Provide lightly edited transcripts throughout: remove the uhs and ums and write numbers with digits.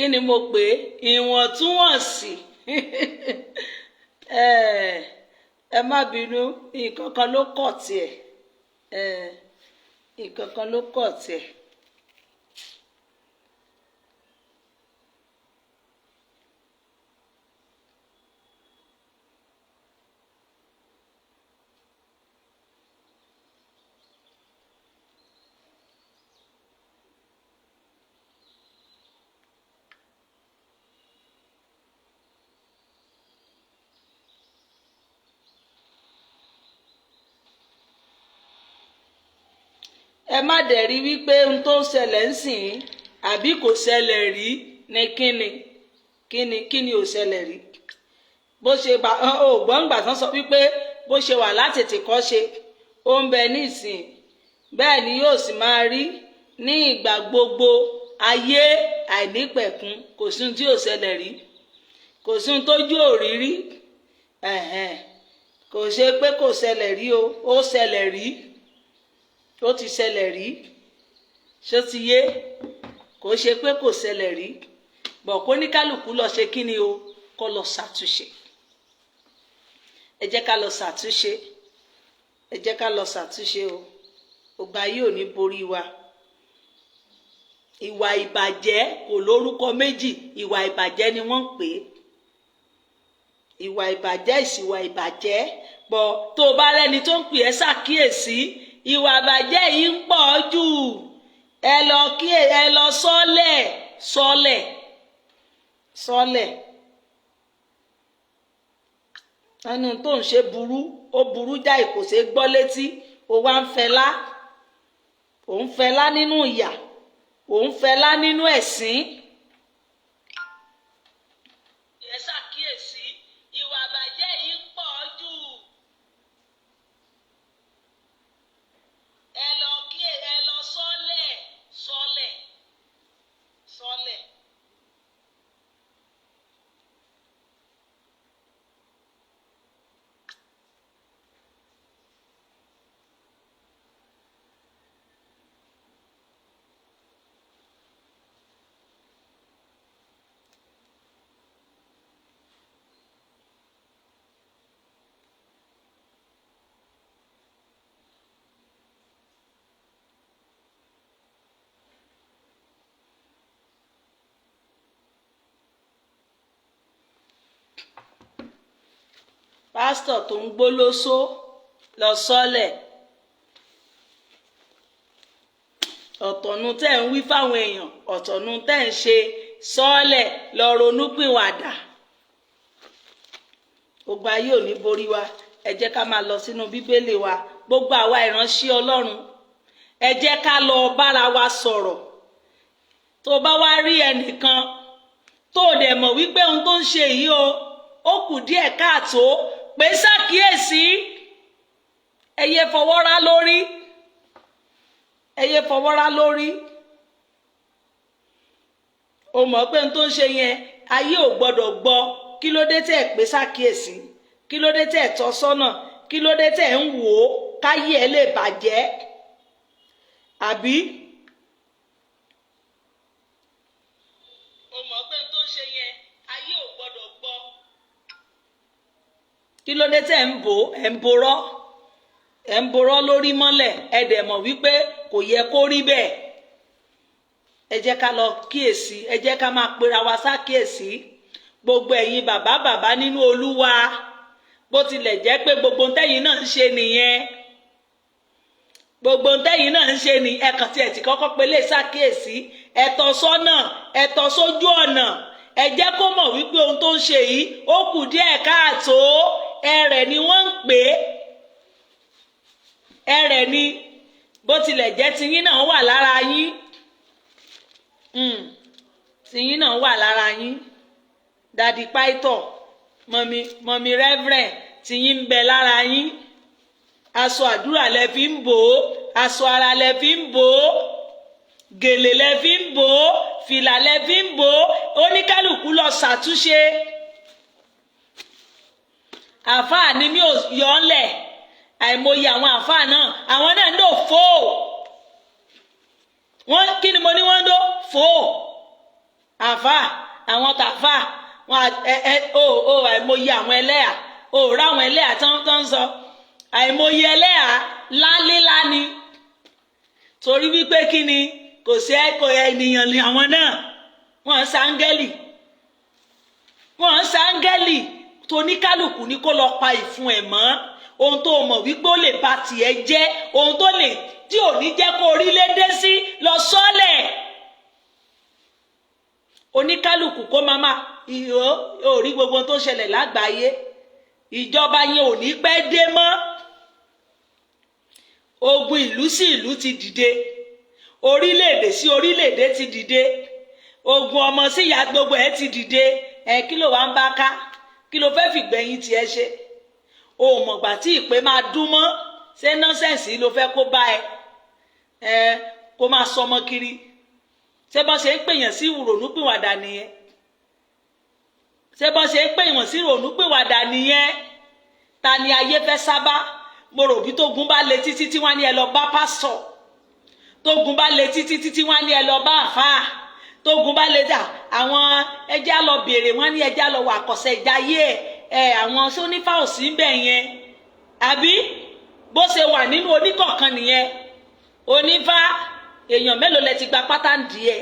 Kí ni mo pè é? Ìwọ̀ntúnwọ̀nsì. Ẹ má bínú, nǹkan kan ló kọ̀ tiẹ̀, nǹkan kan ló kọ̀ tiẹ̀. Ẹ má dẹ̀ rí wípé ohun tó ń ṣẹlẹ̀ ń sìn àbí kò ṣẹlẹ̀ rí ni. Kíni kíni kíni ò ṣẹlẹ̀ rí? Bó ṣe bá ògbọ́ngbà tán sọ wípé bó ṣe wà látètè kọ́ ṣe, ó ń bẹ ní ìsìn, bẹ́ẹ̀ ni yóò sì máa rí ní ìgbà gbogbo ayé àìnípẹ̀kun. Kò sí ohun tí ò ṣẹlẹ̀ rí, kò sí ohun tójú ò rí rí. Kò ṣe pé kò ṣẹlẹ̀ rí o, ó ṣẹlẹ̀ rí, ó ti ṣẹlẹ̀ rí. Ṣó ti yé? Kò ṣe pé kò ṣẹlẹ̀ rí bọ̀, kó ní kálukú lọ ṣe kí ni o, kó lọ ṣàtúnṣe. Ẹ jẹ́ ká lọ ṣàtúnṣe, ẹ jẹ́ ká lọ ṣàtúnṣe o. Ògbà yìí ò ní borí wa. Ìwà ìbàjẹ́ kò lórúkọ méjì, ìwà ìbàjẹ́ ni wọ́n ń pè é. Ìwà ìbàjẹ́, ìsìwà ìbàjẹ́ bọ̀. Tó o bá rẹ́ni tó ń pè ẹ́ ṣàkíyèsí, ìwà ìbàjẹ́ yìí ń pọ̀ jù, ẹ lọ kí ẹ lọ sọ́lẹ̀, sọ́lẹ̀, sọ́lẹ̀. Ẹnu tó ń ṣe burú, ó burú jáì, kò ṣeé gbọ́ létí. Ó wá ń fẹlá, ò ń fẹlá nínú ìyà, ò ń fẹlá nínú ẹ̀sín. Ẹ ṣàkíyèsí, ìwà ìbàjẹ́ yìí ń pọ̀ jù. Ẹ lọ kí ẹ lọ sọ́lẹ̀, sọ́lẹ̀, sọ́lẹ̀. Pásítọ̀ tó ń gbólóṣó, lọ sọ́lẹ̀. Ọ̀tọ̀nu tẹ́ ń wí fáwọn èèyàn, ọ̀tọ̀nu tẹ́ ń ṣe. Sọ́ọ̀lẹ̀, lọ ronúpìwàdà. Ogun ayé ò ní borí wa. Ẹ jẹ́ ká máa lọ sínú Bíbélì wa. Gbogbo àwa ìránṣẹ́ Ọlọ́run, ẹ jẹ́ ká lọ bára wa sọ̀rọ̀. Tó bá wá rí ẹnìkan tó dẹ̀ mọ̀ wípé ohun tó ń ṣe yìí o, ó kù díẹ̀ káàtó, pé ṣàkíyèsí. Ẹ yé fọwọ́rá lórí, ẹ yé fọwọ́rá lórí. O mọ̀ pé ohun tó ń ṣe yẹn, ayé ò gbọ́dọ̀ gbọ́. Kí ló dé tẹ́ ẹ̀ pé ṣàkíyèsí? Kí ló dé tẹ́ ẹ̀ tọ́ sọ́nà? Kí ló dé tẹ́ ẹ̀ ń wò ó káyé ẹ̀ lè bàjẹ́ àbí? O mọ̀ pé ohun tó ń ṣe yẹn, ayé ò gbọ́dọ̀ gbọ́. Kí ló dé tẹ́ ń bò, ẹ̀ ń borọ́, ẹ̀ ń borọ́ lórí mọ́lẹ̀? Ẹ dẹ̀ mọ̀ wípé kò yẹ kó rí bẹ́ẹ̀. Ẹ jẹ́ ká lọ kíyèsí, ẹ jẹ́ ká máa pera wa sákíyèsí. Gbogbo ẹ̀yin bàbá bàbá nínú Olúwa, bó tilẹ̀ jẹ́ pé gbogbo ntẹ́yin náà ń ṣe nìyẹn, gbogbo ntẹ́yin náà ń ṣe ní, ẹ̀kàn tí ẹ̀ ti kọ́kọ́ pé lè ṣàkíyèsí, ẹ tọ́ sọ́nà, ẹ tọ́ sójú ọ̀nà. Ẹ jẹ́ kó mọ̀ wípé ohun tó ń ṣe yìí, ó kù díẹ̀ káàtó. Ẹrẹ̀ ni wọ́n ń pè é, ẹrẹ̀ ni. Bó tilẹ̀ jẹ́ tiyín náà wà lára yín, tiyín náà wà lára yín. Daddy pastor, mummy, mummy reverend, tiyín ń bẹ lára yín. Aṣọ àdúrà lẹ fi ń bò ó, aṣọ ara lẹ fi ń bò ó, gèlè lẹ fi ń bò ó, fìlà lẹ fi ń bò ó. Oníkálukú lọ ṣàtúnṣe. Àfáà ni mi ò yọ ọ́ lẹ̀. Àìmọye àwọn àfáà náà, àwọn náà ń dò fò wọ́n. Kí ni mo ní wọ́n ń dò fò? Àfà, àwọn tàfà wọn, ẹ ẹ o o àìmọye àwọn ẹlẹ́yà o ráwọn ẹlẹ́yà tó ń sọ, àìmọye ẹlẹ́yà lálélá ni. Torí wípé kí ni? Kò sí ẹ̀kọ́, ènìyàn ni àwọn náà, wọ́n ń sáńgẹ́lì, wọ́n ń sáńgẹ́lì. Tóníkálùkù ní kó lọ pa ìfun ẹ̀ mọ́. Ohun tó mọ̀ wípé ó lè ba tiẹ̀ jẹ́, ohun tó lè tí ò ní jẹ́ kó orílẹ̀ dé sí, lọ sọ́lẹ̀. Oníkálùkù kó máa máa ìhó orí gbogbo tó ṣẹlẹ̀ lágbàáyé. Ìjọba yẹn ò ní pẹ́ dé mọ́. Ogun ìlú sí ìlú ti dìde, orílẹ̀-èdè sí orílẹ̀-èdè ti dìde, ogun ọmọ sí ìyá, gbogbo ẹ̀ ti dìde. Ẹ kí ló wá ń bá ká? Kí ló fẹ́ fìgbẹ́yìn tiẹ̀ ṣe? O mọ̀gbà tí ìpè máa dún mọ́. Ṣé nonsense ló fẹ́ kó bá ẹ? Ẹ kó máa sọmọ kiri. Ṣé bọ́n ṣe ń pèèyàn sí ìrònúpìwàdà nìyẹn? Ṣé bọ́n ṣe ń pèèyàn sí ìrònúpìwàdà nìyẹn? Ta ni ayé fẹ́ sábà? Mo rò bí tógun bá le títí tí wọ́n ní ẹ lọ bá pásítọ̀, tógun bá le títí títí wọ́n ní ẹ lọ bá àfáà, tógun bá le dà àwọn ẹjẹ́ á lọ béèrè, wọ́n ní ẹjẹ́ á lọ wà kọ̀sẹ̀ ìjáyé ẹ̀ ẹ̀ àwọn sónífà ò sí ń bẹ̀ yẹn, àbí bó ṣe wà nínú oníkọ̀ọ̀kan nìyẹn? Onífá, èèyàn mélòó lẹ ti gba pátá ń di ẹ?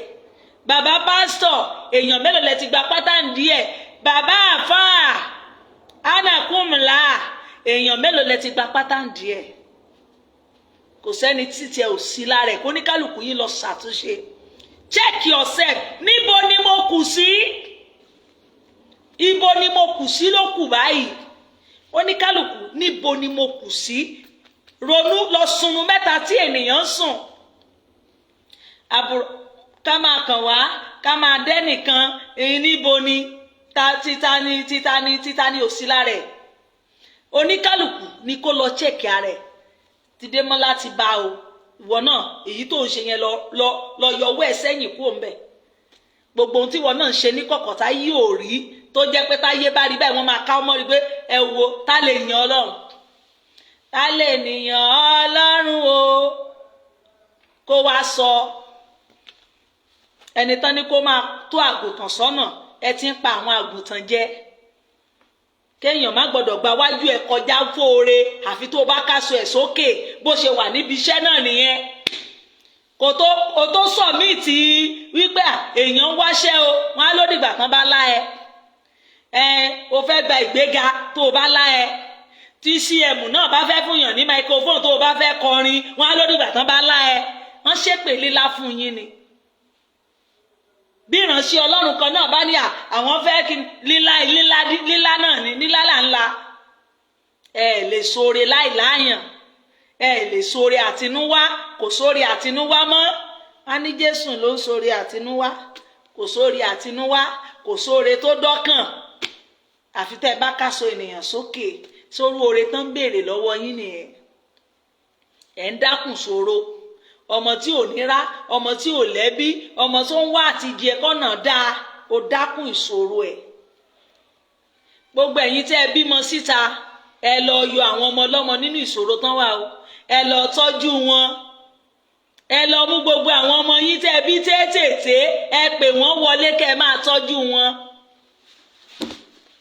Bàbá pásítọ̀, èèyàn mélòó lẹ ti gba pátá ń di ẹ? Bàbá àfáà anakumla, èèyàn mélòó lẹ ti gba pátá ń di ẹ? Kò sẹ́ni títí ẹ ò sí lára ẹ̀. Kó ní kálukú yín lọ ṣàtúnṣe. Check yourself. Níbo ni mo kù sí? Ibo ni mo kù sí ló kù báyìí? Oníkálukú, níbo ni mo kù sí? Ronú lọ sunrun mẹ́ta tí ènìyàn ń sùn. Àbúrò ká máa kàn wá, ká máa dẹ́nìkan. Èyí níbo ni ta títa ni, títa ni, títa ni ò sí lára ẹ̀? Oníkálukú ni kó lọ check ara ẹ̀. Ti dé mọ́ láti bá o. Ìwọ náà, èyí tó ń ṣe yẹn, lọ lọ lọ yọwọ́ ẹ̀ sẹ́yìn kúrò ńbẹ̀. Gbogbo ohun tí ìwọ náà ń ṣe ní kọ̀kọ̀ táyé ò rí, tó jẹ́ pé táyé bá rí báyìí, wọ́n máa ká ọmọ rí pé ẹ wo tá lè yan Ọlọ́run, tá lè nìyàn Ọlọ́run o. Kó wá sọ ẹni tán ní kó máa tó àgùntàn sọ́nà. Ẹ ti ń pa àwọn àgùntàn jẹ. Kéèyàn má gbọ́dọ̀ gba wájú ẹ kọjá fóore àfi tó bá káṣọ ẹ sókè. Bó ṣe wà níbi iṣẹ́ náà nìyẹn. Kò tó kò tó submit wípé èèyàn ń wáṣẹ́ o, wọn á lódìgbà kan bá lá ẹ. Ẹ o fẹ́ gba ìgbéga, tó o bá lá ẹ. Tí CM náà bá fẹ́ fún yàn ní microphone, tó o bá fẹ́ kọrin, wọn á lódìgbà tán bá lá ẹ. Wọ́n ṣépè lílá fún yín ni. Bí ìránṣẹ́ Ọlọ́run kan náà bá ní àwọn fẹ́ kí lílá lílá lílá náà ní lílá là ń la. Ẹ lè sóore láì láàyàn, ẹ lè sóore àtinúwá. Kò sóore àtinúwá mọ́. Wá ní Jésù ló ń sóore àtinúwá. Kò sóore àtinúwá, kò sóore tó dọ́kàn àfi tẹ́ ẹ bá káṣọ ènìyàn sókè. Sórí oore tán ń béèrè lọ́wọ́ yín nìyẹn. Ẹ̀ ń dákùn ṣòro ọmọ tí ò nírá, ọmọ tí ò lẹ́bí, ọmọ tó ń wá àtijẹ kọ́nà dáa. Ó dákùn ìṣòro ẹ̀. Gbogbo ẹ̀yin tẹ́ ẹ bímọ síta, ẹ lọ yọ àwọn ọmọ ọlọ́mọ nínú ìṣòro tán wà o. Ẹ lọ tọ́jú wọn. Ẹ lọ mú gbogbo àwọn ọmọ yín tẹ́ ẹ bí tètè, ẹ pè wọ́n wọlé kẹ́ ẹ máa tọ́jú wọn,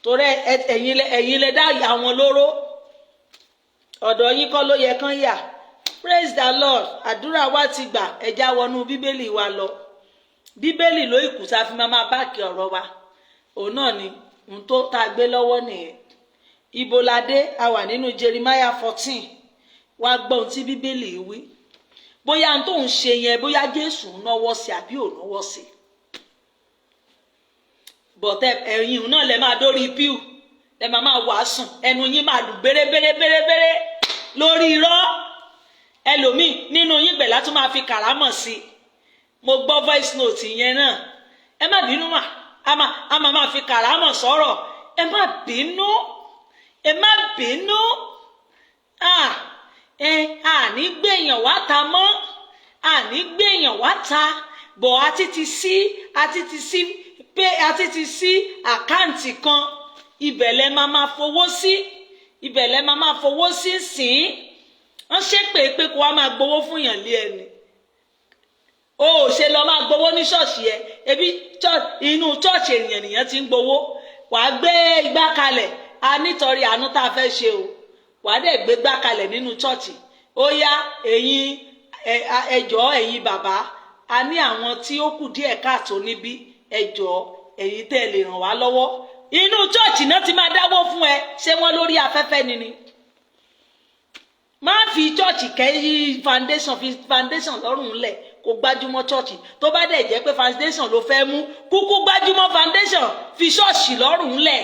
torí ẹ̀yin lẹ dá àwọn lóró. Ọ̀dọ̀ yín kọ́ ló yẹ kán yà. Praise the Lord. Àdúrà wa ti gbà. Ẹ já wọnú Bíbélì wa lọ. Bíbélì ló ìkù tá a fi máa back ọ̀rọ̀ wa. Òun náà ni ohun tó tá a gbé lọ́wọ́ nìyẹn. Ibo la dé? A wà nínú Jeremiah 14. Wá gbọ́ ohun tí Bíbélì wí. Bóyá ohun tó ń ṣe yẹn, bóyá Jésù ń náwó sí àbí ò náwó sí, bọ̀tẹ́ ẹ̀yin náà lẹ máa dórí píù, lẹ máa máa wàásùn, ẹnu yín máa lù bérebére lórí irọ́. Ẹlòmíì nínú yín gbẹ̀lá tún máa fi kàrámọ̀ sí i. Mo gbọ́ voice note yẹn náà. Ẹ má bínú mà, a máa máa fi kàrámọ̀ sọ̀rọ̀. Ẹ má bínú, ẹ má bínú. Ẹ àní gbèyàn wá ta mọ́, àní gbèyàn wá ta bọ̀. Àti ti sí pé àti ti sí account kan, ibẹ̀ lẹ máa máa fowó sí, ibẹ̀ lẹ máa máa fowó sí sìn. Wọ́n ṣépè pé kó wá máa gbowó fún yàn lé ẹni. O ò ṣe lọ máa gbowó ní ṣọ́ọ̀ṣì ẹ. Ebi inú ṣọ́ọ̀ṣì ènìyàn nìyẹn ti ń gbowó. Wàá gbé igbá kalẹ̀, a nítorí àánú tá a fẹ́ ṣe o. Wàá dẹ̀ gbé gbá kalẹ̀ nínú ṣọ́ọ̀ṣì. Ó yá, ẹ̀yin ẹjọ́, ẹ̀yin bàbá, a ní àwọn tí ó kù díẹ̀ káàtó níbí. Ẹjọ́, ẹ̀yin tẹ́ ẹ lè ràn wá lọ́wọ́. Inú church náà ti máa dáwó fún ẹ. Ṣé wọ́n lórí afẹ́fẹ́ ni ni? Má fi church kẹ́ foundation, fi foundation lọ́rùn lẹ̀, kó gbájúmọ́ church. Tó bá dẹ̀ jẹ́ pé foundation ló fẹ́ mú, kúkú gbájúmọ́ foundation, fi ṣọ́ọ̀ṣì lọ́rùn lẹ̀,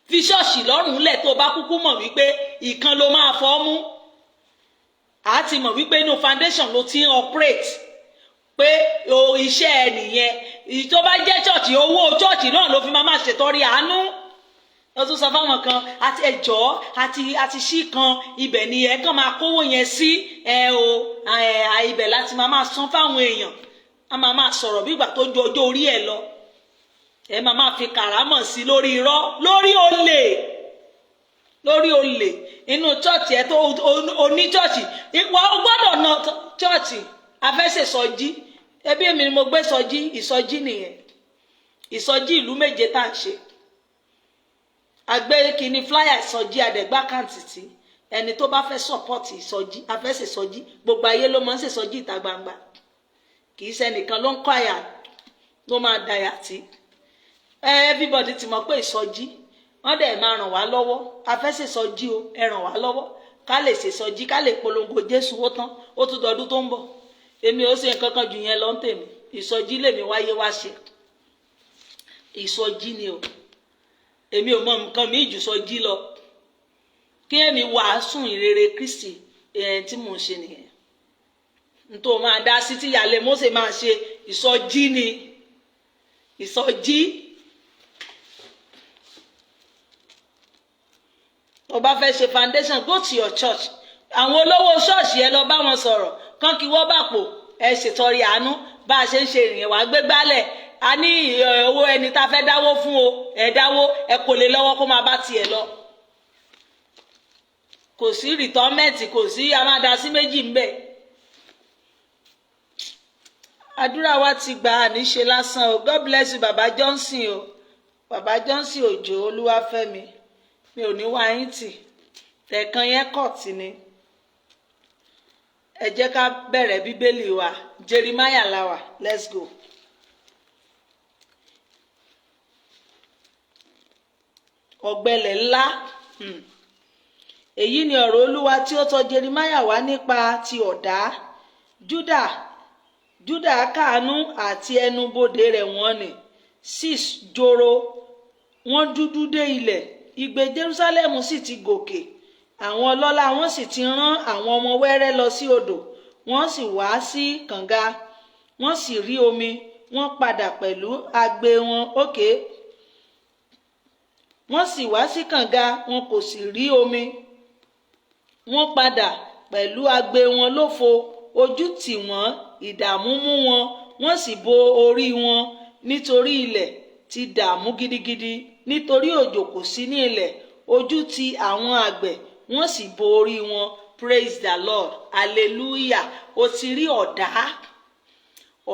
fi ṣọ́ọ̀ṣì lọ́rùn lẹ̀. Tó bá kúkú mọ̀ wípé ìkan ló máa fọ́ mú, a ti mọ̀ wípé inú foundation ló ti ń operate, pé o iṣẹ́ ẹ nìyẹn. Tó bá jẹ́ church, owó church náà ló fi máa ṣètọrẹ àánú. Ó tún sọ fáwọn kan àti ẹjọ́ àti sí kan, ibẹ̀ ni ẹ kàn máa kówó yẹn sí ẹ o. Ibẹ̀ láti máa san fáwọn èèyàn. A máa sọ̀rọ̀ bí ìgbà tó ju ọjọ́ orí ẹ̀ lọ. Ẹ máa fi kàrámọ̀ sí lórí irọ́, lórí olè, lórí olè inú church ẹ tó oní church. Ìwọ o gbọ́dọ̀ na church afẹ́sẹ̀sọjí. Ẹbí èmi ni mo gbé sọjí, ìsọjí nìyẹn, ìsọjí ìlú 7 tá à ń ṣe. Àgbẹ̀ kìíní flyer ìsọjí, àdẹ̀gbá kàǹtì tí ẹni tó bá fẹ́ support ìsọjí, afẹ́sẹ̀sọjí. Gbogbo ayé ló máa ń ṣèsọjí ìta gbangba. Kì í ṣẹnìkan ló ń kọ́ àyà ló máa dàyà tí everybody ti mọ̀ pé ìsọjí. Wọ́n dẹ̀ máa ràn wá lọ́wọ́. Afẹ́sẹ̀sọjí o, ẹ ràn wá lọ́wọ́ ká lè ṣèsọjí, ká lè polongo Jésù. Ó tán, ó tún dọdún tó ń bọ̀. Èmi ò ṣe nǹkan kan jù yẹn lọ ń tèmi. Ìsọjí lèmi wáyé wá ṣe, ìsọjí ni o. Èmi ò mọ nǹkan mi jù sọjí lọ. Kí èmi wàásù ìrere Kristi ẹ̀ tí mò ń ṣe nìyẹn. N tó máa dá sí tí ìyàlẹ̀ Mósè máa ṣe, ìsọjí ni, ìsọjí. Tó bá fẹ́ ṣe foundation, go to your church. Àwọn olówó ṣọ́ọ̀ṣì, ẹ lọ bá wọn sọ̀rọ̀ kán kí wọ́n bá pò ẹ ṣètọrẹ àánú. Bá a ṣe ń ṣe ìrìn, wàá gbé gbálẹ̀. A ní owó ẹni tá a fẹ́ dáwó fún o, ẹ dáwó, ẹ kò lè lọ́wọ́ kó máa bá tiẹ̀ lọ. Kò sí rìtọ́mẹ́ǹtì, kò sí amádásí méjì ń bẹ̀. Àdúrà wa ti gbà, àníṣe lásán o. God bless you, Baba Johnson o, Baba Johnson Òjò Olúwàfẹ́mi. Mi ò ní wá yín tì. Tẹ̀kan yẹn kọ̀ tì ni. Ẹ jẹ́ ká bẹ̀rẹ̀ Bíbélì wa. Jeremiah la wà. Let's go. Ọ̀gbẹlẹ̀ ńlá. Èyí ni ọ̀rọ̀ Olúwa tí ó tọ̀ Jeremiah wá nípa ti ọ̀dá Juda. Juda káàánú àti ẹnubodè rẹ̀ wọ́n ní six joro, wọ́n dúdú dé ilẹ̀. Igbe Jerusalem sì ti gòkè, àwọn ọlọ́lá wọn sì ti rán àwọn ọmọ wẹ́rẹ́ lọ sí odò. Wọ́n sì wá sí kànga, wọ́n sì rí omi, wọ́n padà pẹ̀lú agbe wọn òkè. Wọ́n sì wá sí kànga, wọn kò sì rí omi, wọ́n padà pẹ̀lú agbe wọn lófo. Ojú tì wọ́n, ìdààmú mú wọn, wọ́n sì bo orí wọn, nítorí ilẹ̀ ti dààmú gidigidi, nítorí òjò kò sí ní ilẹ̀. Ojú ti àwọn àgbẹ̀, wọ́n sì bo orí wọn. Praise the Lord, hallelujah. O ti rí ọ̀dá.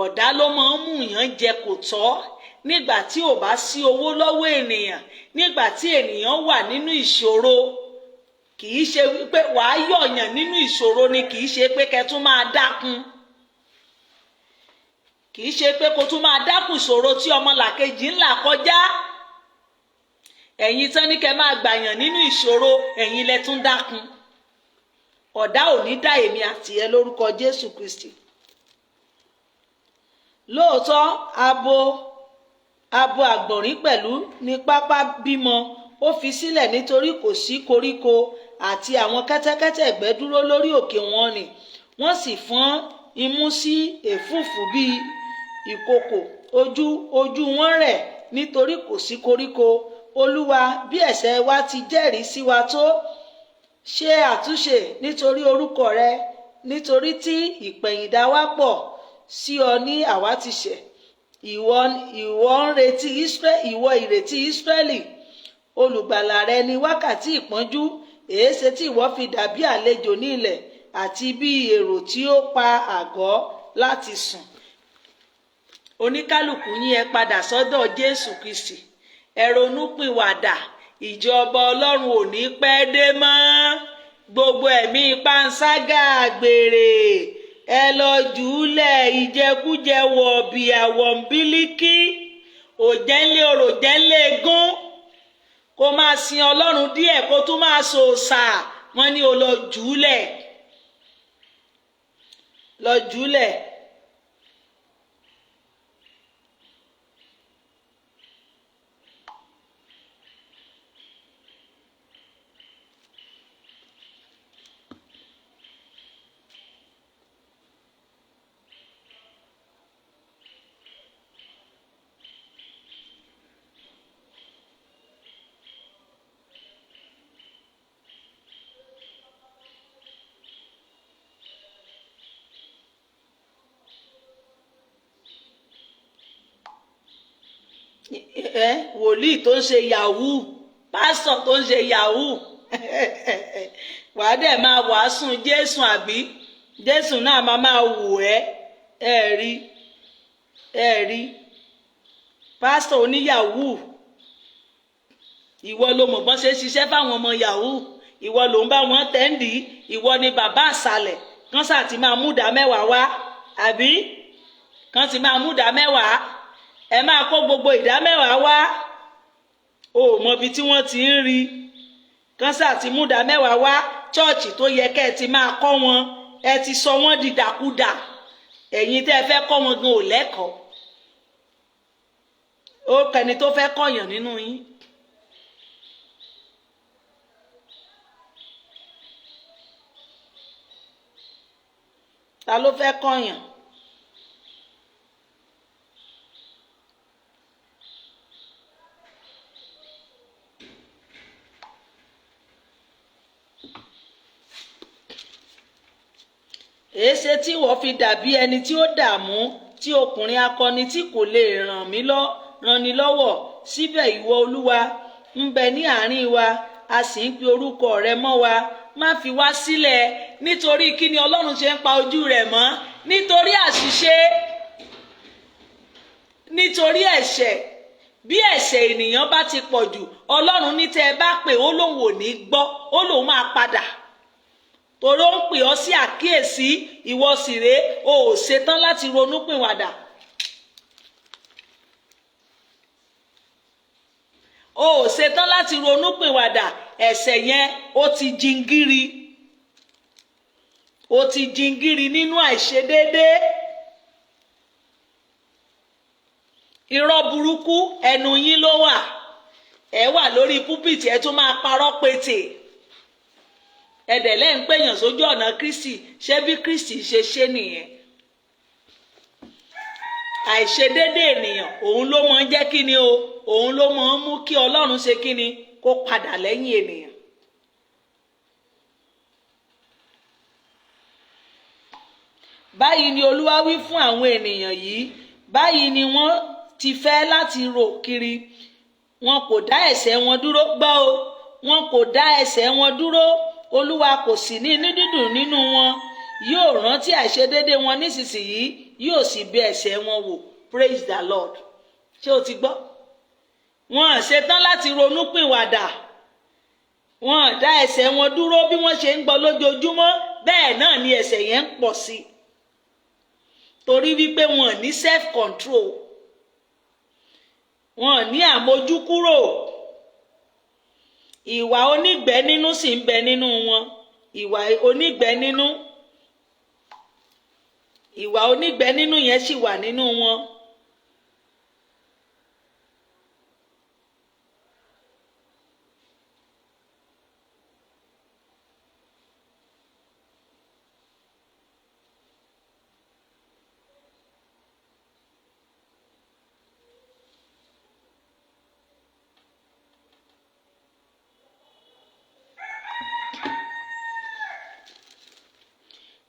Ọ̀dá ló máa ń mú yàn jẹ kò tọ́ nígbà tí ò bá sí owó lọ́wọ́ ènìyàn, nígbà tí ènìyàn wà nínú ìṣòro. Kì í ṣe wípé wàá yọ̀yàn nínú ìṣòro ni, kì í ṣe pé kẹ́ tún máa dákun, kì í ṣe pé kó tún máa dákun ìṣòro tí ọmọlàkejì ń là kọjá. Ẹ̀yin tán ní kẹ́ máa gbàyàn nínú ìṣòro, ẹ̀yin lẹ tún dákun. Ọ̀dá ò ní dá èmi àti ẹ lórúkọ Jésù Kristi. Lóòótọ́, abo àgbọ̀nrín pẹ̀lú ní pápá bímọ, ó fi sílẹ̀ nítorí kò sí koríko, àti àwọn kẹ́tẹ́kẹ́tẹ́ ìgbẹ́ dúró lórí òkè wọn nì, wọ́n sì fọ́n imú sí ẹ̀fúùfù bíi ìkookò. Ojú wọn rẹ̀ nítorí kò sí koríko. Olúwa, bí ẹ̀ṣẹ̀ wa ti jẹ́rìí sí wa tó, ṣe àtúnṣe nítorí orúkọ rẹ. Nítorí tí ìpẹ̀yìndà wa pọ̀ sí ọ ní àwa ti ṣẹ̀. Ìwọ ń retí Ísírẹ́lì, ìwọ ìrètí Ísírẹ́lì, olùgbàlà rẹ ní wákàtí ìpọ́njú. Èéṣe tí ìwọ fi dàbí àlejò ní ilẹ̀, àti bí èrò tí ó pa àgọ́ láti sùn. Oníkálukú yín, ẹ padà sọ́dọ̀ Jésù Kristi, ẹ ronúpìwàdà. Ìjọba Ọlọ́run ò ní pẹ́ dé mọ́. Gbogbo ẹ̀mí panṣágà, àgbèrè, ẹ lọ jùúlẹ̀. Ìjẹkújẹ, wọ̀bìà, wọ̀nbílíkì, òjẹ́ńlé orò, jẹ́ńlé gún, kó máa sin Ọlọ́run díẹ̀, kó tún máa sòòṣà, wọ́n ní o lọ jùúlẹ̀, lọ jùúlẹ̀. Ẹ wòlíì tó ń ṣe yahoo, pásítọ̀ tó ń ṣe yahoo, wàá dẹ̀ máa wàásùn Jésù, àbí Jésù náà máa wù ẹ́. Ẹ rí, ẹ rí pásítọ̀ oníyahoo. Ìwọ ló mọ̀ bọ́n ṣe ń ṣiṣẹ́ fáwọn ọmọ yahoo. Ìwọ ló ń bá wọn tẹ́ǹdì. Ìwọ ni bàbá àṣàlẹ̀ kán sà ti máa múdà 10 wá, àbí kán ti máa múdà 10. Ẹ máa kó gbogbo ìdá 10 wá. O ò mọ ibi tí wọ́n ti ń rí. Kán sà ti múdà 10 wá. Chọ́ọ̀chì tó yẹ kẹ́ ẹ ti máa kọ́ wọn, ẹ ti sọ wọ́n dìdàkudà. Ẹ̀yin tẹ́ ẹ fẹ́ kọ́ wọn gan ò lẹ́kọ̀ọ́. Ó kẹni tó fẹ́ kọ̀yàn nínú yín. Ta ló fẹ́ kọ̀yàn? Èéṣe tí wọ́n fi dàbí ẹni tí ó dààmú, tí ọkùnrin akọni tí kò lè ràn mí lọ ranni lọ́wọ́? Síbẹ̀ ìwọ, Olúwa, ń bẹ ní àárín wa, a sì ń pe orúkọ rẹ mọ́ wa. Má fi wá sílẹ̀. Nítorí kí ni Ọlọ́run ṣe ń pa ojú rẹ̀ mọ́? Nítorí àṣìṣe, nítorí ẹ̀ṣẹ̀. Bí ẹ̀ṣẹ̀ ènìyàn bá ti pọ̀ jù, Ọlọ́run ní tẹ́ ẹ bá pè, ó lóun ò ní gbọ́, ó lóun máa padà. Torí ó ń pè ọ́ sí àkíyèsí, ìwọ sì rèé, o ò ṣetán láti ronúpìwàdà. O ò ṣetán láti ronúpìwàdà. Ẹ̀ṣẹ̀ yẹn, ó ti jingiri, ó ti jingiri nínú àìṣedéédé. Irọ́ burúkú, ẹnu yín ló wà. Ẹ wà lórí púpìtì, ẹ tún máa parọ́ pété. Ẹ̀dẹ̀ lẹ́ ń pèèyàn sójú ọ̀nà Kristi. Ṣé bí Kristi ṣe ṣe nìyẹn? Àìṣedéédé ènìyàn, òun ló máa ń jẹ́ kí ni o, òun ló máa ń mú kí Ọlọ́run ṣe kí ni, kó padà lẹ́yìn ènìyàn. Báyìí ni Olúwa wí fún àwọn ènìyàn yìí: báyìí ni wọ́n ti fẹ́ láti rò kiri. Wọn kò dá ẹ̀ṣẹ̀ wọn dúró. Gbọ́ o, wọn kò dá ẹ̀ṣẹ̀ wọn dúró. Olúwa kò sì ní inú dídùn nínú wọn. Yóò rántí àìṣedéédé wọn nísinsìnyí, yóò sì bẹ̀ ẹ̀ṣẹ̀ wọn wò. Praise the Lord. Ṣé o ti gbọ́? Wọn ṣetán láti ronúpìwàdà, wọn dá ẹ̀ṣẹ̀ wọn dúró. Bí wọ́n ṣe ń gbọ́ lójoojúmọ́, bẹ́ẹ̀ náà ni ẹ̀ṣẹ̀ yẹn ń pọ̀ sí i, torí wípé wọn ní self control, wọn ní àmójúkúrò. Ìwà onígbẹ́ nínú sì ń bẹ nínú wọn. Ìwà onígbẹ́ nínú, ìwà onígbẹ́ nínú yẹn sì wà nínú wọn.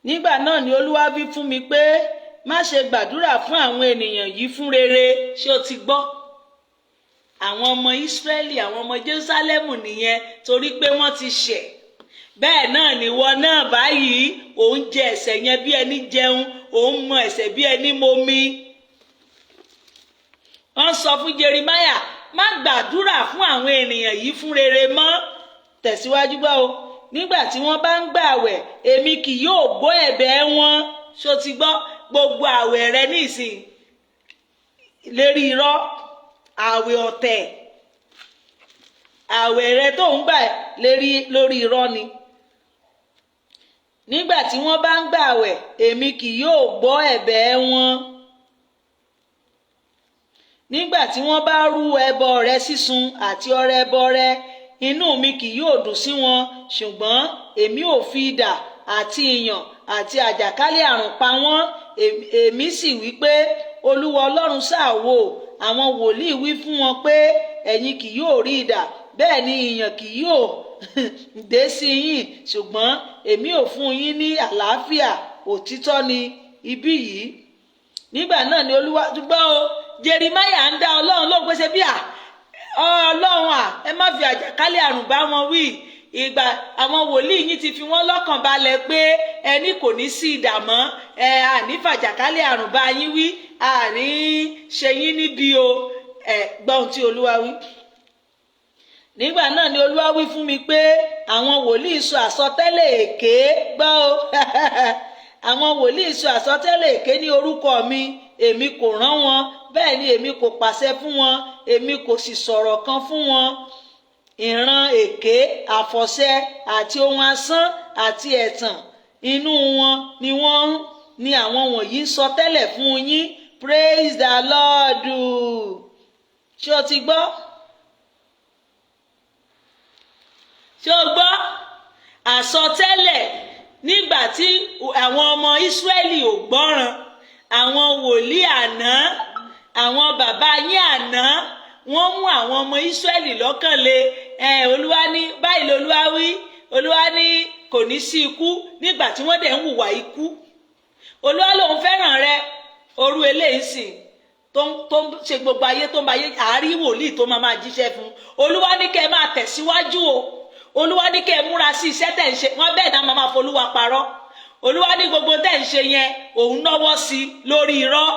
Nígbà náà ni Olúwa wí fún mi pé, má ṣe gbàdúrà fún àwọn ènìyàn yìí fún rere. Ṣé o ti gbọ́? Àwọn ọmọ Ísírẹ́lì, àwọn ọmọ Jerúsálẹ́mù nìyẹn. Torí pé wọ́n ti ṣẹ̀. Bẹ́ẹ̀ náà nìwọ náà báyìí, òun jẹ ẹ̀ṣẹ̀ yẹn bí ẹni jẹun, òun mọ ẹ̀ṣẹ̀ bí ẹni momi. Wọ́n sọ fún Jeremáyà, má gbàdúrà fún àwọn ènìyàn yìí fún rere mọ́. Tẹ̀síwájú gbọ́ o. Nígbà tí wọ́n bá ń gbààwẹ̀, èmi kì yóò gbọ́ ẹ̀bẹ̀ wọn. Ṣó ti gbọ́? Gbogbo àwẹ̀ rẹ nísìn lérí irọ́, àwẹ̀ ọ̀tẹ̀, àwẹ̀ rẹ tó ń gbà lérí lórí irọ́ ni. Nígbà tí wọ́n bá ń gbààwẹ̀, èmi kì yóò gbọ́ ẹ̀bẹ̀ wọn. Nígbà tí wọ́n bá rú ẹbọ rẹ sísun àti ọrẹ ẹbọ rẹ, inú mi kì yóò dùn sí wọn, ṣùgbọ́n èmi ò fi idà àti ìyàn àti àjàkálẹ̀ àrùn pa wọ́n. Èmi sì wí pé, Olúwa Ọlọ́run, sáà wò, àwọn wòlíì wí fún wọn pé, ẹ̀yin kì yóò rí idà, bẹ́ẹ̀ ni ìyàn kì yóò dé sí yín, ṣùgbọ́n èmi ò fún yín ní àlàáfíà òtítọ́ ní ibi yìí. Nígbà náà ni Olúwa gbọ́ o. Jeremáyà ń dá Ọlọ́run lóhùn pé ṣe bí à Ọlọ́run à, ẹ má fi àjàkálẹ̀ àrùn bá wọn wí. Ìgbà àwọn wòlíì yín ti fi wọ́n lọ́kàn balẹ̀ pé ẹni kò ní sí idà mọ́, ẹ àní fàjàkálẹ̀ àrùn bá yín wí, àní ṣe yín níbi o. Ẹ gbọ́ ohun tí Olúwa wí. Nígbà náà ni Olúwa wí fún mi pé, àwọn wòlíì sọ àsọtẹ́lẹ̀ èké. Gbọ́ o, àwọn wòlíì sọ àsọtẹ́lẹ̀ èké ní orúkọ mi. Èmi kò rán wọn, bẹ́ẹ̀ ni èmi kò pàṣẹ fún wọn, èmi kò sì sọ̀rọ̀ kan fún wọn. Ìran èké, àfọ̀ṣẹ àti ohun asán àti ẹ̀tàn inú wọn ni wọ́n ní àwọn wọ̀nyí ń sọ tẹ́lẹ̀ fún yín. Praise the Lord. Ṣé o ti gbọ́? Ṣé o gbọ́ àsọtẹ́lẹ̀? Nígbà tí àwọn ọmọ Ísírẹ́lì ò gbọ́ràn, àwọn wòlíì àná, àwọn bàbá yín àná, wọ́n mú àwọn ọmọ Ísírẹ́lì lọ́kàn le. Olúwa ní báyìí lolúwa wí, Olúwa ní kò ní sí ikú, nígbà tí wọ́n dẹ̀ ń hùwà ikú. Olúwa lòun fẹ́ràn rẹ. Orú eléyìí sìn tó ń ṣe gbogbo ayé, tó ń ba ayé, àárí wòlíì tó máa jíṣẹ́ fún. Olúwa ní kẹ́ ẹ máa tẹ̀síwájú o. Olúwa ní kẹ́ ẹ múra sí iṣẹ́ tẹ̀ ń ṣe. Wọ́n bẹ́ẹ̀ náà máa folúwa parọ́. Olúwa ní gbogbo tẹ̀ ń ṣe yẹn, òun náwó sí lórí irọ́.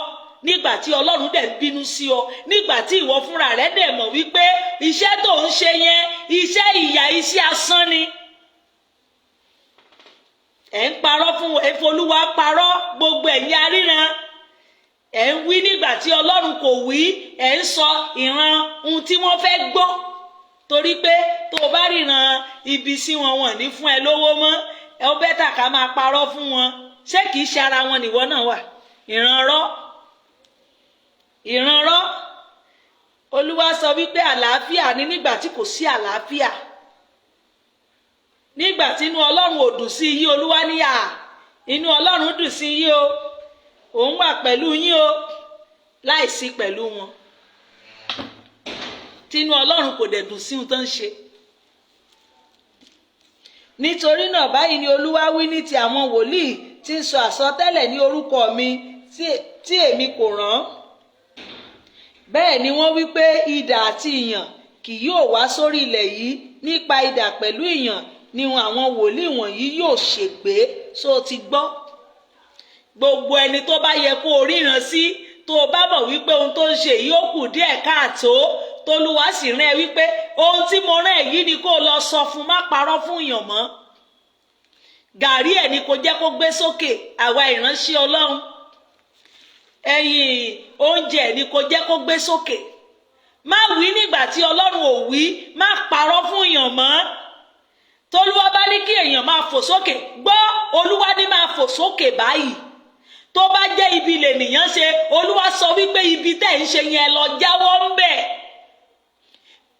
Nígbà tí Ọlọ́run dẹ̀ ń bínú sí ọ, nígbà tí ìwọ fúnra rẹ dẹ̀ mọ̀ wípé iṣẹ́ tó ń ṣe yẹn, iṣẹ́ ìyà, iṣẹ́ asán ni. Ẹ̀ ń parọ́ fún efolúwa parọ́. Gbogbo ẹ̀yin aríran, ẹ̀ ń wí nígbà tí Ọlọ́run kò wí. Ẹ̀ ń sọ ìran ohun tí wọ́n fẹ́ gbọ́, torí pé tó o bá ríran ibi sí wọn, wọn ní fún ẹ lówó mọ́. Ẹ ó bẹ́tà ká máa parọ́ fún wọn. Ṣé kìí ṣe ara wọn nìwọ náà wà? Ìrànrọ́, ìrànrọ́. Olúwa sọ wípé àlàáfíà ni, nígbà tí kò sí àlàáfíà, nígbà tí inú Ọlọ́run ò dùn sí yín. Olúwa ní à, inú Ọlọ́run dùn sí yín o, òun wà pẹ̀lú yín o, láìsí pẹ̀lú wọn, tínú Ọlọ́run kò dẹ̀ dùn sí ohun tó ń ṣe. Nítorí náà báyìí ni Olúwa wí ní ti àwọn wòlíì tí ń sọ àsọtẹ́lẹ̀ ní orúkọ mi, tí èmi kò rán. Bẹ́ẹ̀ ni wọ́n wí pé idà àti ìyàn kì yóò wá sórí ilẹ̀ yìí. Nípa idà pẹ̀lú ìyàn ni àwọn wòlíì wọ̀nyí yóò ṣègbé. So ti gbọ́? Gbogbo ẹni tó bá yẹ kó o ríran sí, tó o bá mọ̀ wípé ohun tó ń ṣe yìí ó kù díẹ̀ káàtó, tolúwa sì rán ẹ wípé ohun tí mo rán ẹ yìí ni kó o lọ sọ fún, má parọ́ fún èèyàn mọ́. Gàrí ẹ̀ ni kò jẹ́ kó gbé sókè. Àwa ìránṣẹ́ Ọlọ́run, ẹ̀yìn oúnjẹ ẹ̀ ni kò jẹ́ kó gbé sókè. Má wí nígbà tí Ọlọ́run ò wí, má parọ́ fún èèyàn mọ́. Tolúwa bá ní kí èèyàn máa fò sókè, gbọ́, Olúwa ní máa fò sókè báyìí. Tó bá jẹ́ ibi lènìyàn ṣe, Olúwa sọ wípé ibi tẹ́ ń ṣe yẹn, lọ jáwọ́ ń bẹ̀,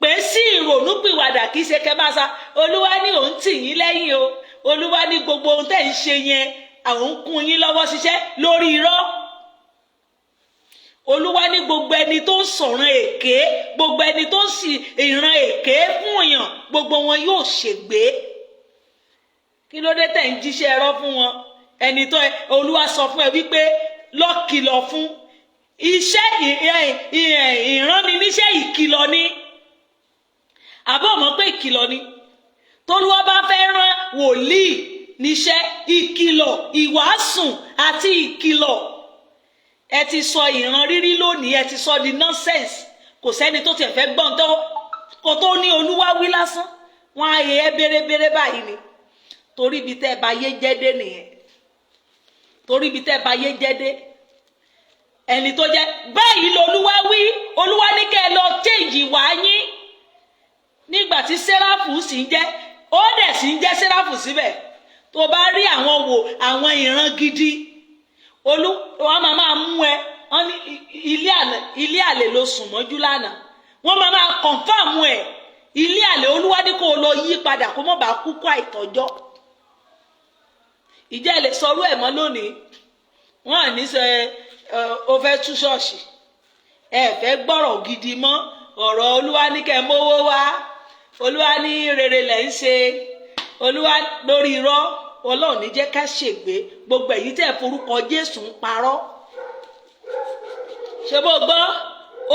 pé sí ìrònúpìwàdà. Kì í ṣe kẹ́ máa sa Olúwa ní òun tì yín lẹ́yìn o. Olúwa ní gbogbo ohun tẹ́ ń ṣe yẹn, àwọn ń kún yín lọ́wọ́ ṣiṣẹ́ lórí irọ́. Olúwa ní gbogbo ẹni tó ń sọ̀ràn èké, gbogbo ẹni tó ń sì ìran èké fún èèyàn, gbogbo wọn yóò ṣègbé. Kí ló dé tẹ̀ ń jíṣẹ́ ẹ̀rọ fún wọn? Ẹni tó Olúwa sọ fún ẹ wípé lọ kìlọ̀ fún, iṣẹ́ ìránni níṣẹ́ ìkìlọ̀ ni. Àbọ̀ mọ̀ pé ìkìlọ̀ ni. Tólúwa bá fẹ́ rán wòlíì níṣẹ́, ìkìlọ̀, ìwàásùn àti ìkìlọ̀. Ẹ ti sọ ìran rírí lónìí, ẹ ti sọ di nonsense. Kò sẹ́ni tó tiẹ̀ fẹ́ gbọ́n tó kò tó ní Olúwa wí lásán, wọ́n á yẹ ẹ́ bérebére báyìí ni. Torí ibi tẹ́ ẹ bá yé jẹ́ dé nìyẹn. Torí ibi tẹ́ ẹ bá yé jẹ́ dé, ẹni tó jẹ́ báyìí lolúwa wí, Olúwa ní kẹ́ ẹ lọ change ìwà yín. Nígbà tí sẹ́ráfù sì ń jẹ́, ó dẹ̀ sì ń jẹ́ sẹ́ráfù síbẹ̀. Tó bá rí àwọn wò, àwọn ìran gidi, olú wọn máa mú ẹ. Wọn ní ilé àlè, ilé àlè ló sùn mọ́jú lánàá. Wọ́n máa confirm ẹ̀, ilé àlè. Olúwa ní kó o lọ yí padà, kó má bàa kú kó àìtọ́jọ́. Ìjẹ́ ẹ lè sọrú ẹ̀ mọ́ lónìí? Wọ́n à ní sẹ ó fẹ́ tú ṣọ́ọ̀ṣì. Ẹ fẹ́ gbọ́rọ̀ gidi mọ́. Ọ̀rọ̀ Olúwa ní kẹ́ ẹ mówó wá, Olúwa ní rere lẹ̀ ń ṣe, Olúwa lórí irọ́. Ọlọ́run ní jẹ́ ká ṣègbé. Gbogbo èyí tẹ́ forúkọ Jésù ń parọ́, ṣé bó gbọ́?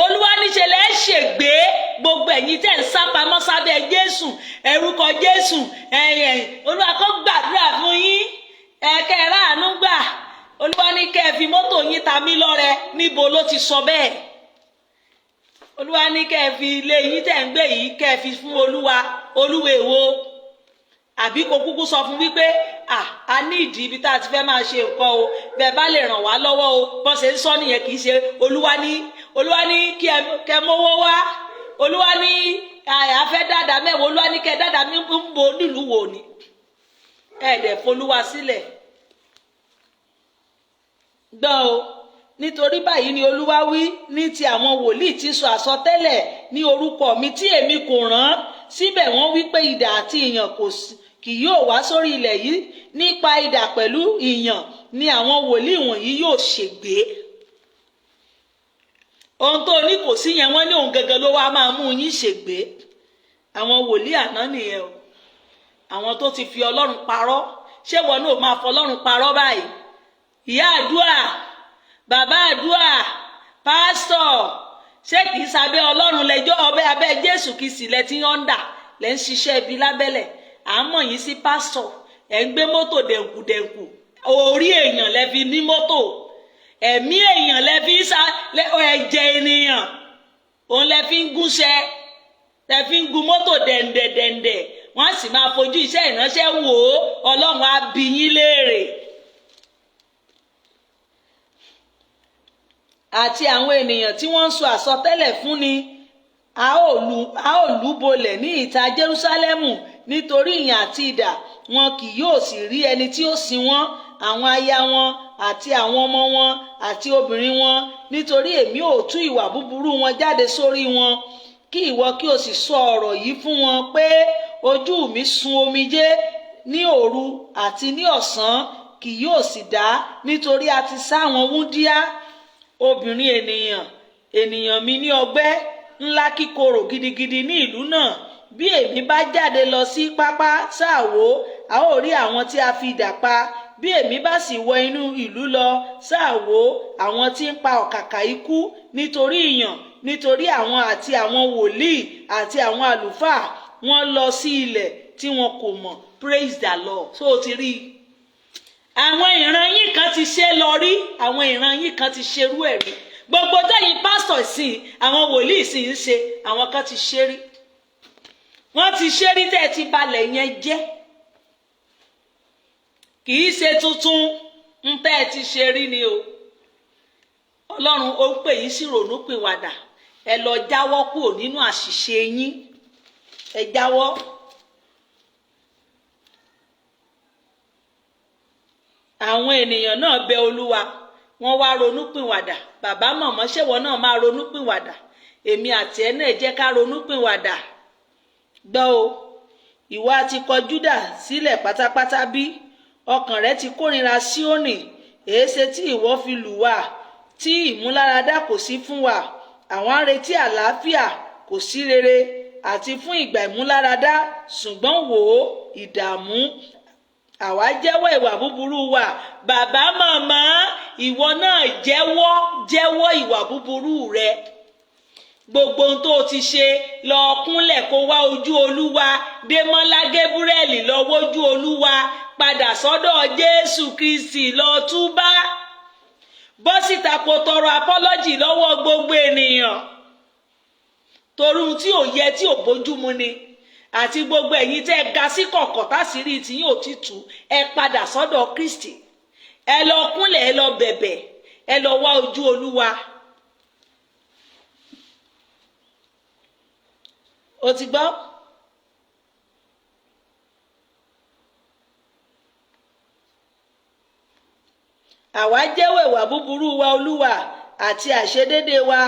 Olúwa níṣe lẹ́ ṣègbé. Gbogbo ẹ̀yin tẹ́ ń sá pamọ́ sábẹ́ Jésù, ẹ̀rúkọ Jésù, ẹ̀yìn Olúwa kó gbàdúrà fún yín, ẹ̀kẹ́ ráàánú gbà. Olúwa ní kẹ́ ẹ fi mọ́tò yín ta mí lọ́rẹ. Níbo ló ti sọ bẹ́ẹ̀? Olúwa ní kẹ́ ẹ fi ilé yín tẹ́ ń gbé yìí, kẹ́ ẹ fi fún Olúwa. Olúwa èwo? Àbí kò kúkú sọ fún wípé à a ní ìdí ibi tá a ti fẹ́ máa ṣe nǹkan o, bẹ́ẹ̀ bá lè ràn wá lọ́wọ́ o. Bọ́n ṣe ń sọ nìyẹn. Kì í ṣe Olúwa ní, Olúwa ní kí ẹ kẹ mówó wá, Olúwa ní àfẹ́ dáadáa mẹ́wàá, Olúwa ní kẹ dáadáa ń bo nílùú wo ni ẹ dẹ̀ folúwa sílẹ̀. Gbọ́ o, nítorí báyìí ni Olúwa wí ní ti àwọn wòlíì tí sọ àsọtẹ́lẹ̀ ní orúkọ mi tí èmi kò rán. Síbẹ̀ wọ́n wí pé idà àti ìyàn kò kì yóò wá sórí ilẹ̀ yìí. Nípa idà pẹ̀lú ìyàn ni àwọn wòlíì wọ̀nyí yóò ṣègbé. Ohun tó ní kò sí yẹn, wọ́n ní òun gẹ́gẹ́ ló wá máa mú yín ṣègbé. Àwọn wòlíì àná nìyẹn o, àwọn tó ti fi Ọlọ́run parọ́. Ṣé wọn náà máa fọ Ọlọ́run parọ́ báyìí? Ìyá àdúà, bàbá àdúà, pásítọ̀, ṣé kìí sábẹ́ Ọlọ́run lẹ́jọ́ ọbẹ̀ abẹ́ Jésù kìí sì lẹ́ tí ń dà lẹ́ ń ṣiṣẹ́ ibi lábẹ́lẹ̀? À ń mọ̀ yín sí pásítọ̀. Ẹ̀ ń gbé mọ́tò dẹ̀nkù dẹ̀nkù. Orí èèyàn lẹ́ fi ní mọ́tò, ẹ̀mí èèyàn lẹ́ fi ń sa, ẹ̀jẹ̀ ènìyàn òun lẹ́ fi ń gúnṣẹ́, lẹ́ fi ń gun mọ́tò dẹ̀ǹdẹ̀dẹ̀ǹdẹ̀. Wọ́n sì máa fojú iṣẹ́ ìránṣẹ́ wò ó. Ọlọ́run á bi yín léèrè. Àti àwọn ènìyàn tí wọ́n ń sọ àsọtẹ́lẹ̀ fúnni, a ó lù bolẹ̀ ní ìta Jerúsálẹ́mù nítorí ìyàn àti idà. Wọn kì yóò sì rí ẹni tí ó sin wọ́n, àwọn aya wọn àti àwọn ọmọ wọn àti obìnrin wọn, nítorí èmi ò tú ìwà búburú wọn jáde sórí wọn. Kí ìwọ kí o sì sọ ọ̀rọ̀ yìí fún wọn pé ojú mi sun omijé ní òru àti ní ọ̀sán, kì yóò sì dá, nítorí a ti sá àwọn wúńdíá obìnrin ènìyàn mi ní ọgbẹ́ ńlá kíkorò gidigidi ní ìlú náà. Bí èmi bá jáde lọ sí pápá, sáà wò, a ó rí àwọn tí a fi idà pa. Bí èmi bá sì wọ inú ìlú lọ, sáà wò, àwọn tí ń pa ọ̀kàkà ikú nítorí ìyàn. Nítorí àwọn àti àwọn wòlíì àti àwọn àlùfáà wọ́n lọ sí ilẹ̀ tí wọn kò mọ̀. Praise the Lord. So o ti rí i, àwọn ìran yín kan ti ṣe lọ rí, àwọn ìran yín kan ti ṣerú ẹ̀ rí. Gbogbo tẹ́yìn pásítọ̀ sí, àwọn wòlíì sì ń ṣe, àwọn kan ti ṣe rí, wọ́n ti ṣe rí. Tẹ́ ẹ ti balẹ̀ yẹn jẹ́, kì í ṣe tuntun ń tẹ́ ẹ ti ṣe rí ni o. Ọlọ́run ó ń pè yín sí ronúpìwàdà. Ẹ lọ jáwọ́ kúrò nínú àṣìṣe yín, ẹ jáwọ́. Àwọn ènìyàn náà bẹ Olúwa, wọ́n wá ronúpìwàdà. Bàbá, mọ̀mọ́, ṣèwọ náà máa ronúpìwàdà? Èmi àti ẹ náà, jẹ́ ká ronúpìwàdà. Gbọ́ o, ìwọ ti kọ Júdà sílẹ̀ pátápátá bí? Ọkàn rẹ ti kórìíra Síónì. Èéṣe tí ìwọ fi lù wá, tí ìmúláradá kò sí fún wa? Àwọn á retí àlàáfíà, kò sí rere, àti fún ìgbà ìmúláradá, ṣùgbọ́n wò ó, ìdààmú. Àwa jẹ́wọ́ ìwà búburú wa. Bàbá, màmá, ìwọ náà jẹ́wọ́, jẹ́wọ́ ìwà búburú rẹ. Gbogbo ohun tó o ti ṣe, lọ kúnlẹ̀ kó wá ojú Olúwa. Démọ́lá Gabriel, lọ wójú Olúwa, padà sọ́dọ̀ Jésù Kristi, lọ túbá, bọ́ síta kó tọrọ apology lọ́wọ́ gbogbo ènìyàn, torí ohun tí ò yẹ, tí ò bójúmu ni. Àti gbogbo ẹ̀yin tẹ́ ẹ ga sí kọ̀kọ̀ tásìrí tí yóò ti tú, ẹ padà sọ́dọ̀ Kristi, ẹ lọ kúnlẹ̀, ẹ lọ bẹ̀bẹ̀, ẹ lọ wá ojú Olúwa. O ti gbọ́? Àwa jẹ́wọ́ ìwà búburú wa, Olúwa, àti àìṣedédé wa,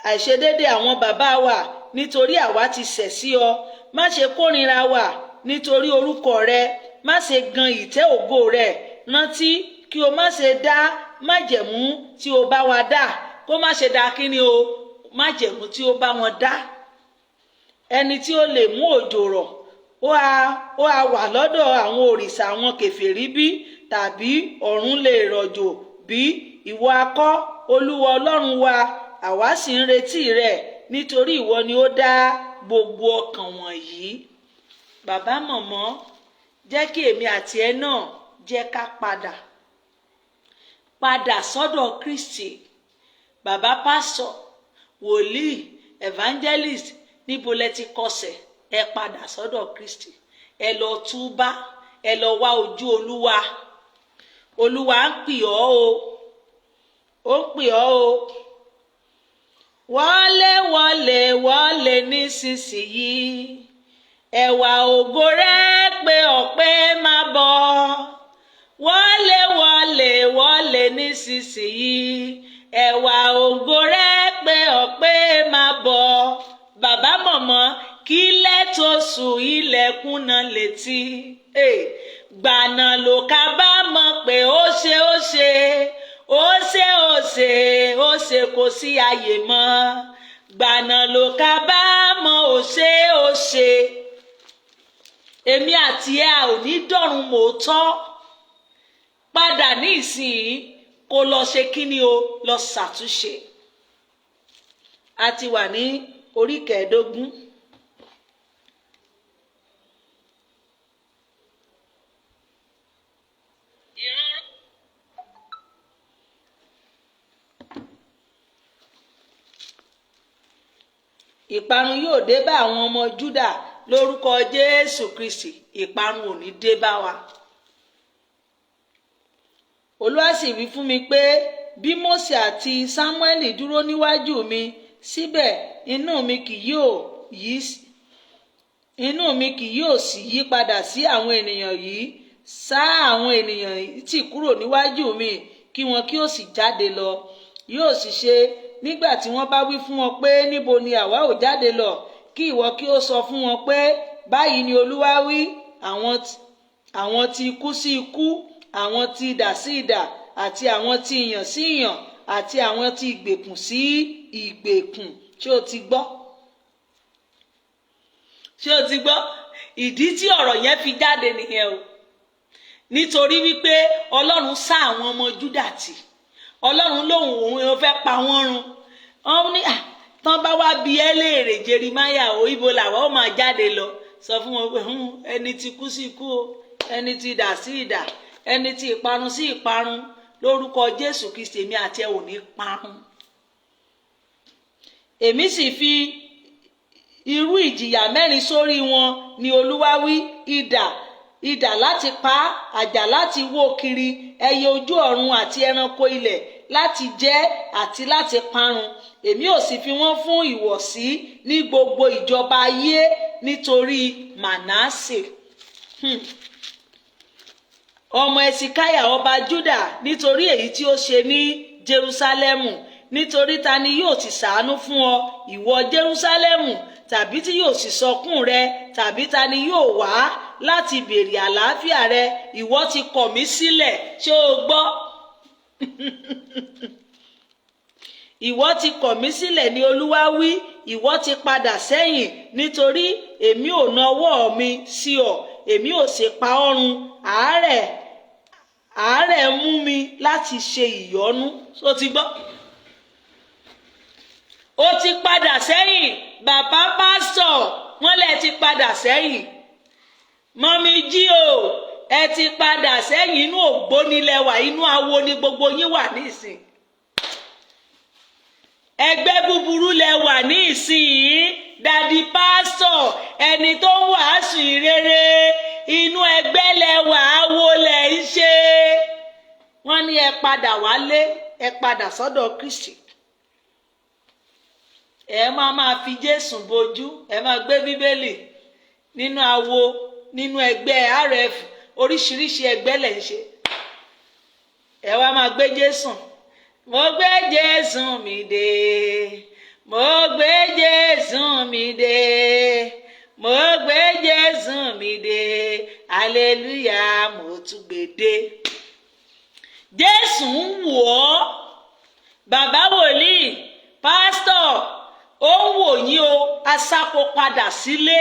àìṣedédé àwọn bàbá wa, nítorí àwa ti ṣẹ̀ sí ọ. Má ṣe kórìíra wa nítorí orúkọ rẹ, má ṣe gan ìtẹ́ ògo rẹ. Rántí kí o má ṣe dá májẹ̀mú tí o bá wa dá, kó má ṣe dá kíni o, májẹ̀mú tí o bá wọn dá. Ẹni tí ó lè mú òjò rọ̀, ó a wà lọ́dọ̀ àwọn òrìṣà àwọn kèfèrí bí? Tàbí ọ̀run lè rọ̀jò bí? Ìwọ akọ́, Olúwa Ọlọ́run wa, àwa sì ń retí rẹ, nítorí ìwọ ni ó dá gbogbo ọkàn wọ̀nyí. Bàbá, mọ̀mọ́, jẹ́ kí èmi àti ẹ náà jẹ́ ká padà padà sọ́dọ̀ Kristi. Bàbá pásọ̀, wòlíì, evangelist, níbo lẹ ti kọsẹ̀? Ẹ padà sọ́dọ̀ Kristi, ẹ lọ túbá, ẹ lọ wá ojú Olúwa. Olúwa ń pè ọ́ o, ó ń pè ọ́ o. Wọlé, wọlé, wọlé nísinsìnyí, ẹwà ògo rẹ pé ọpẹ́, máa bọ̀. Wọlé, wọlé, wọlé nísinsìnyí, ẹwà ògo rẹ pé ọpẹ́, máa bọ̀. Bàbá, mọ̀mọ́, kílẹ̀ tó sùn, ilẹ̀kùn náà létí gbànà ló kábàámọ̀ pé ó ṣe, ó ṣe, ó ṣe, ó ṣe, ó ṣe, kò sí àyè mọ́. Gbànà ló kábàámọ̀, ó ṣe, ó ṣe. Èmi àti ẹ ò ní dọ̀run mòótọ́. Padà ní ìsìn, kó lọ ṣe kíni o, lọ ṣàtúnṣe. A ti wà ní orí 15. Ìparun yóò dé bá àwọn ọmọ Júdà lórúkọ Jésù Kristi. Ìparun ò ní dé bá wa. Olúwa sì wí fún mi pé, bí Mósè àti Sámúẹ́lì dúró níwájú mi síbẹ̀, inú mi kì yóò sì yí padà sí àwọn ènìyàn yìí. Sá àwọn ènìyàn tì kúrò níwájú mi, kí wọn kí ó sì jáde lọ. Yóò sì ṣe, nígbà tí wọ́n bá wí fún wọn pé, níbo ni àwa ò jáde lọ? Kí ìwọ kí ó sọ fún wọn pé, báyìí ni Olúwa wí: àwọn tí ikú sí ikú, àwọn tí idà sí idà, àti àwọn tí ìyàn sí ìyàn, àti àwọn tí ìgbèkùn sí ìgbèkùn. Ṣé o ti gbọ́? Ṣé o ti gbọ́? Ìdí tí ọ̀rọ̀ yẹn fi jáde nìyẹn o, nítorí wípé Ọlọ́run sá àwọn ọmọ Júdà tì. Ọlọ́run lòun òun fẹ́ pa wọ́n run. Wọ́n ní tán bá wá bi ẹ́ léèrè, Jerimaya o, ibo làwọn ó máa jáde lọ? Sọ fún wọn pé ẹni tí kú sí ikú o, ẹni tí idà sí idà, ẹni tí ìparun sí ìparun. Lórúkọ Jésù Kristi, èmi àti ẹ ò ní parun. Èmi sì fi irú ìjìyà mẹ́rin sórí wọn, ni Olúwa wí: idà, idà láti pa, àjà láti wó kiri, ẹyẹ ojú ọ̀run àti ẹranko ilẹ̀ láti jẹ àti láti parun. Èmi ò sì fi wọ́n fún ìwọ̀sí ní gbogbo ìjọba ayé nítorí Mànásè, ọmọ Ẹsikáyà ọba Júdà, nítorí èyí tí ó ṣe ní Jerúsálẹ́mù. Nítorí ta ni yóò ti ṣàánú fún ọ, ìwọ Jerúsálẹ́mù, tàbí tí yóò sì sọkún rẹ, tàbí ta ni yóò wá láti béèrè àlàáfíà rẹ? Ìwọ ti kọ̀ mí sílẹ̀. Ṣé o gbọ́? Ìwọ ti kọ̀ mí sílẹ̀, ní Olúwa wí. Ìwọ ti padà sẹ́yìn. Nítorí èmi ò nawọ́ mi sí ọ, èmi ò sì pa ọ́ run. Àárẹ̀, àárẹ̀ mú mi láti ṣe ìyọ́nú. Ó ti gbọ́? Ó ti padà sẹ́yìn. Bàbá pásítọ̀, wọ́n lẹ ti padà sẹ́yìn. Mummy G.O, ẹ ti padà sẹ́yìn. Inú ògbóni lẹwà, inú awo ni gbogbo yín wà nísìn. Ẹgbẹ́ búburú lẹ wà ní ìsinyìí. Daddy pásítọ̀, ẹni tó ń wàásù ìrere, inú ẹgbẹ́ lẹ wà, awo lẹ ń ṣe. Wọ́n ní ẹ padà wálé, ẹ padà sọ́dọ̀ Kristi. Ẹ máa máa fi Jésù bojú, ẹ máa gbé Bíbélì nínú awo, nínú ẹgbẹ́ RF, oríṣiríṣi ẹgbẹ́ lẹ̀ ń ṣe. Ẹ wá máa gbé Jésù. Mo gbé Jésù mi dé, mo gbé Jésù mi dé, mo gbé Jésù mi dé, hallelujah, mo tún gbé dé. Jésù ń wò ọ́, bàbá wòlíì, pásítọ̀, ó ń wò yín o. Asáko padà sílé,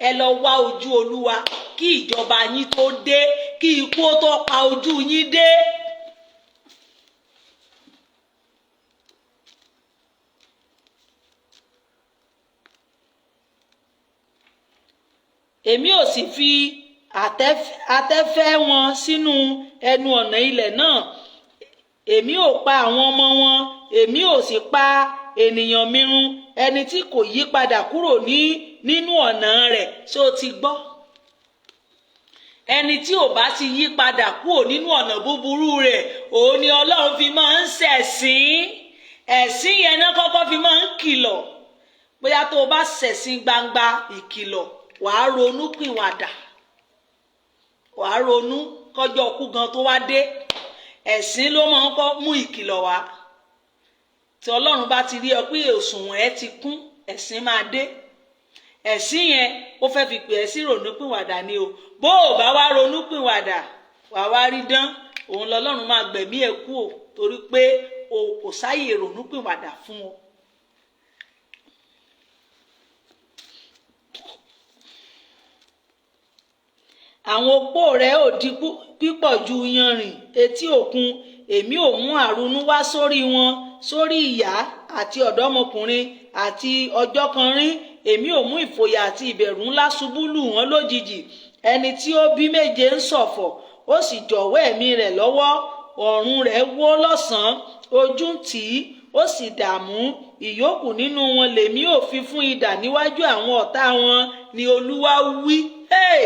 ẹ lọ wá ojú Olúwa kí ìjọba yín tó dé, kí ikú ó tó pa ojú yín dé. Èmi ò sì fi àtẹ́fẹ́ wọn sínú ẹnu ọ̀nà ilẹ̀ náà. Èmi ò pa àwọn ọmọ wọn, èmi ò sì pa ènìyàn mi run, ẹni tí kò yí padà kúrò ní nínú ọ̀nà rẹ̀. Ṣé o ti gbọ́? Ẹni tí ò bá ti yí padà kúrò nínú ọ̀nà búburú rẹ̀, òun ni Ọlọ́run fi máa ń ṣẹ̀sín. Ẹ̀sín yẹn náà kọ́kọ́ fi máa ń kìlọ̀. Bóyá tó o bá ṣẹ̀sín gbangba ìkìlọ̀, wàá ronú pìwàdà, wàá ronú kọjọ́ ọkú gan tó wá dé. Ẹ̀sín ló máa ń kọ́ mú ìkìlọ̀ wá. Tí Ọlọ́run bá ti rí ọ pé òṣùwọ̀n ẹ ti kún, ẹ̀sín máa dé. Ẹ̀sín yẹn, ó fẹ́ fi pè ẹ́ sí ronúpìwàdà ni o. Bó o bá wá ronúpìwàdà, wàá wá rí dán, òun lọ́lọ́run máa gbẹ̀mí ẹ̀ kú o, torí pé o kò sáyè ronúpìwàdà fún ọ. Àwọn opó rẹ̀ ò di pípọ̀ ju yanrìn etí òkun. Èmi ò mú àrunú wá sórí wọn, sórí ìyá àti ọ̀dọ́mọkùnrin àti ọjọ́ kan rí. Èmi ò mú ìfòyà àti ìbẹ̀rù ńlá ṣubú lù wọ́n lójijì. Ẹni tí ó bí 7 ń ṣọ̀fọ̀, ó sì jọ̀wọ́ ẹ̀mí rẹ̀ lọ́wọ́. Ọ̀run rẹ̀ wó lọ́sàn-án, ojú ń tì í, ó sì dààmú. Ìyókù nínú wọn lèmi ò fi fún idà níwájú àwọn ọ̀tá wọn, ni Olúwa wí. Hey!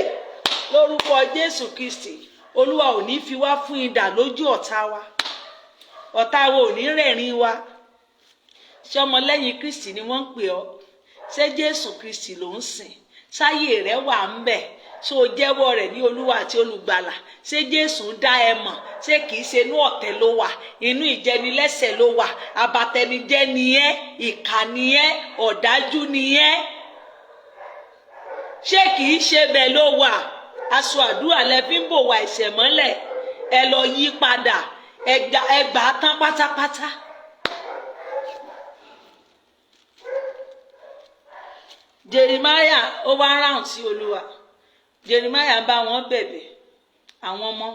Lórúkọ Jésù Kristi, Olúwa ò ní fi wá fún idà lójú ọ̀tá wa. Ọ̀tá wa ò ní rẹ̀rín wa. Ṣé ọmọlẹ́yìn Kristi ni wọ́n ń pè ọ́? Ṣé Jésù Kristi ló ń sìn? Sáyé rẹ̀ wà ń bẹ̀? Ṣé o jẹ́wọ́ rẹ̀ ní Olúwa àti Olùgbàlà? Ṣé Jésù ń dá ẹ mọ̀? Ṣé kìí ṣe inú ọ̀tẹ̀ ló wà? Inú ìjẹnilẹ́sẹ̀ ló wà? Abatẹnijẹ́ ni ẹ́, ìkà ni ẹ́, ọ̀dájú ni ẹ́. Ṣé kìí ṣe bẹ́ẹ̀ ló wà? Aṣọ àdúrà lẹ fi ń bò wá ẹ̀ṣẹ̀ mọ́lẹ̀. Ẹ lọ yí padà, ẹ gbà á tán pátápátá. Jeremiah ó wá ráhùn sí Olúwa. Jeremiah ń bá wọn bẹ̀bẹ̀, àwọn ọmọ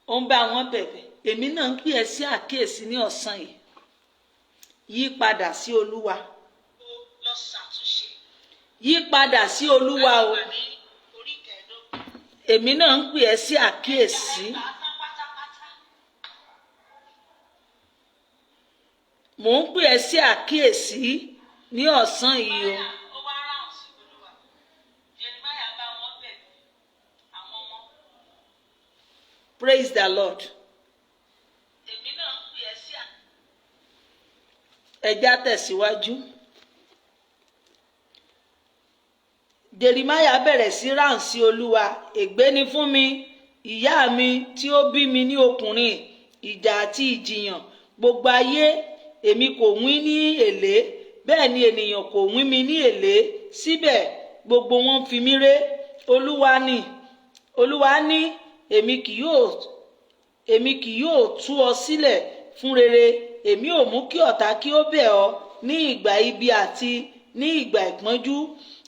ó ń bá wọn bẹ̀bẹ̀. Èmi náà ń pè ẹ́ sí àkíyèsí ní ọ̀sán yìí. Yí padà sí Olúwa. Yí padà sí Olúwa o. Èmi náà ń pè ẹ́ sí àkíyèsí. Mò ń pè ẹ́ sí àkíyèsí ní ọ̀sán yìí o. Praise the Lord. Ẹ já tẹ̀síwájú. Jeremiah bẹ̀rẹ̀ sí ráhùn sí Olúwa. Ègbé ni fún mi, ìyá mi tí ó bí mi ní ọkùnrin, ìjà àti ìjìyàn gbogbo ayé. Èmi kò wí ní èlé, bẹ́ẹ̀ ni ènìyàn kò wí mi ní èlé, síbẹ̀ gbogbo wọn fi mí ré. Olúwa ní, èmi kì yóò tú ọ sílẹ̀ fún rere. Èmi ò mú kí ọ̀tá kí ó bẹ̀ ọ́ ní ìgbà ibi àti ní ìgbà ìpọ́njú.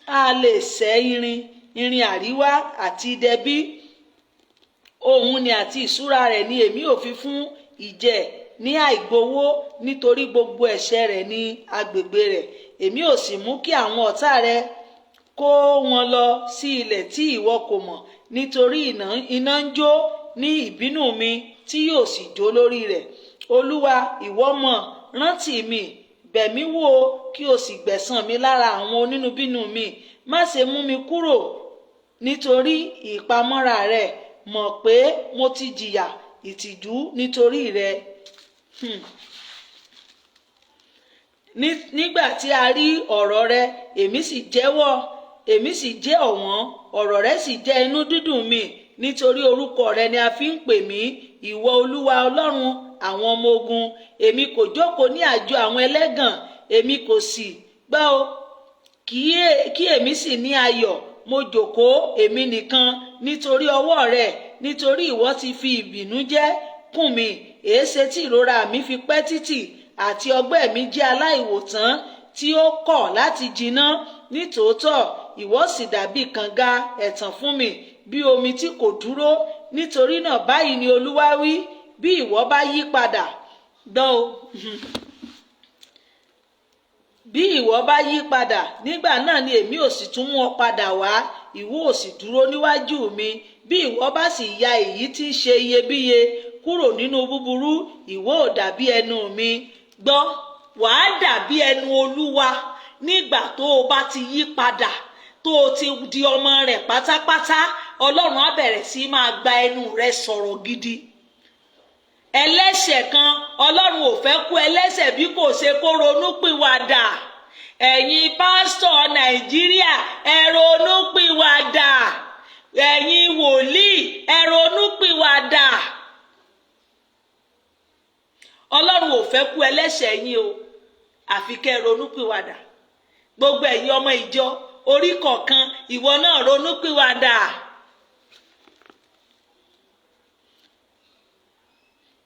A lè ṣẹ́ irin àríwá àti idẹ bí. Òun ni àti ìṣúra rẹ̀ ni èmi ò fi fún ìjẹ. ní àìgbowó, nítorí gbogbo ẹ̀ṣẹ̀ rẹ̀ ní agbègbè rẹ̀. Èmi ò sì mú kí àwọn ọ̀tá rẹ̀ kó wọn lọ sí ilẹ̀ tí ìwọ kò mọ̀, nítorí iná ń jó ní ìbínú mi tí yóò sì jó lórí rẹ̀. Olúwa, ìwọ mọ̀, rántí mi, bẹ̀ mí wò, kí o sì gbẹ̀san mi lára àwọn onínúbínú mi. Má ṣe mú mi kúrò nítorí ìpamọ́ra rẹ. Mọ̀ pé mo ti jìyà ìtìjú nítorí rẹ. Nígbà tí a rí ọ̀rọ̀ rẹ, èmi sì jẹ́wọ́, èmi sì jẹ́ ọ̀wọ́n, ọ̀rọ̀ rẹ sì jẹ́ inú dídùn mi, nítorí orúkọ rẹ ni a fi ń pè mí, ìwọ Olúwa Ọlọ́run àwọn ọmọ ogun. Èmi kò jókòó ní àjọ àwọn ẹlẹ́gàn, èmi kò sì gbọ́ o, kí èmi sì ní ayọ̀. Mo jókòó èmi nìkan nítorí ọwọ́ rẹ, nítorí ìwọ ti fi ìbínú jẹ́ kùn mí. Èéṣe tí ìrora mi fi pẹ́ títì, àti ọgbẹ́ mi jẹ́ aláìwòtán tí ó kọ̀ láti jiná? Nítòótọ́ ìwọ sì dàbí kànga ẹ̀tàn fún mi, bí omi tí kò dúró. Nítorí náà, báyìí ni Olúwa wí: bí ìwọ bá yí padà dán o, bí ìwọ bá yí padà, nígbà náà ni èmi ò sì tún mú ọ padà wá, ìwọ ò sì dúró níwájú mi. Bí ìwọ bá sì ya èyí tí ń ṣe iyebíye kúrò nínú búburú, ìwọ ò dàbí ẹnu mi. Gbọ́, wàá dàbí ẹnu Olúwa nígbà tó o bá ti yí padà, tó o ti di ọmọ rẹ̀ pátápátá. Ọlọ́run á bẹ̀rẹ̀ sí máa gba ẹnu rẹ̀ sọ̀rọ̀ gidi. Ẹlẹ́ṣẹ̀ kan, Ọlọ́run ò fẹ́ kú ẹlẹ́ṣẹ̀ bí kò ṣe kó ronúpìwàdà. Ẹ̀yin pásítọ̀ Nàìjíríà, ẹ ronúpìwàdà. Ẹ̀yin wòlíì, ẹ ronúpìwàdà. Ọlọ́run ò fẹ́ kú ẹlẹ́ṣẹ̀ yín o, àfi kẹ́ ẹ ronúpìwàdà. Gbogbo ẹ̀yin ọmọ ìjọ orí kọ̀ọ̀kan, ìwọ náà ronúpìwàdà.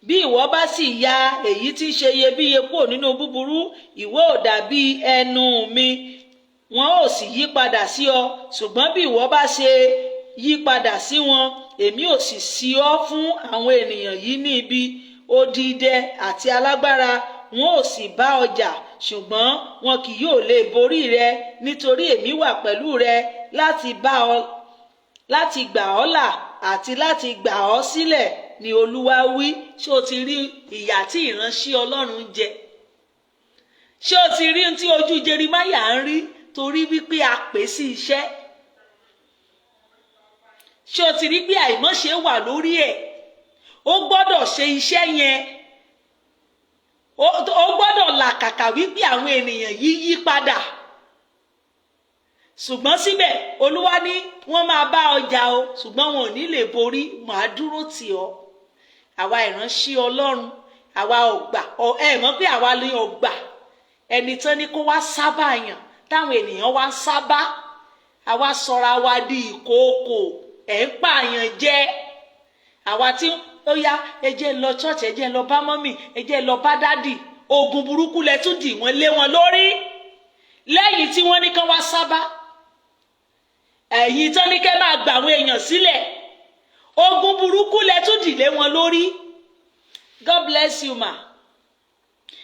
Bí ìwọ bá sì ya èyí tí ń ṣe iyebíye kúrò nínú búburú, ìwọ ò dàbí ẹnu mi, wọn ò sì yí padà sí ọ. Ṣùgbọ́n bí ìwọ bá ṣe yí padà sí wọn, èmi ò sì sí ọ fún àwọn ènìyàn yìí ní ibi odi idẹ àti alágbára, wọn ò sì bá ọ jà, ṣùgbọ́n wọn kì yóò lè borí rẹ, nítorí èmi wà pẹ̀lú rẹ láti gbà ọ́ là àti láti gbà ọ́ sílẹ̀, ni Olúwa wí. Ṣé o ti rí ìyà tí ìránṣẹ́ Ọlọ́run jẹ? Ṣé o ti rí tí ojú Jeremáyà ń rí torí wípé a pè sí iṣẹ́? Ṣé o ti rí pé àìmọ́ṣe wà lórí ẹ̀? Ó gbọ́dọ̀ ṣe iṣẹ́ yẹn, ó gbọ́dọ̀ làkàkà wípé àwọn ènìyàn yìí yí padà. Ṣùgbọ́n síbẹ̀, Olúwa ní wọ́n máa bá ọjà o, ṣùgbọ́n wọn ò ní lè borí, màá dúró tì ọ́. Àwa ìránṣẹ́ Ọlọ́run, àwa ọ̀gbà, ẹ mọ̀ pé àwa lè ọ̀gbà ẹni tán ní kó wá sábà yàn, táwọn ènìyàn wá ń sábà, àwa sọra wa di ìkookò, ẹ̀ ń pààyàn jẹ. Àwa tí ó yá, ẹ jẹ́ lọ church, ẹ jẹ́ lọ bá mọ́mì, ẹ jẹ́ lọ bá dádì, oògùn burúkú lẹ tún dì wọ́n lé wọn lórí lẹ́yìn tí wọ́n ní kán wá sábà. Ẹ̀yin tán ní kẹ́ máa gbà àwọn èèyàn sílẹ̀, ogun burúkú lẹ tún dì lé wọn lórí. God bless you, ma.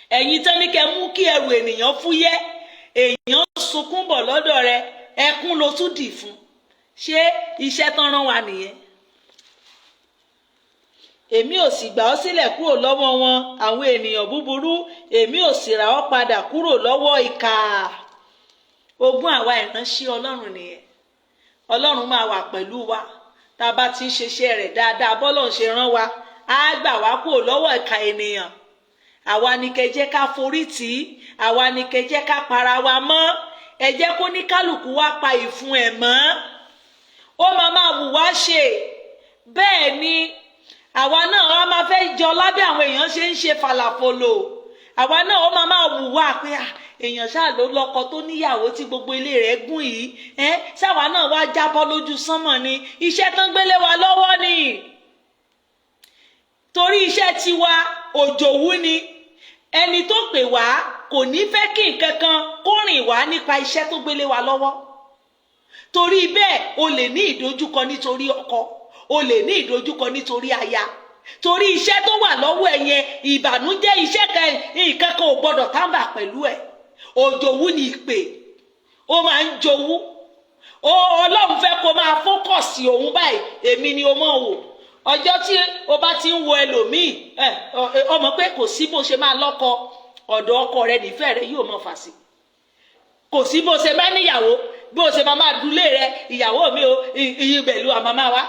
Ẹ̀yin tán ní kẹ́ mú kí ẹrù ènìyàn fúyẹ́, èèyàn sunkún bọ̀ lọ́dọ̀ rẹ, ẹkún ló tún dì fún. Ṣé iṣẹ́ tán rán wa nìyẹn? Èmi ò sì gbà ọ́ sílẹ̀ kúrò lọ́wọ́ wọn, àwọn ènìyàn búburú, èmi ò sì rà ọ́ padà kúrò lọ́wọ́ ìkà. Ogún àwa ìránṣẹ́ Ọlọ́run nìyẹn. Ọlọ́run máa wà pẹ̀lú wa tá a bá ti ń ṣiṣẹ́ rẹ̀ dáadáa, bọ́lọ́run ṣe rán wa, á gbà wá kúrò lọ́wọ́ ìkà ènìyàn. Àwa ni kẹ́ jẹ́ ká forí tì í, àwa ni kẹ́ jẹ́ ká para wa mọ́. Ẹ jẹ́ kó ní kálukú wá pa ìfun ẹ̀ mọ́, ó máa máa wù wá ṣe. Bẹ́ẹ̀ ni àwa náà a máa fẹ́ jọ lábẹ́ àwọn èèyàn ṣe ń ṣe fàlàfòlò. Àwa náà ó máa máa wù wá pé èèyàn ṣáà ló lọ́kọ tó níyàwó tí gbogbo ilé rẹ̀ gùn yìí, ẹ ṣáwa náà wá jábọ́ lójú sánmọ̀ ni. Iṣẹ́ tán gbélé wa lọ́wọ́ ni, torí iṣẹ́ tiwa òjòwú ni. Ẹni tó pè wá kò ní fẹ́ kí nǹkan kan kó rìn wá nípa iṣẹ́ tó gbélé wa lọ́wọ́. Torí bẹ́ẹ̀, o lè ní ìdojúkọ nítorí ọkọ, o lè ní ìdojúkọ nítorí aya. Torí iṣẹ́ tó wà lọ́wọ́ ẹ yẹn, ìbànújẹ́ iṣẹ́ kan, nǹkan kan ò gbọ́dọ̀ tamper pẹ̀lú ẹ̀. Òjòwú ni ìpè, ó máa ń jowú. Ọlọ́run fẹ́ kó máa focus òun báyìí. Èmi ni o mọ̀ wò. Ọjọ́ tí o bá ti ń wo ẹlòmíì, ẹ ọmọ pé kò sí bó ṣe máa lọ́kọ, ọ̀dọ̀ ọkọ rẹ nífẹ̀ẹ́ rẹ yóò mọ̀ fà sí. Kò sí bó ṣe máa níyàwó, bó ṣe máa máa dúlé rẹ, ìyàwó mi o, iye pẹ̀lú àmàmá wa.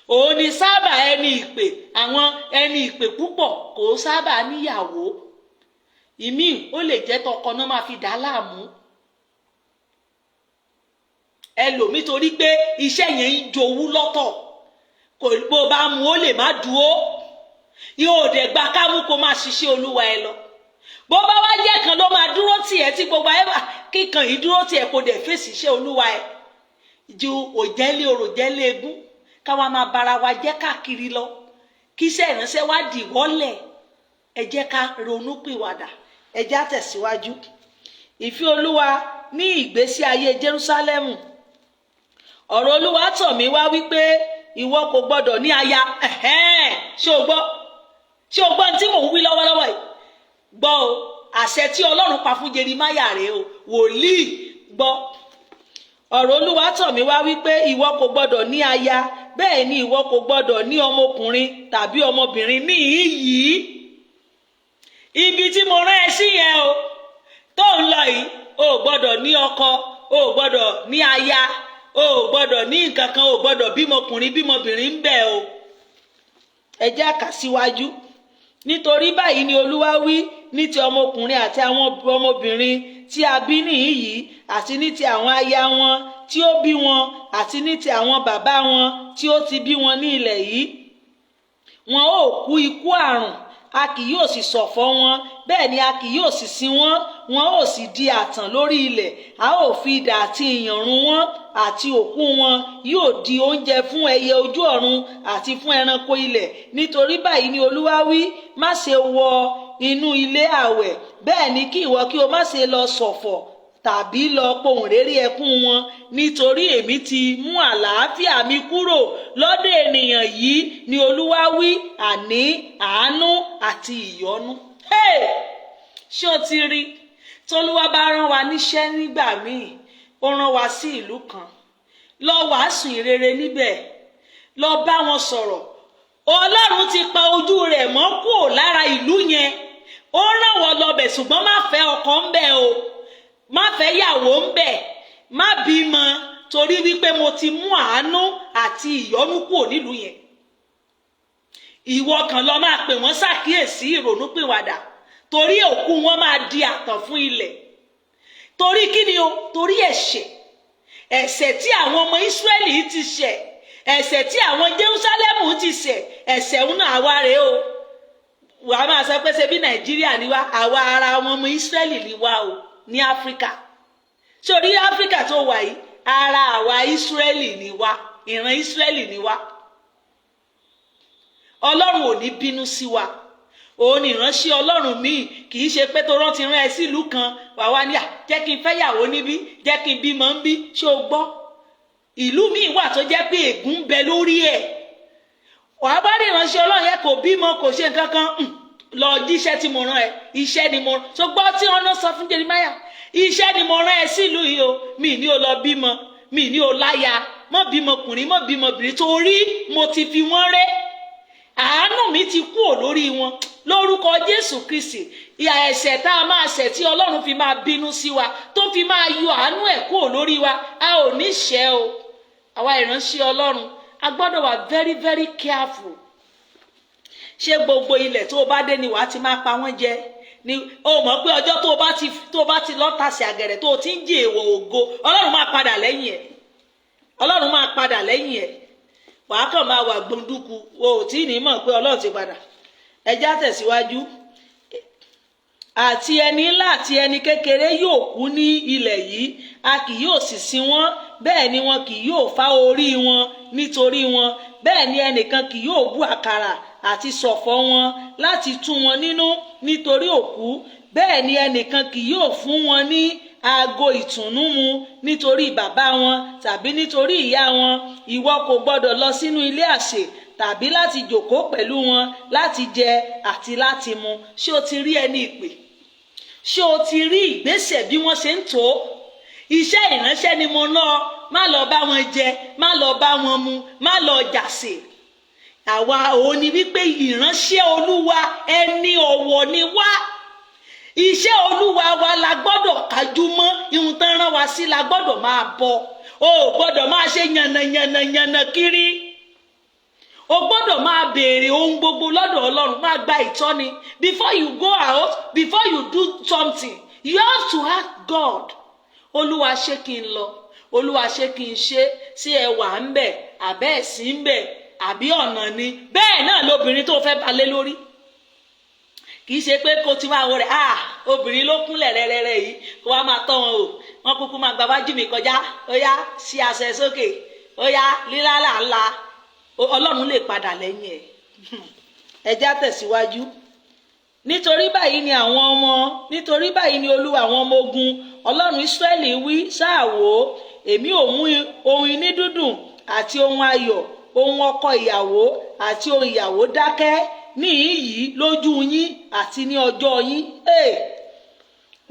Òun ni sábà ẹni ìpè, àwọn ẹni ìpè púpọ̀ kò sábà níyàwó. Ìmíì ó lè jẹ́ tọkọ náà máa fi dà á láàmú. Ẹlòmíì, torí pé iṣẹ́ yẹn ń jowú lọ́tọ̀, kò bó bá mú, ó lè má dúró, yóò dẹ̀ gba kámú kó máa ṣiṣẹ́ Olúwa ẹ lọ. Bó bá wá jẹ́ kan ló máa dúró tì ẹ́, tí gbogbo ayé kíkan yìí dúró tì ẹ́, kó dẹ̀ fèsì iṣẹ́ Olúwa ẹ ju òjẹ́lé oròjẹ́lé egún, káwa máa bara wa jẹ́ káàkiri lọ, kí iṣẹ́ ìránṣẹ́ wá dìwọ́lẹ̀. Ẹ jẹ́ ká ronú pìwàdà. Ẹ jẹ́ á tẹ̀síwájú. Ìfẹ́ Olúwa ní ìgbésí ayé Jerúsálẹ́mù. Ọ̀rọ̀ Olúwa tọ̀ mí wá wípé, ìwọ kò gbọ́dọ̀ ní aya. Ṣé o gbọ́? Ṣé o gbọ́ tí mò ń wí lọ́wọ́lọ́wọ́ yìí? Gbọ́ o, àṣẹ tí Ọlọ́run pa fún Jeremáyà rèé o, wòlíì. Gbọ́, ọ̀rọ̀ Olúwa tọ̀ mí wá wípé, ìwọ kò gbọ́dọ̀ ní aya, bẹ́ẹ̀ ni ìwọ kò gbọ́dọ̀ ní ọmọkùnrin tàbí ọmọbìnrin ní yìí. Ibi tí mo rán ẹ sí yẹn o tó ń lọ yìí, o ò gbọ́dọ̀ ní ọkọ, o ò gbọ́dọ̀ ní aya, o ò gbọ́dọ̀ ní nǹkan kan, o ò gbọ́dọ̀ bímọkùnrin, bímọbìnrin ń bẹ o. Ẹ jẹ́ á kà síwájú. Nítorí báyìí ni Olúwa wí ní ti ọmọkùnrin àti àwọn ọmọbìnrin tí a bí níhìn yìí, àti ní ti àwọn aya wọn tí ó bí wọn, àti ní ti àwọn bàbá wọn tí ó ti bí wọn ní ilẹ̀ yìí: wọn ó kú ikú àrùn, a kì yóò sì ṣọ̀fọ̀ wọn, bẹ́ẹ̀ ni a kì yóò sì sin wọn. Wọn ó sì di àtàn lórí ilẹ̀, a ó fi idà àti ìyàn run wọn, àti òkú wọn yóò di oúnjẹ fún ẹyẹ ojú ọ̀run àti fún ẹranko ilẹ̀. Nítorí báyìí ni Olúwa wí: má ṣe wọ inú ilé àwẹ̀, bẹ́ẹ̀ ni kí ìwọ kí o má ṣe lọ ṣọ̀fọ̀ tàbí lọ pohùn réré ẹkún wọn, nítorí èmi ti mú àlàáfíà mi kúrò lọ́dọ̀ ènìyàn yìí, ni Olúwa wí, àní àánú àti ìyọ́nú. Hey! Ṣé o ti rí tolúwa bá rán wa níṣẹ́ nígbà míì, ó rán wa sí ìlú kan, lọ wàásù ìrere níbẹ̀, lọ bá wọn sọ̀rọ̀, Ọlọ́run ti pa ojú rẹ̀ mọ́ kúrò lára ìlú yẹn. Ó rán wọn lọbẹ̀, ṣùgbọ́n má fẹ́ ọkọ ń bẹ̀ o, má fẹ́ yàwó ń bẹ̀, má bímọ, torí wípé mo ti mú àánú àti ìyọ́nú kúrò nílùú yẹn. Ìwọ kan lọ máa pè wọ́n ṣàkíyèsí ìrònúpìwàdà, torí òkú wọn máa di àtàn fún ilẹ̀. Torí kí ni o? Torí ẹ̀ṣẹ̀, ẹ̀ṣẹ̀ tí àwọn ọmọ Ísírẹ́lì ti ṣẹ̀, ẹ̀ṣẹ̀ tí àwọn Jerúsálẹ́mù ti ṣẹ̀. Ẹ̀ṣẹ̀ ń náà àwa rèé o. Wàá máa sọ pé ṣe bí Nàìjíríà ni wá, àwa ara àwọn ọmọ Ísírẹ́lì ni wá o ní Áfíríkà. Sórí Áfíríkà tó wà yìí, ara àwa Ísírẹ́lì ni wá, ìran Ísírẹ́lì ni wá. Ọlọ́run ò ní bínú sí wa. Òun ni ìránṣẹ́ Ọlọ́run míì, kì í ṣe pé tó rántí rán ẹ sílùú kan, wà wá ní à, jẹ́ kí n fẹ́yàwó níbí, jẹ́ kí n bímọ ń bí. Ṣé o gbọ́? Ìlú míì wà tó jẹ́ pé ègún ń bẹ lórí ẹ̀. Wàá bá rí ìránṣẹ́ Ọlọ́run yẹn, kò bímọ, kò ṣe nǹkan kan. Lọ jíṣẹ́ tí mo rán ẹ. Iṣẹ́ ni mo tó gbọ́ tí wọ́n náà sọ fún Jeremáyà. Iṣẹ́ ni mo rán ẹ sílùú yìí o. Mi ní o lọ bímọ, mi ní o láya, mọ́ bímọkùnrin, mọ́ bímọbìnrin, torí mo ti fi wọ́n ré, àánú mi ti kúrò lórí wọn. Lórúkọ Jésù Kristi, ìyà ẹ̀ṣẹ̀ tá a máa ṣẹ̀ tí Ọlọ́run fi máa bínú sí wa, tó fi máa yọ àánú ẹ̀ kúrò lórí wa, a ò ní ṣẹ̀ o. Àwa ìránṣẹ́ Ọlọ́run, a gbọ́dọ̀ wà very very careful. Ṣé gbogbo ilẹ̀ tó o bá dé ni wàá ti máa pa wọ́n jẹ ni? O mọ̀ pé ọjọ́ tó o bá ti lọ́tàsí àgẹ̀rẹ̀, tó o ti ń jẹ èèwọ̀ ògo, Ọlọ́run máa padà lẹ́yìn ẹ̀. Ọlọ́run máa padà lẹ́yìn ẹ̀. Wàá kàn máa wà gbòǹdùkú, o ò tí ì ní mọ̀ pé Ọlọ́run ti padà. Ẹ já tẹ̀síwájú. Àti ẹni ńlá àti ẹni kékeré yóò kú ní ilẹ̀ yìí, a kì yóò sì sin wọ́n, bẹ́ẹ̀ ni wọn kì yóò fá orí wọn nítorí wọn, bẹ́ẹ̀ ni ẹnìkan kì yóò bú àkàrà àti ṣọ̀fọ̀ wọn láti tú wọn nínú nítorí òkú, bẹ́ẹ̀ ni ẹnìkan kì yóò fún wọn ní aago ìtùnú mu nítorí bàbá wọn tàbí nítorí ìyá wọn. Ìwọ kò gbọdọ̀ lọ sínú ilé àsè tàbí tàbí láti jòkó pẹ̀lú wọn láti jẹ àti láti mu. Ṣé o ti rí ẹni ìpè? Ṣé o ti rí ìgbésẹ̀ bí wọ́n ṣe ń tó iṣẹ́ ìránṣẹ́ ni mo ná? Má lọ bá wọn jẹ, má lọ bá wọn mu, má lọ jàsè. Àwa òun ni wípé ìránṣẹ́ Olúwa, ẹni ọ̀wọ̀ ni wá. Iṣẹ́ Olúwa wa la gbọ́dọ̀ kájú mọ́. Ihun tán rán wa sí la gbọ́dọ̀ máa bọ. O ò gbọ́dọ̀ máa ṣe yànnàyànnàyànnà kiri. O gbọ́dọ̀ máa béèrè ohun gbogbo lọ́dọ̀ Ọlọ́run, máa gba ìtọ́ni. Before you go out, before you do something, you have to ask God: Olúwa, ṣé kí n lọ? Olúwa, ṣé kí n ṣe? Sí ẹ wà ń bẹ̀, àbẹ́ ẹ̀ sí ń bẹ̀, àbí ọ̀nà ni? Bẹ́ẹ̀ náà lobìnrin tó fẹ́ balẹ̀ lórí, kì í ṣe pé kó ti máa wọ rẹ̀. Ah, obìnrin ló kúnlẹ̀ rẹ́rẹ́rẹ́ yìí, kó wá máa tọ́ wọn o. Wọn kúkú máa gba wájú mi kọjá. Ó yá, sí àṣẹ sókè, ó yá, lílálà ńlá. Ọlọ́run lè padà lẹ́yìn ẹ̀. Ẹ já tẹ̀síwájú. Nítorí báyìí ni àwọn ọmọ, nítorí báyìí ni Olúwa àwọn ọmọ ogun, Ọlọ́run Ísírẹ́lì wí: Sáà wò ó, èmi ò mú ohun inú dídùn àti ohun ayọ̀, ohun ọkọ ìyàwó àti ohun ìyàwó dákẹ́ níhìn yìí lójú yín àti ní ọjọ́ yín.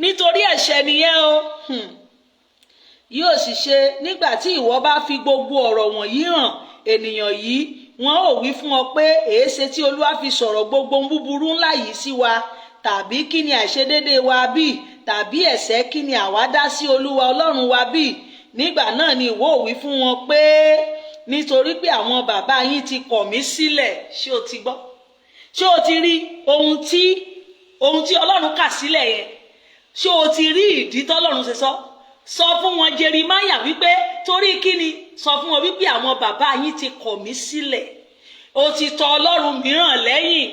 Nítorí ẹ̀ṣẹ̀ nìyẹn o. Yóò sì ṣe, nígbà tí ìwọ bá fi gbogbo ọ̀rọ̀ wọ̀nyí hàn ènìyàn yìí, wọn ò wí fún ọ pé, "Èéṣe tí Olúwa fi sọ̀rọ̀ gbogbo ohun búburú ńlá yìí sí wa? Tàbí kí ni àìṣedéédéé wa bí? Tàbí ẹ̀ṣẹ̀ kí ni àwa dá sí Olúwa Ọlọ́run wa bí?" Nígbà náà ni ìwọ ò wí fún wọn pé, "Nítorí pé àwọn bàbá yín ti kọ̀ mí sílẹ̀." Ṣé o ti gbọ́? Ṣé o ti rí ohun tí Ọlọ́run kà sílẹ̀ yẹn? Ṣé o ti rí ìdí tọ́lọ́run ṣe sọ? Sọ fún wọn, Jerimaya, wípé torí kíni? Sọ fún wọn wípé àwọn bàbá yín ti kọ̀ mí sílẹ̀, o ti tọ̀ ọlọ́run mìíràn lẹ́yìn.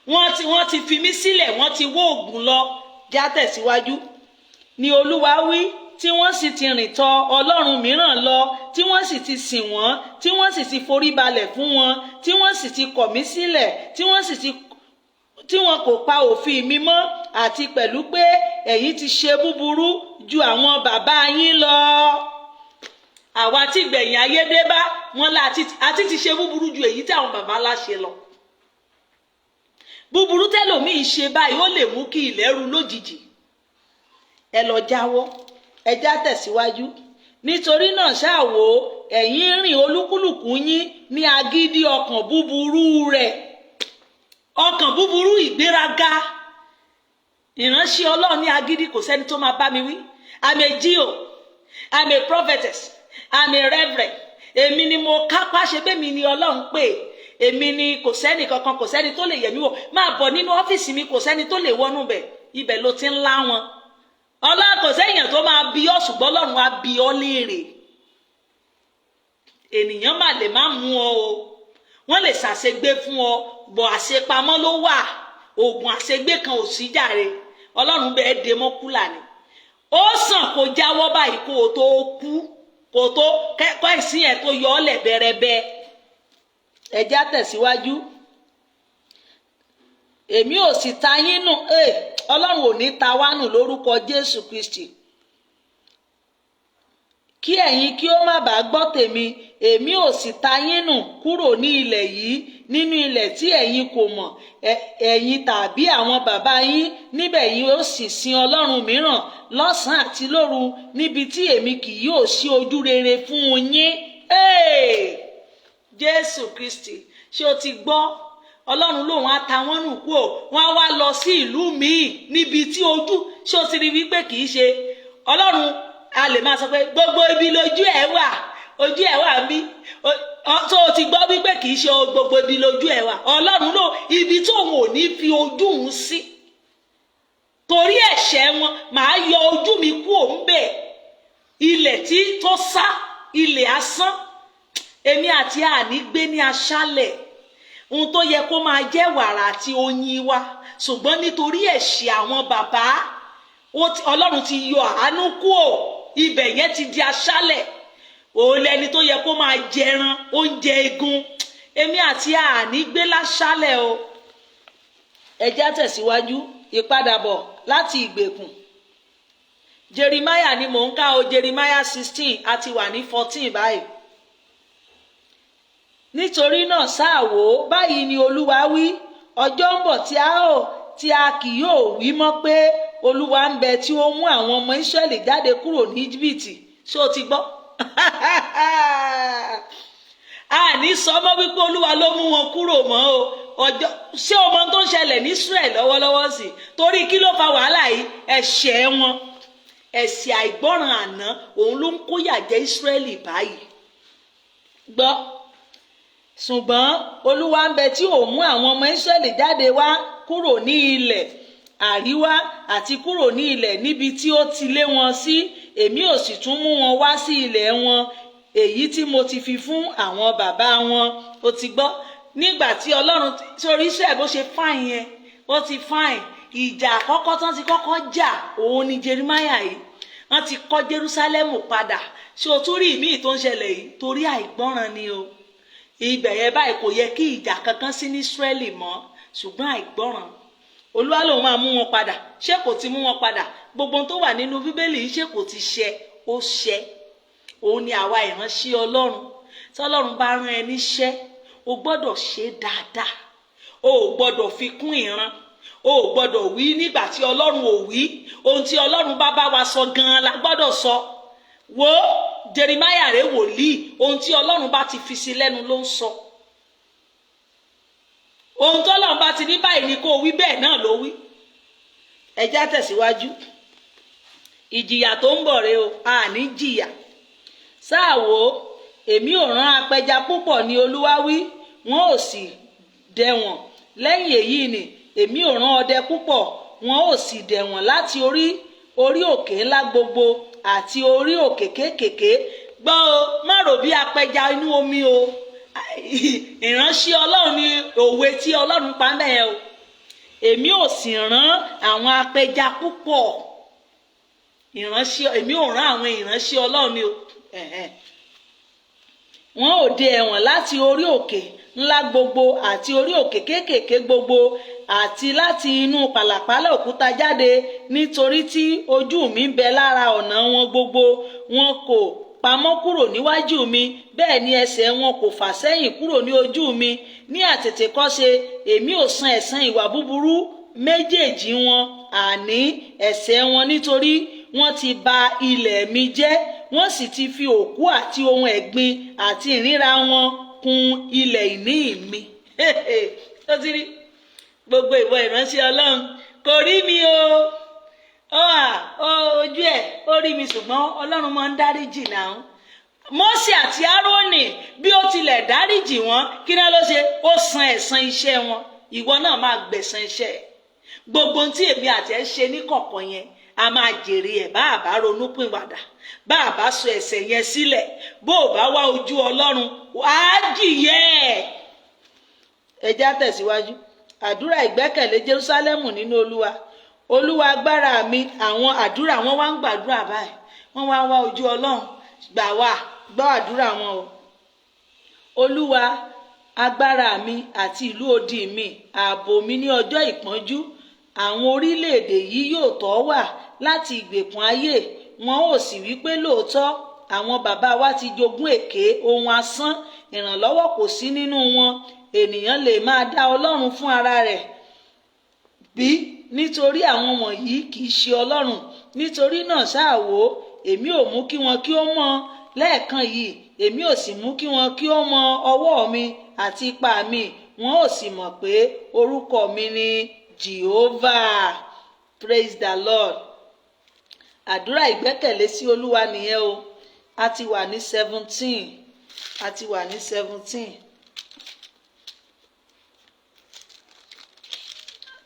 Wọ́n ti fi mí sílẹ̀, wọ́n ti wó ògùn lọ. Já tẹ̀síwájú. Ni Olúwa wí, tí wọ́n sì ti rìn tọ̀ ọlọ́run mìíràn lọ, tí wọ́n sì ti sìn wọ́n, tí wọ́n sì ti forí balẹ̀ fún wọn, tí wọ́n sì ti kọ̀ mí sílẹ̀, tí wọn kò pa òfin mi mọ́, àti pẹ̀lú pé ẹ̀yin ti ṣe búburú ju àwọn bàbá yín lọ. Àwa tí gbẹ̀yìn ayé dé bá wọn la àti ti ṣe búburú ju èyí tí àwọn bàbá ńlá ṣe lọ. Búburú tẹ́lòmíì ṣe báyìí, ó lè mú kí ilẹ̀ ru lójijì. Ẹ lọ jáwọ́. Ẹ já tẹ̀síwájú. Nítorí náà, ṣáà wò ó, ẹ̀yin rìn olúkúlùkù yín ní agídí ọkàn búburú rẹ̀, ọkàn búburú, ìgbéraga. Ìránṣẹ́ Ọlọ́run ní agídí, kò sẹ́ni tó máa bá mi wí. I'm a G.O, I'm a prophetess, I'm a reverend. Èmi ni mo kápá ṣe bẹ́ẹ̀ mi ni Ọlọ́run pè èmi ni. Kò sẹ́ni kankan, kò sẹ́ni tó lè yẹ̀ mí wò. Máa bọ̀ nínú ọ́fíìsì mi, kò sẹ́ni tó lè wọnú bẹ̀. Ibẹ̀ ló ti ń lá wọn. Ọlọ́run, kò sẹ́yìn tó máa bí ọ́, ṣùgbọ́n Ọlọ́run á bí ọ́ léèrè. Ènìyàn má lè má mú ọ o, wọ́n lè ṣàṣegbé fún ọ bọ̀, àṣepamọ́ ló wà. Oògùn àṣegbé kan ò sí jàre. Ọlọ́run bẹ́ẹ̀ dé mọ́kúlà ni. Ó sàn kó jáwọ́ báyìí kó o tó kú, kó o tó kẹ́kọ̀ọ́ ìsìn ẹ̀ tó yọ ọ́ lẹ̀ bẹ́rẹ́bẹ́. Ẹ já tẹ̀síwájú. Èmi ò sì ta yín nù. Ọlọ́run ò ní ta wá nù lórúkọ Jésù Kristi. Kí ẹ̀yin kí ó má bàa gbọ́ tèmi, èmi ò sì ta yín nù kúrò ní ilẹ̀ yìí, nínú ilẹ̀ tí ẹ̀yin kò mọ̀, ẹ̀yin tàbí àwọn bàbá yín. Níbẹ̀ yín ó sì sin ọlọ́run mìíràn lọ́sàn-án àti lóru, níbi tí èmi kì yóò ṣí ojú rere fún yín. Jésù Kristi, ṣé o ti gbọ́? Ọlọ́run lòun á ta wọ́n nù kú ò, wọ́n á wá lọ sí ìlú míì níbi tí ojú. Ṣé o ti rí wípé kì í ṣe Ọlọ́run a lè máa sọ pé gbogbo ibi lójú ẹ̀ wà? Ojú ẹ̀ wà bí tó o ti gbọ́ wípé kì í ṣe gbogbo ibi lójú ẹ̀ wà. Ọlọ́run ló ibi tó òun ò ní fi ojú òun sí torí ẹ̀ṣẹ̀ wọn, màá yọ ojú mi kú òun bẹ̀. Ilẹ̀ tí tó sá, ilẹ̀ asán. Èmi àti àní gbé ní aṣálẹ̀, ohun tó yẹ kó máa jẹ́ wàrà àti oyin wa, ṣùgbọ́n nítorí ẹ̀ṣẹ̀ àwọn bàbá, Ọlọ́run ti yọ àánú kú ò, ibẹ̀ yẹn ti di aṣálẹ̀. Òun lẹni tó yẹ kó máa jẹran oúnjẹ egun. Èmi àti àní gbé láṣálẹ̀ o. Ẹ já tẹ̀síwájú. Ìpadàbọ̀ láti ìgbèkùn. Jeremiah ni mò ń ká o, Jeremiah 16, a ti wà ní 14 báyìí. Nítorí náà, sáà wò ó, báyìí ni Olúwa wí: ọjọ́ ń bọ̀ tí a kì yóò wí mọ́ pé, 'Olúwa ń bẹ tí ó mú àwọn ọmọ Ísírẹ́lì jáde kúrò ní Íjíbítì.'" Ṣé o ti gbọ́? A ní sọ mọ́ wípé Olúwa ló mú wọn kúrò mọ́ o. Ọjọ́, ṣé o mọ tó ń ṣẹlẹ̀ ní Israel lọ́wọ́lọ́wọ́ sí? Torí kí ló fa wàhálà yìí? Ẹ̀ṣẹ̀ wọn, ẹ̀ṣẹ̀ àìgbọ́ràn àná, òun ló ń kóyà jẹ Israẹli báyìí. Gbọ́, ṣùgbọ́n Olúwa ń bẹ tí ò mú àwọn ọmọ Israẹli jáde wá kúrò ní ilẹ̀ àríwá àti kúrò ní ilẹ̀ níbi tí ó ti lé wọn sí, èmi ò sì tún mú wọn wá sí ilẹ̀ wọn, èyí tí mo ti fi fún àwọn bàbá wọn. Ó ti gbọ́, nígbà tí Ọlọ́run sórí Israẹli bó ṣe fine yẹn, ó ti fine. Ìjà àkọ́kọ́ tán ti kọ́kọ́ jà, òun ni Jeremiah yìí. Wọ́n ti kọ́ Jerusalem padà. Ṣé o tún rí ìmíì tó ń ṣẹlẹ̀ yìí? Torí àìgbọ́ràn ni o. Ibẹ̀ yẹn báyìí, kò yẹ kí ìjà kankan sí ní Israẹli mọ́, ṣùgbọ́n àìgbọ́ràn. Olúwa lòun máa mú wọn padà. Ṣé kò ti mú wọn padà? Gbogbo tó wà nínú Bíbélì yìí, ṣé kò ti ṣẹ? Ó ṣẹ. Òun ni àwa ìránṣẹ́ Ọlọ́run, tí Ọlọ́run bá rán ẹ níṣẹ́, o gbọ́dọ̀ ṣe dáadáa. O ò gbọ́dọ̀ fi kún ìran, o ò gbọ́dọ̀ wí nígbà tí Ọlọ́run ò wí. Ohun tí Ọlọ́run bá bá wa sọ gan-an la gbọ́dọ̀ sọ. Wo Jeremiah rẹ, wòlíì, ohun tí Ọlọ́run bá ti fi sí lẹ́nu ló ń sọ. Ohun tí Ọlọ́run bá ti ní báyìí ni kó wí, bẹ́ẹ̀ náà ló wí. Ẹ já tẹ̀síwájú. Ìjìyà tó ń bọ̀ rè o, àní jìyà. Sáà wò ó, èmi ò rán apẹja púpọ̀ ní Olúwa wí, wọn ò sì dẹ̀ wọ́n. Lẹ́yìn èyí ni èmi ò rán ọdẹ púpọ̀, wọn ò sì dẹ̀ wọ́n láti orí òkè ńlá gbogbo àti orí òkè kéékèèké. Gbọ́ o, má rò bí apẹja inú omi o. Ìránṣẹ́ Ọlọ́run ni òwe tí Ọlọ́run pa mẹ́ẹ̀ o. Èmi ò sì rán àwọn apẹja púpọ̀. Ìránṣẹ́, èmi ò rán àwọn ìránṣẹ́ Ọlọ́run ni o. Wọn ò dẹ ẹ̀wọ̀n láti orí òkè ńlá gbogbo àti orí òkè kéékèèké gbogbo àti láti inú pàlàpálà òkúta jáde, nítorí tí ojú mi ń bẹ lára ọ̀nà wọn gbogbo. Wọn kò pamọ́ kúrò níwájú mi, bẹ́ẹ̀ ni ẹsẹ̀ wọn kò fà sẹ́yìn kúrò ní ojú mi. Ní àtètèkọ́ṣe èmi ò san ẹ̀san ìwà búburú méjèèjì wọn, àní ẹ̀ṣẹ̀ wọn, nítorí wọ́n ti bà ilẹ̀ mi jẹ́, wọ́n sì ti fi òkú àti ohun ẹ̀gbin àti ìríra wọn kún ilẹ̀ ìní mi. Ó ti rí gbogbo ìwọ ìránṣẹ́ Ọlọ́run, kò rí mi o. Ó à ó ojú ẹ̀ ó rí mi, ṣùgbọ́n Ọlọ́run máa ń dáríjì náà. Mósè àti Árónì, bí ó tilẹ̀ dáríjì wọ́n, kí náà ló ṣe? Ó san ẹ̀san iṣẹ́ wọn. Ìwọ náà máa gbẹ̀san iṣẹ́ ẹ̀. Gbogbo ohun tí èmi àti ẹ̀ ṣe ní kọ̀kọ̀ yẹn, a máa jèrè ẹ̀ bá a bá ronú pìwàdà, bá a bá sọ ẹ̀ṣẹ̀ yẹn sílẹ̀, bó o bá wá ojú Ọlọ́run, wàá jìyẹ ẹ̀. Ẹ já tẹ̀síwájú. Àdúrà ìgbẹ́kẹ̀lé Jerúsálẹ́mù nínú Olúwa. Olúwa agbára mi. Àwọn àdúrà wọn wá ń gbàdúrà báyìí, wọ́n wá ń wá ojú Ọlọ́run. Gbà wá, gbọ́ àdúrà wọn o. Olúwa agbára mi àti ìlú odi mi, ààbò mi ní ọjọ́ ìpọ́njú, àwọn orílẹ̀-èdè yìí yóò tọ́ wá láti ìgbèkùn ayé, wọn ò sì wí pé, "Lóòótọ́ àwọn bàbá wa ti jogún èké, ohun asán, ìrànlọ́wọ́ kò sí nínú wọn." Ènìyàn lè máa dá Ọlọ́run fún ara rẹ̀ bí? Nítorí àwọn wọ̀nyí kì í ṣe Ọlọ́run. Nítorí náà, ṣáà wò ó, èmi ò mú kí wọn kí ó mọ lẹ́ẹ̀kan yìí, èmi ò sì mú kí wọn kí ó mọ ọwọ́ mi àti ipá mi, wọn ò sì mọ̀ pé orúkọ mi ni Jehovah. Praise the Lord. Àdúrà ìgbẹ́kẹ̀lé sí Olúwa nìyẹn o. A ti wà ní 17, a ti wà ní 17.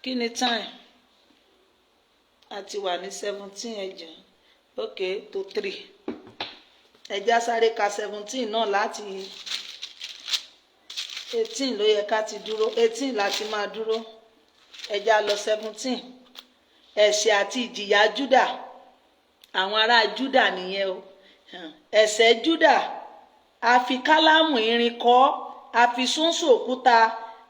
Kí ni time? A ti wà ní 17. Ẹ̀jẹ̀, ok, to three. Ẹ já sáré ka 17 náà. Láti 18 ló yẹ ká ti dúró, 18 láti máa dúró. Ẹ já lọ 17. Ẹ̀ṣẹ̀ àti ìjìyà Júdà. Àwọn ará Júdà nìyẹn o. Ẹ̀ṣẹ̀ Júdà: a fi kálámù irin kọ́, a fi ṣóńṣó òkúta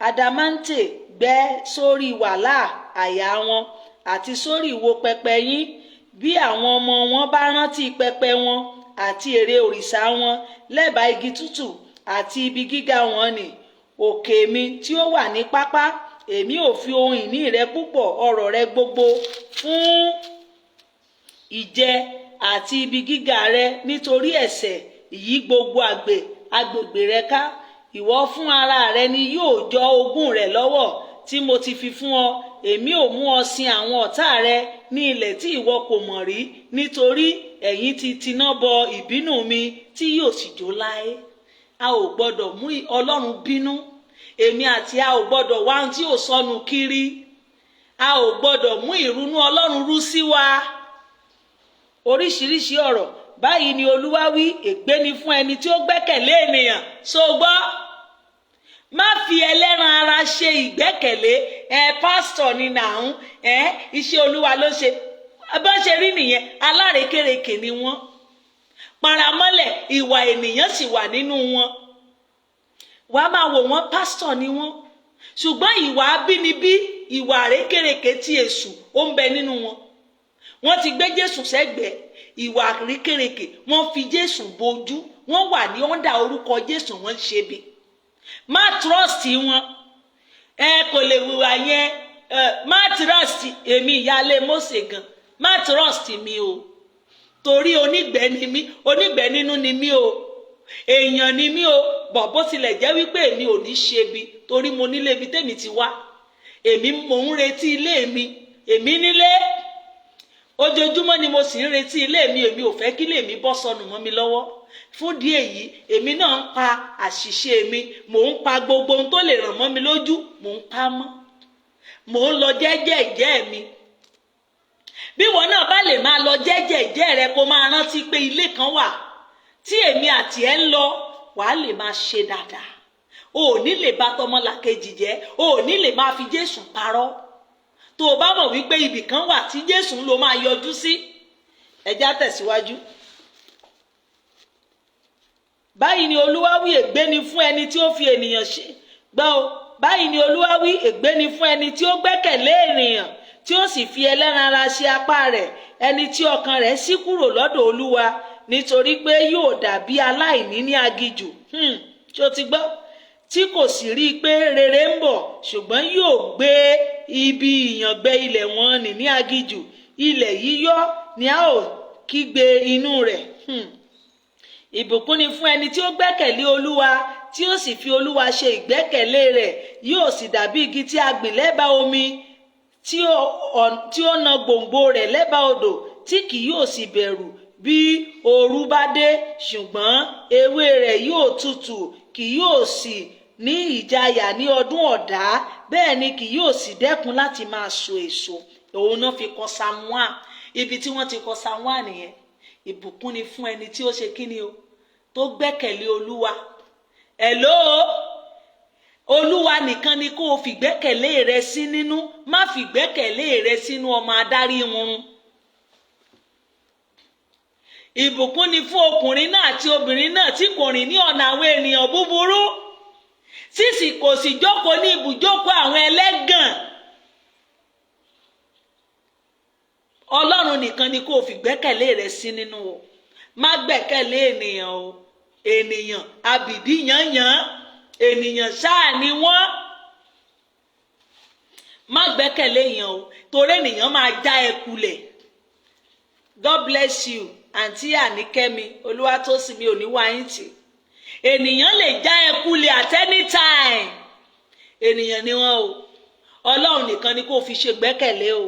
adamante gbẹ́ sórí wàláà àyà wọn àti sórí ìwo pẹpẹ yín. Bí àwọn ọmọ wọn bá rántí pẹpẹ wọn àti ère òrìṣà wọn lẹ́bàá igi tútù. àti ibi gíga wọn ni òkè mi tí ó wà ní pápá. Èmi ò fi ohun ìní rẹ púpọ̀, ọrọ̀ rẹ gbogbo fún ìjẹ, àti ibi gíga rẹ nítorí ẹ̀ṣẹ̀ yí gbogbo agbègbè rẹ ká. Ìwọ fún ara rẹ ni yóò jọ ogún rẹ lọ́wọ́ tí mo ti fi fún ọ. Èmi ò mú ọ sin àwọn ọ̀tá rẹ ní ilẹ̀ tí ìwọ kò mọ̀ rí, nítorí ẹ̀yin ti tiná bọ ìbínú mi tí yóò sì jó láé. A ò gbọ́dọ̀ mú Ọlọ́run bínú. Èmi àti a ò gbọ́dọ̀ wá ohun tí ò sọnù kiri. A ò gbọ́dọ̀ mú ìrunú Ọlọ́run rú sí wa. Oríṣiríṣi ọ̀rọ̀ báyìí ni Olúwa wí: ègbé ni fún ẹni tí ó gbẹ́kẹ̀lé ènìyàn. So gbọ́, má fi ẹlẹ́ran ara ṣe ìgbẹ́kẹ̀lé. Ẹ pásítọ̀ ni nàún, ẹ iṣẹ́ Olúwa ló ṣe. Bá ṣe rí nìyẹn, alárekereke ni wọ́n, paramọ́lẹ̀ ìwà ènìyàn sì wà nínú wọn. Wàá máa wò wọ́n, pásítọ̀ ni wọ́n, ṣùgbọ́n ìwà abínibí, ìwà àrékèrèké tí èṣù ó ń bẹ nínú wọn. Wọ́n ti gbé Jésù sẹ́gbẹ̀ẹ́, ìwà àrékèrèké, wọ́n fi Jésù bojú, wọ́n wà ní under orúkọ Jésù, wọ́n ń ṣe bí. Má trust wọn, ẹ kò lè wùwà yẹn. Ẹ má trust èmi, ìyáálé Mósè gan, má trust mi o, torí onígbẹ́ ni mí, onígbẹ́ nínú ni mí o, èèyàn ni mí o. Bọ̀ bó tilẹ̀ jẹ́ wípé èmi ò ní ṣe bi, torí mo nílé ibi tèmi ti wá, èmi mò ń retí ilé mi, èmi nílé, ojoojúmọ́ ni mo sì ń retí ilé mi. Èmi ò fẹ́ kí ilé mi bọ́ sọnù mọ́ mi lọ́wọ́. Fún díẹ̀ yìí, èmi náà ń pa àṣìṣe mi, mò ń pa gbogbo ohun tó lè ràn mọ́ mi lójú, mò ń pa mọ́, mò ń lọ jẹ́jẹ́ ìjẹ́ mi. Bí wọn náà bá lè máa lọ jẹ́jẹ́ ìjẹ́ rẹ, kó máa rántí pé ilé kan wà tí èmi àti ẹ ń lọ, wàá lè máa ṣe dáadáa. O ò ní lè bá tọmọlàkejì jẹ́, o ò ní lè máa fi Jésù parọ́. Tó o bá mọ̀ wípé ibì kan wà tí Jésù ń lo máa yọjú sí. Ẹjá tẹ̀síwájú. Báyìí ni Olúwa wí: ègbé ni fún ẹni tí ó fi ènìyàn ṣe gbọ́ o. Báyìí ni Olúwa wí: ègbé ni fún ẹni tí ó gbẹ́kẹ̀lé ènìyàn, tí ó sì fi ẹlẹ́ran ara ṣe apá rẹ̀, ẹni tí ọkàn rẹ̀ ṣí kúrò lọ́dọ̀ Olúwa, nítorí pé yóò dàbí aláìní ní aginjù. Tí ó ti gbọ́, tí kò sì rí i pé rere ń bọ̀, ṣùgbọ́n yóò gbé ibi ìyàngbẹ ilẹ̀ wọn nì ní aginjù, ilẹ̀ yíyọ́ ni a ó kígbe inú rẹ̀. Ìbùkún ni fún ẹni tí ó gbẹ́kẹ̀lé Olúwa, tí ó sì fi Olúwa ṣe ìgbẹ́kẹ̀lé rẹ̀. Yóò sì dàbí igi tí a gbìn lẹ́bàá omi, tí ó na gbòǹgbò rẹ̀ lẹ́bàá odò, tí kì yóò sì bẹ̀rù bí ooru bá dé, ṣùgbọ́n ewé rẹ̀ yóò tutù, kì yóò sì ní ìjayà ní ọdún ọ̀dá, bẹ́ẹ̀ ni kì yóò sì dẹ́kun láti máa so èso. Òun náà fi kọ Psalm 1. Ibi tí wọ́n ti kọ Psalm 1 nìyẹn. Ìbùkún ni fún ẹni tí ó ṣe kíni o, tó gbẹ́kẹ̀lé Olúwa. Hello, Olúwa nìkan ni kó o fìgbẹ́kẹ̀lé rẹ sí nínú. Má fìgbẹ́kẹ̀lé rẹ sínú ọmọ adarí wọn. Ìbùkún ni fún ọkùnrin náà àti obìnrin náà tí kò rìn ní ọ̀nà àwọn ènìyàn búburú, tí sì kò sì jókòó ní ibùjókòó àwọn ẹlẹ́gàn. Ọlọ́run nìkan ni kó o fìgbẹ́kẹ̀lé rẹ sí nínú o. Má gbẹ́kẹ̀lé ènìyàn o. Ènìyàn abìdí yànyàn, ènìyàn ṣáà ni wọ́n. Má gbẹ́kẹ̀lé èèyàn o, torí ènìyàn máa já ẹ kulẹ̀. God bless you, àǹtí Àníkẹ́mi Olúwatósìn, mi ò ní wá yín tì. Ènìyàn lè já ẹ kulẹ̀ at any time. Ènìyàn ni wọ́n o. Ọlọ́run nìkan ni kó o fi ṣe gbẹ́kẹ̀lé o.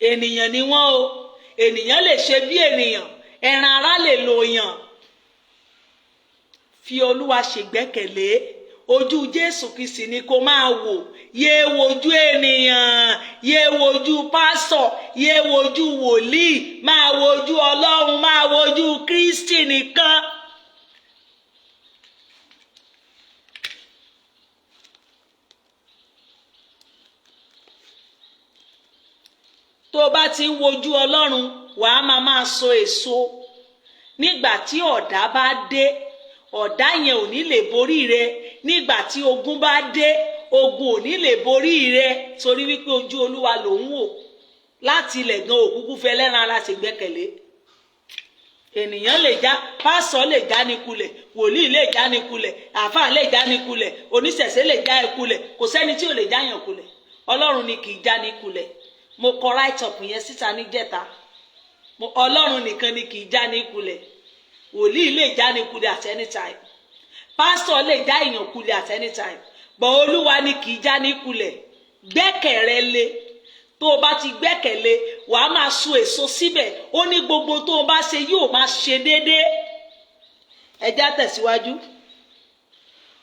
Ènìyàn ni wọ́n o. Ènìyàn lè ṣe bí ènìyàn, ẹran ara lè lò yàn. Fi Olúwa ṣègbẹ́kẹ̀lé. Ojú Jésù Kristi ni kó máa wò. Yé wojú ènìyàn, yé wojú pásọ̀, yé wojú wòlíì, máa wojú Ọlọ́run, máa wojú Kristi nìkan. Tó o bá ti ń wojú Ọlọ́run, wàá máa máa so èso. Nígbà tí ọ̀dá bá dé, ọ̀dá yẹn ò ní lè borí rẹ. Nígbà tí ogun bá dé, ogun ò ní lè borí rẹ, torí wípé ojú Olúwa ló ń wò. Láti ilẹ̀ gan, òkúkú fẹ́ lẹ́ran ara ṣe gbẹ́kẹ̀lé. Ènìyàn lè já, pásọ̀ lè já ní kulẹ̀, wòlíì lè já ní kulẹ̀, àáfàá lè já ní kulẹ̀, oníṣẹ̀ṣe lè já ẹ kulẹ̀. Kò sẹ́ni tí ò lè já yàn kulẹ̀. Ọlọ́run ni kì í já ní kulẹ̀. Mo kọ write up yẹn síta níjẹta. Ọlọ́run nìkan ni kì í já ní kulẹ̀. Wòlíì lè já ní kulẹ̀ at any time, pásítọ̀ lè já èèyàn kulẹ̀ at any time, but Olúwa ni kì í já ní kulẹ̀. Gbẹ́kẹ̀rẹ́ lé. Tó o bá ti gbẹ́kẹ̀lé, wàá máa so èso síbẹ̀. Ó ní gbogbo tó o bá ṣe yóò máa ṣe déédéé. Ẹ já tẹ̀síwájú.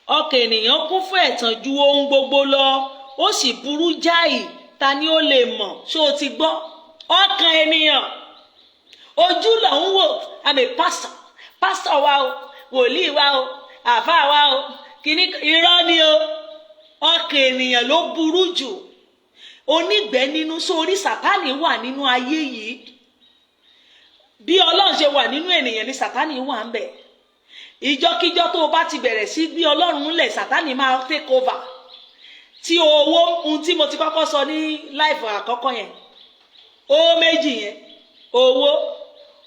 Ọkàn ènìyàn kún fún ẹ̀tàn ju ohun gbogbo lọ, ó sì burú jáì. Ta ni ó lè mọ̀? Ṣó o ti gbọ́? Ọkàn ènìyàn, ojú là ń wò. I'm a pastor, pastor wa o, wòlíì wa o, àfáà wa o, kìíní. Irọ́ ni o. Ọkàn ènìyàn ló burú jù, onígbẹ́ nínú. Sórí Sátánì wà nínú ayé yìí. Bí Ọlọ́run ṣe wà nínú ènìyàn ni Sátánì wà ń bẹ̀. Ìjọkíjọ tó o bá ti bẹ̀rẹ̀ sí gbé Ọlọ́run ńlẹ̀, Sátánì máa take over. Tí owó, ohun tí mo ti kọ́kọ́ sọ ní live àkọ́kọ́ yẹn, owó méjì yẹn, owó,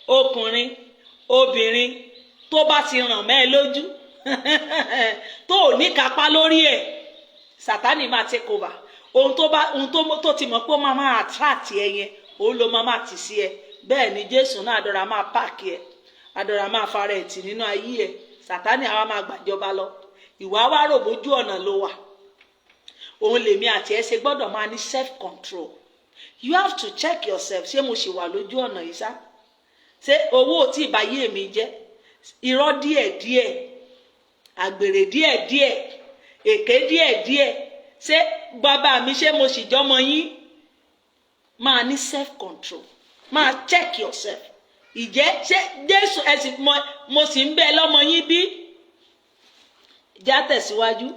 ọkùnrin, obìnrin, tó bá ti ràn mẹ́ ẹ lójú, tó ò ní kápá lórí ẹ̀, Sátánì máa take over. Ohun tó bá, ohun tó ti mọ̀ pé ó máa máa attract ẹ yẹn, òun ló máa máa tì sí ẹ. Bẹ́ẹ̀ ni Jésù náà àdọ́ra máa páàkì ẹ, àdọ́ra máa fara ẹ̀ tì nínú ayé ẹ. Sátánì àwa máa gbàjọba lọ. Ìwà wa rò bójú ọ̀nà ló wà. Òun lèmi àti ẹ ṣe gbọ́dọ̀ máa ní self control. You have to check yourself. Ṣé mo ṣì wà lójú ọ̀nà yìí sá? Ṣé owó tí ìbáyé mi jẹ́? Irọ́ díẹ̀díẹ̀, àgbèrè díẹ̀díẹ̀, èké díẹ̀díẹ̀. Ṣé bàbá mi, ṣé mo sì jọmọ yín? Máa ní self control, máa check yourself. Ìjẹ́ ṣé Jésù ẹ sì mo sì ń bẹ lọ́mọ yín bí? Já tẹ̀síwájú.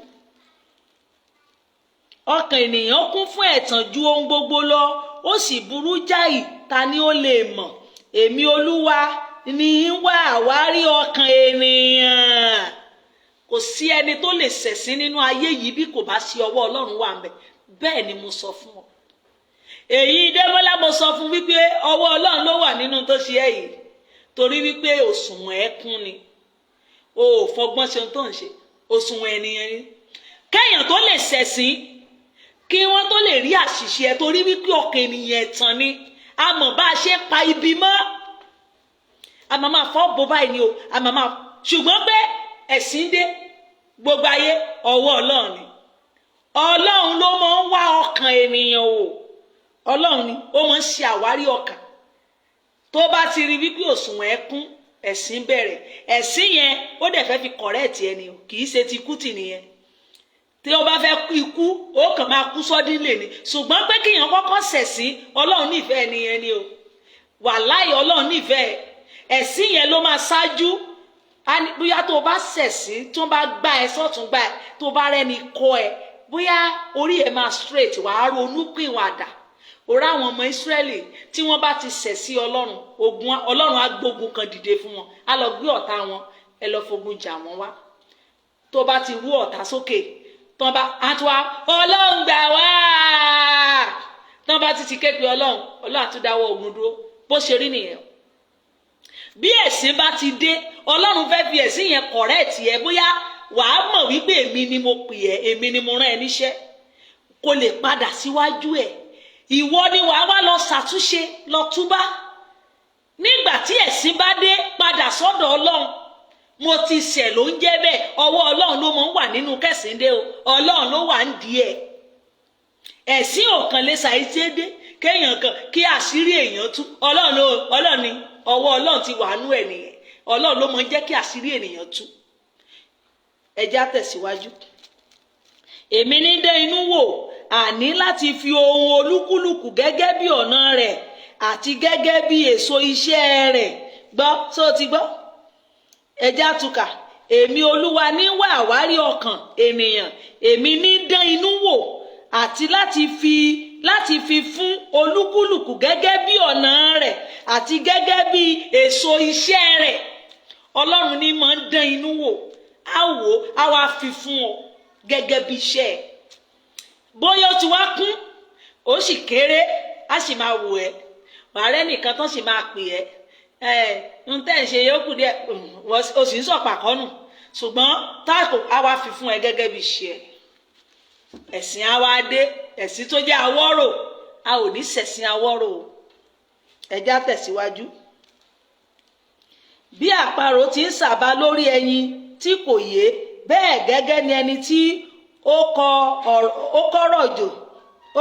Ọkàn ènìyàn kún fún ẹ̀tàn ju ohun gbogbo lọ, ó sì burú jáì. Ta ni ó lè mọ̀? Èmi Olúwa ní í wá àwárí ọkàn ènìyàn. Kò sí ẹni tó lè ṣẹ̀sín nínú ayé yìí bí kò bá sí ọwọ́ Ọlọ́run wà ńbẹ̀. Bẹ́ẹ̀ ni mo sọ fún ọ. Èyí Démọ́lá, mo sọ fún wípé ọwọ́ Ọlọ́run ló wà nínú tó ṣe ẹ́ yìí, torí wípé òṣùwọ̀n ẹ̀ kún ni. O ò fọgbọ́n ṣe ohun tó ń ṣe. Òṣùwọ̀n ènìyàn ni kéèyàn tó lè ṣẹ̀sín, kí wọ́n tó lè rí àṣìṣe ẹ̀, torí wípé ọkàn ènìyàn ẹ̀tàn ni. A mọ̀ bá a ṣe pa ibi mọ́, a máa máa fọ́ bó báyìí ni o, a máa máa. Ṣùgbọ́n pé ẹ̀sìn dé gbogbo ayé, ọwọ́ Ọlọ́run ni. Ọlọ́run ló máa ń wá ọkàn ènìyàn o. Ọlọ́run ni ó máa ń ṣe àwárí ọkàn. Tó bá ti rí wípé òṣùwọ̀n ẹ kún, ẹ̀sìn bẹ̀rẹ̀. Ẹ̀sìn yẹn, ó dẹ̀ fẹ́ fi correct ẹni o. Kì í ṣe ti kú tì nìyẹn. Tí ó bá fẹ́ ikú, ó kàn máa kú sọ́dún lè ní. Ṣùgbọ́n pé kíyàn kọ́kọ́ ṣẹ̀sín, Ọlọ́run nífẹ̀ẹ́ ẹni yẹn ni o. Wàláì, Ọlọ́run nífẹ̀ẹ́. Ẹ̀sìn yẹn ló máa ṣáájú. Bóyá tó o bá ṣẹ̀sín, tó bá gbá ẹ sọ́tún, gbá ẹ, tó bá rẹ́ni kọ́ ẹ, bóyá orí ẹ máa straight, wàá ronú pìwàdà. Òrá àwọn ọmọ Ísírẹ́lì, tí wọ́n bá ti ṣẹ̀ sí Ọlọ́run, ogun, Ọlọ́run á gbógun kan dìde fún wọn, á lọ gbé ọ̀tá wọn, ẹ lọ fogun jà wọ́n wá. Tó bá ti wú ọ̀tá sókè tán, bá á tún wá, "Ọlọ́run gbà wá." Tán bá ti ké pe Ọlọ́run, Ọlọ́run á tún dáwọ́ ogun dúró. Bó ṣe rí nìyẹn. Bí ẹ̀sìn bá ti dé, Ọlọ́run fẹ́ fi ẹ̀sìn yẹn correct ẹ. Bóyá wàá mọ̀ wípé èmi ni mo pè ẹ́, èmi ni mo rán ẹ níṣẹ́, kó lè padà síwájú ẹ̀. Ìwọ ni wàá wá lọ ṣàtúnṣe, lọ túbá. Nígbà tí ẹ̀sìn bá dé, padà sọ́dọ̀ Ọlọ́run. Mo ti ṣẹ̀ ló ń jẹ́ bẹ́ẹ̀. Ọwọ́ Ọlọ́run ló mọ̀ ń wà nínú kẹsìndé o. Ọlọ́run ló wà ń di ẹ̀. Ẹ̀sìn ò kàn lè ṣàìṣedé kéèyàn kan kí àṣírí èèyàn tú. Ọlọ́run ló, Ọlọ́run ni, ọwọ́ Ọlọ́run ti wà nú ẹ̀ nìyẹn. Ọlọ́run ló mọ̀ ń jẹ́ kí àṣírí ènìyàn tú. Ẹ já tẹ̀síwájú. Èmi ní dé inú wò, àní láti fi ohun olúkúlùkù gẹ́gẹ́ bí ọ̀nà rẹ̀ àti gẹ́gẹ́ bí èso iṣẹ́ rẹ̀. Gbọ́, só ti gbọ́? Ẹjá túkà. Èmi Olúwa ní wá àwárí ọkàn ènìyàn, èmi ní dán inú wò, àti láti fi fún olúkúlùkù gẹ́gẹ́ bí ọ̀nà rẹ̀ àti gẹ́gẹ́ bí èso iṣẹ́ rẹ̀. Ọlọ́run ní máa ń dán inú wò. Á wò, á wá fi fún ọ gẹ́gẹ́ bí iṣẹ́ ẹ̀. Bóyá ó ti wá kún, ó sì kéré, á sì máa wò ẹ́. Wàá rẹ́ nìkan tán sì máa pè ẹ́. Ẹ ń tẹ́ ń ṣe yókù díẹ̀, o sì ń sọ̀pà kọ́nù, ṣùgbọ́n táàkù á wá fi fún ẹ gẹ́gẹ́ bí ṣe ẹ. Ẹ̀sìn á wá dé, ẹ̀sìn tó jẹ́ awọ́rò. A ò ní ṣẹ̀sìn awọ́rò o. Ẹja tẹ̀síwájú. Bí àparò ti ń sàba lórí ẹyin tí kò yé, bẹ́ẹ̀ gẹ́gẹ́ ni ẹni tí ó kọ̀rọ̀ jò,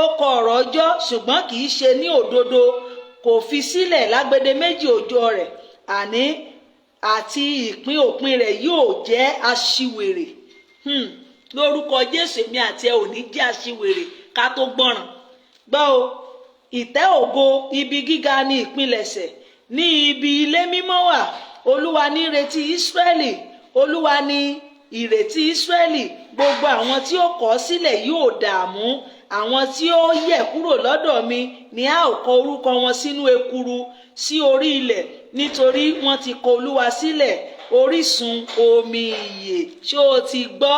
ó kọ ọ̀rọ̀ ọjọ́, ṣùgbọ́n kì í ṣe ní òdodo, kò fi sílẹ̀ lágbede méjì ọjọ́ rẹ̀, àní àti ìpín òpin rẹ̀ yóò jẹ́ aṣiwèrè. Lórúkọ Jésù, èmi àti ẹ ò ní jẹ́ aṣiwèrè ká tó gbọ́ràn. Gbọ́ o, ìtẹ́ ògo ibi gíga ní ìpilẹ̀ṣẹ̀ ní ibi ilé mímọ́ wà. Olúwa ní ìrètí Ísírẹ́lì, Olúwa ní ìrètí Ísírẹ́lì. Gbogbo àwọn tí ó kọ̀ ọ́ sílẹ̀ yóò dààmú. Àwọn tí ó yẹ̀ kúrò lọ́dọ̀ mi ni a ó kọ orúkọ wọn sínú ekuru sí orí ilẹ̀, nítorí wọ́n ti kọ̀ Olúwa sílẹ̀, orísun omi ìyè. Ṣé o ti gbọ́?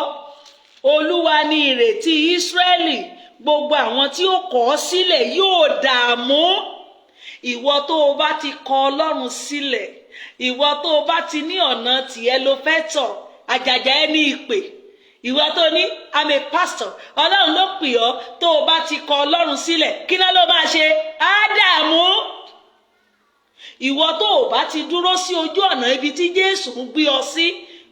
Olúwa ní ìrètí Ísírẹ́lì. Gbogbo àwọn tí ó kọ̀ ọ́ sílẹ̀ yóò dààmú. Ìwọ tó o bá ti kọ̀ Ọlọ́run sílẹ̀, ìwọ tó o bá ti ní ọ̀nà tìẹ ló fẹ́ tọ̀, àjàjà ẹ ní ìpè, ìwọ tó ní "I'm a pastor", Ọlọ́run ló pè ọ́, tó o bá ti kọ̀ Ọlọ́run sílẹ̀, kí náà ló máa ṣe? Á dààmú. Ìwọ tó o bá ti dúró sí ojú ọ̀nà ibi tí Jésù ń gbé ọ sí,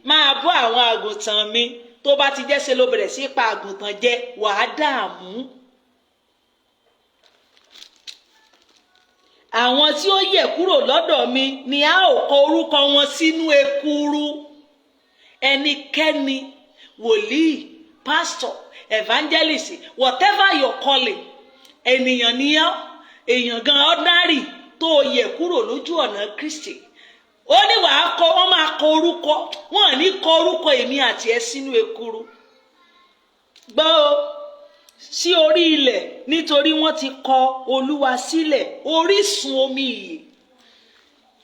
"Máa bọ́ àwọn àgùntàn mi", tó bá ti jẹ́ ṣe ló bẹ̀rẹ̀ sí pa àgùntàn jẹ, wàá dààmú. Àwọn tí ó yẹ̀ kúrò lọ́dọ̀ mi ni a ó kọ orúkọ wọn sínú ekuru. Ẹnikẹ́ni, wòlíì, pastor, evangelist, whatever your calling, ènìyàn ni ọ́, èèyàn gan ordinary tó yẹ̀ kúrò lójú ọ̀nà Kristi, ó ní wàá kọ, wọ́n máa kọ orúkọ wọ́n ní kọ orúkọ èmi àti ẹ sínú ekuru. Gbọ́ o, sí orí ilẹ̀, nítorí wọ́n ti kọ Olúwa sílẹ̀, orísun omi ìyè.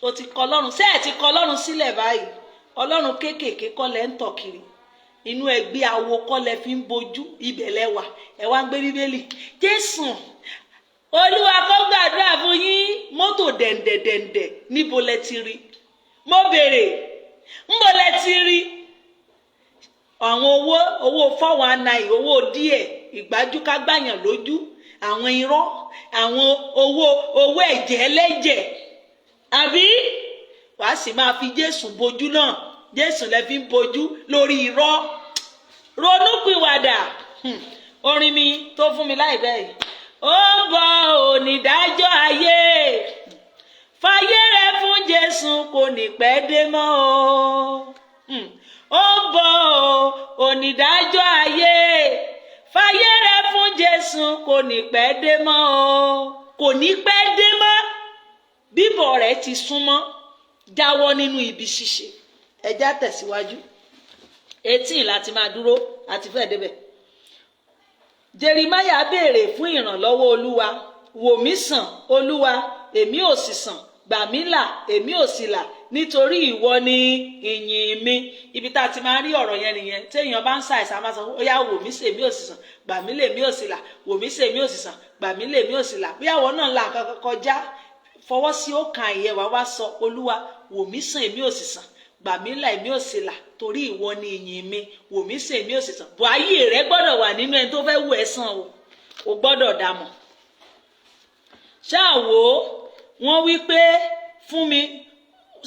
O ti kọ Ọlọ́run ṣé ẹ ti kọ Ọlọ́run sílẹ̀ báyìí? Ọlọ́run kéékèèké kọ́ lẹ́ ń tọ̀ kiri, inú ẹgbẹ́ awo kọ́ lẹ fi ń bojú, ibẹ̀ lẹ wà, ẹ wá ń gbé Bíbélì. Jésù Olúwa kó gbàdúrà fún yín. Mọ́tò dẹ̀ǹdẹ̀dẹ̀ǹdẹ̀, níbo lẹ ti rí? Mo béèrè, ńbo lẹ ti rí àwọn owó 419, owó díẹ̀, ìgbájúkágbàyàn lójú, àwọn irọ́, àwọn owó ẹ̀jẹ̀ ẹlẹ́jẹ̀, àbí wàá sì máa fi Jésù bojú náà? Jésù lẹ fi ń bojú lórí irọ́. Ronúpìwàdà. Orin mi tó fún mi láìpẹ́ yìí, ó ń bọ̀, onídàájọ́ ayé, fàyè rẹ fún Jésù, kò ní pẹ́ dé mọ́ o. Ó ń bọ̀, onídàájọ́ ayé, fàyè rẹ fún Jésù, kò ní pẹ́ dé mọ́ o. Kò ní pẹ́ dé mọ́, bíbọ̀ rẹ̀ ti súnmọ́. Jáwọ́ nínú ibi ṣíṣe. Ẹjá tẹ̀síwájú. 18 láti máa dúró, àti fẹ́ débẹ̀. Jerimaya béèrè fún ìrànlọ́wọ́ Olúwa. Wò mí sàn, Olúwa, èmi ò sì sàn. Gbà mí là, èmi ò sì là, nítorí ìwọ ni ìyìn mi. Ibi tá a ti máa rí ọ̀rọ̀ yẹn nìyẹn. Téèyàn bá ń ṣàìsàn, máa sọ, "Ó yá, wò mí sàn, èmi ò sì sàn. Gbà mí là, èmi ò sì là. Wò mí sàn, èmi ò sì sàn. Gbà mí là, èmi ò sì là." Bí àwọn náà là nǹkan kọjá, fọwọ́ sí ọkàn ìyẹn, wàá wá sọ, "Olúwa, wò mí sàn, èmi ò sì sàn. Gbà mí là, èmi ò sì là, torí ìwọ ni ìyìn mi. Wò mí sàn, èmi ò sì sàn." Bọ̀ ayé rẹ gbọ́dọ̀ wà nínú ẹni tó fẹ́ wù ẹ́ sàn o. Ò gbọ́dọ̀ dàmọ̀. Ṣáà wò ó, wọ́n wí pé fún mi,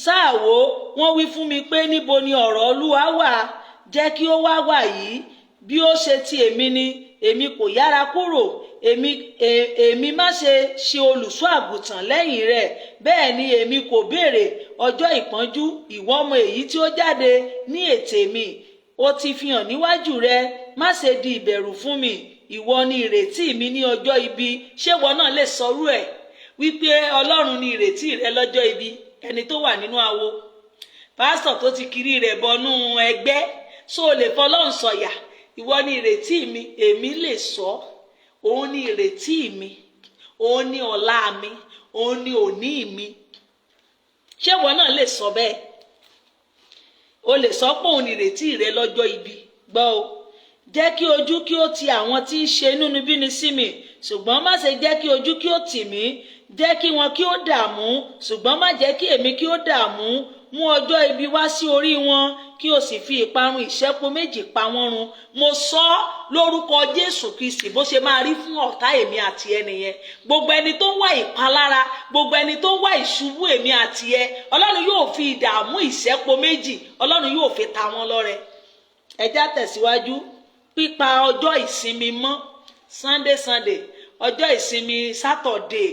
ṣáà wò ó, wọ́n wí fún mi pé, "Níbo ni ọ̀rọ̀ Olúwa wà? Jẹ́ kí ó wá wà yìí." Bí ó ṣe ti èmi ni, èmi kò yára kúrò, èmi má ṣe ṣe olùṣọ́ àgùntàn lẹ́yìn rẹ̀. Bẹ́ẹ̀ ni èmi kò béèrè ọjọ́ ìpọ́njú. Ìwọ mọ èyí tí ó jáde ní ètè mi, ó ti fi hàn níwájú rẹ. Má ṣe di ìbẹ̀rù fún mi. Ìwọ ni ìrètí mi ní ọjọ́ ibi. Ṣé ìwọ náà lè sọrú ẹ̀ wípé Ọlọ́run ni ìrètí rẹ lọ́jọ́ ibi? Ẹni tó wà nínú awo, pásítọ̀ tó ti kiri rẹ̀ bọnú ẹgbẹ́, ṣó o lè fọlọ́run sọ̀yà, "Ìwọ ni ìrètí mi"? Èmi lè sọ, òun ni ìrètí mi, òun ni ọ̀la mi, òun ni òní mi. Ṣé ìwọ náà lè sọ bẹ́ẹ̀? O lè sọ pé òun ni ìrètí rẹ lọ́jọ́ ibi. Gbọ́ o. Jẹ́ kí ojú kí ó ti àwọn tí ń ṣe inúnibíni sí mi, ṣùgbọ́n má ṣe jẹ́ kí ojú kí ó tì mí. Jẹ́ kí wọn kí ó dààmú, ṣùgbọ́n má jẹ́ kí èmi kí ó dààmú. Mú ọjọ́ ibi wá sí orí wọn, kí o sì fi ìparun ìṣẹ́po méjì pa wọ́n run. Mo sọ lórúkọ Jésù Kristi, bó ṣe máa rí fún ọ̀tá èmi àti ẹ nìyẹn. Gbogbo ẹni tó ń wá ìpalára, gbogbo ẹni tó ń wá ìṣubú èmi àti ẹ, Ọlọ́run yóò fi ìdààmú ìṣẹ́po méjì, Ọlọ́run yóò fi ta wọ́n lọ́rẹ. Ẹ já tẹ̀síwájú. Pípa ọjọ́ ìsinmi mọ́, Sunday, Sunday, ọjọ́ ìsinmi Saturday,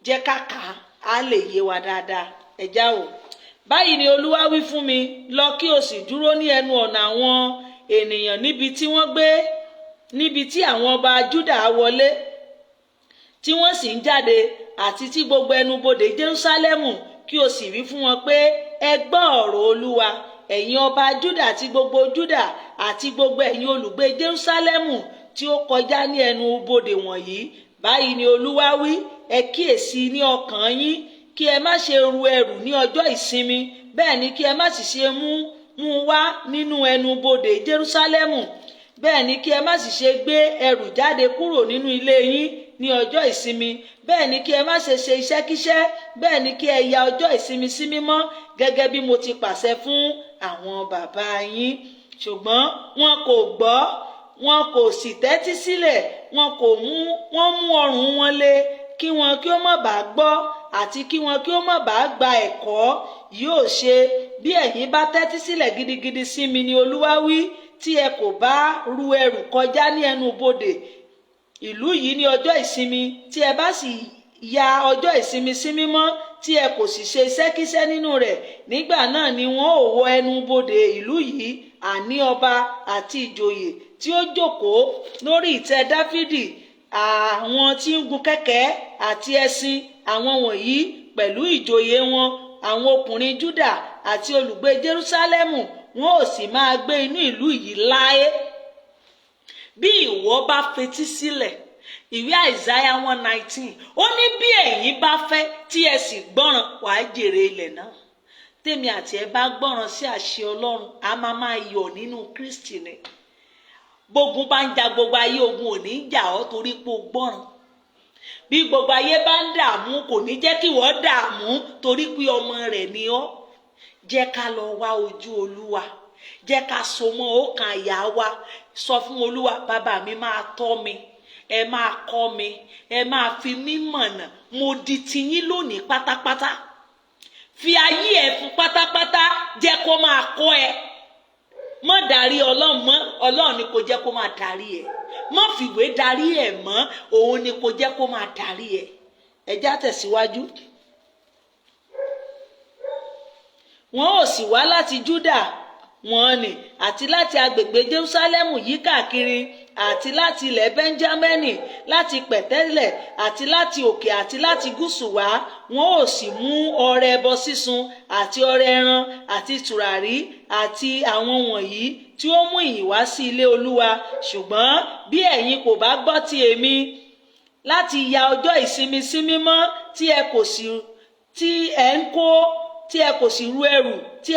jẹ́ káka á lè yé wa dáadáa. Ẹ já o. Báyìí ni Olúwa wí fún mi: lọ, kí o sì dúró ní ẹnu ọ̀nà àwọn ènìyàn, níbi tí wọ́n gbé, níbi tí àwọn ọba Júdà wọlé tí wọ́n sì ń jáde, àti tí gbogbo ẹnubodè Jerúsálẹ́mù, kí o sì wí fún wọn pé, 'Ẹ gbọ́ ọ̀rọ̀ Olúwa, ẹ̀yin ọba Júdà àti gbogbo Júdà àti gbogbo ẹ̀yin olùgbé Jerúsálẹ́mù tí ó kọjá ní ẹnu bodè wọ̀nyí. Báyìí ni Olúwa wí: Ẹ kíyèsí ní ọkàn yín, kí ẹ má ṣe ru ẹrù ní ọjọ́ ìsinmi, bẹ́ẹ̀ ni kí ẹ má sì ṣe mú wá nínú ẹnu bodè Jerúsálẹ́mù. Bẹ́ẹ̀ ni kí ẹ má sì ṣe gbé ẹrù jáde kúrò nínú ilé yín ní ọjọ́ ìsinmi. Bẹ́ẹ̀ ni kí ẹ má ṣe ṣe iṣẹ́kíṣẹ́. Bẹ́ẹ̀ ni kí ẹ ya ọjọ́ ìsinmi sí mímọ́, gẹ́gẹ́ bí mo ti pàṣẹ fún àwọn bàbá yín. Ṣùgbọ́n wọn kò gbọ́, wọn kò sì tẹ́tí sílẹ̀. Wọn kò mú, wọ́n mú ọrùn wọn lé, kí wọn kí ó má bàa gbọ́, àti kí wọn kí ó má bàa gba ẹ̀kọ́. Yóò ṣe, bí ẹ̀yin bá tẹ́tí sílẹ̀ gidigidi sí mi, ni Olúwa wí, tí ẹ kò bá ru ẹrù kọjá ní ẹnu bodè ìlú yìí ní ọjọ́ ìsinmi, tí ẹ bá sì ya ọjọ́ ìsinmi sí mímọ́, tí ẹ kò sì ṣe iṣẹ́kíṣẹ́ nínú rẹ̀, nígbà náà ni wọn ó wọ ẹnu bodè ìlú yìí, àní ọba àti ìjòyè tí ó jókòó lórí ìtẹ́ Dáfídì, àwọn tí ń gun kẹ̀kẹ́ àti ẹṣin, àwọn wọ̀nyí pẹ̀lú ìjòyè wọn, àwọn ọkùnrin Júdà àti olùgbé Jerúsálẹ́mù, wọn ò sì máa gbé inú ìlú yìí láé. Bí ìwọ bá fetí sílẹ̀, ìwé Àìsáyà 119, ó ní bí ẹ̀yin bá fẹ́ tí ẹ sì gbọ́ràn, wàá jèrè ilẹ̀ náà. Tèmi àti ẹ bá gbọ́ràn sí àṣẹ Ọlọ́run, a máa máa yọ̀ nínú Kristi ni. Bógun bá ń ja gbogbo ayé, ogun ò ní jà ọ́, torí pé o gbọ́ràn. Bí gbogbo ayé bá ń dààmú, kò ní jẹ́ kí wọ́n dààmú, torí pé ọmọ rẹ̀ ni ọ́. Jẹ́ ká lọ wá ojú Olúwa, jẹ́ ká so mọ́ ọkàn àyà wa. Sọ fún Olúwa: "Bàbá mi, máa tọ́ mi, ẹ máa kọ́ mi, ẹ máa fi mí mọ̀nà. Mo di tiyín lónìí pátápátá." Fi ayé ẹ fún pátápátá, jẹ́ kó máa kọ́ ẹ. Mọ́ darí Ọlọ́run mọ́, Ọlọ́run ni kò jẹ́ kó máa darí ẹ. Mọ́ fìwé darí ẹ mọ́, òun ni kò jẹ́ kó máa darí ẹ. Ẹ já tẹ̀síwájú. Wọn ò sì wá láti Júdà wọn ni, àti láti agbègbè Jerúsálẹ́mù yí káàkiri, àti láti ilẹ̀ Bẹ́ńjámínì, láti pẹ̀tẹ́lẹ̀, àti láti òkè, àti láti gúúsù wá. Wọn ò sì mú ọrẹ ẹbọ sísun àti ọrẹ ẹran àti tùràrí àti àwọn wọ̀nyí tí ó mú ìyìn wá sí ilé Olúwa. Ṣùgbọ́n bí ẹ̀yin kò bá gbọ́ ti èmi láti ya ọjọ́ ìsinmi sí mímọ́, tí ẹ kò sì tí ẹ ń kó tí ẹ kò sì ru ẹrù, tí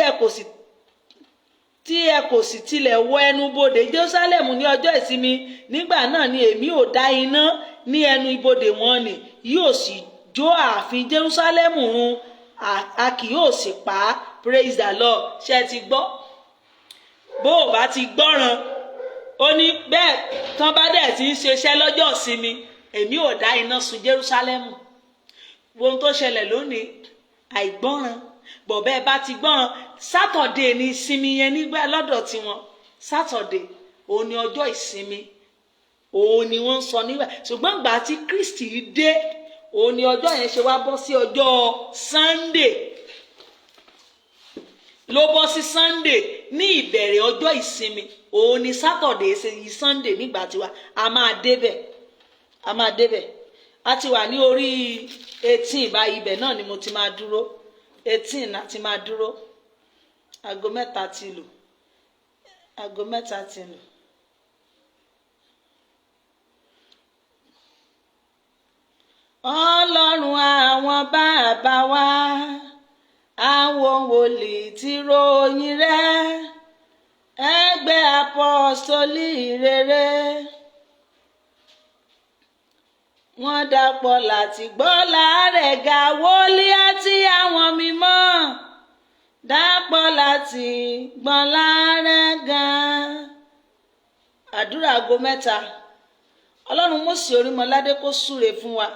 ẹ kò sì tilẹ̀ wọ ẹnu bodè Jerusalem ní ọjọ́ ìsinmi, nígbà náà ni èmi ò dá iná ní ẹnu ibodè wọn nì, yóò sì jó ààfin Jerusalem run, a kì yóò sì pa á. Praise the Lord. Ṣé ẹ ti gbọ́? Bó o bá ti gbọ́ràn, ó ní bẹ́ẹ̀, tán bá dẹ̀ ti ń ṣiṣẹ́ lọ́jọ́ ìsinmi, èmi ò dá iná sun Jerusalem. Ohun tó ṣẹlẹ̀ lónìí, àìgbọ́ràn. Bọ̀bẹ́ bá ti gbọ́ràn, Saturday ni ìsinmi yẹn nígbà lọ́dọ̀ tiwọn. Saturday òun ni ọjọ́ ìsinmi, òun ni wọ́n ń sọ nígbà. Ṣùgbọ́n ìgbà tí Kristi dé, òun ni ọjọ́ yẹn ṣe wá bọ́ sí ọjọ́ Sunday, ló bọ́ sí Sunday ní ìbẹ̀rẹ̀ ọjọ́ ìsinmi. Òun ni Saturday ṣe yí Sunday nígbà tiwa. A máa débẹ̀, a máa débẹ̀. A ti wà ní orí 18 báyìí, ibẹ̀ náà ni mo ti máa dúró. 18 láti máa dúró. Aago 3 ti lù, aago 3 ti lù. Ọlọ́run àwọn bàbá wa, àwọn wòlíì ti ròyìn rẹ̀, ẹgbẹ́. Àpọ́sítélì rere, wọ́n dàpọ̀ láti gbọ́ láàrẹ̀ ga. Wòlíì àti àwọn mímọ́ dàpọ̀ láti gbọ́n láàrẹ̀ ga. Àdúrà aago 3. Ọlọ́run Mósè Orímọládé kó súre fún wa.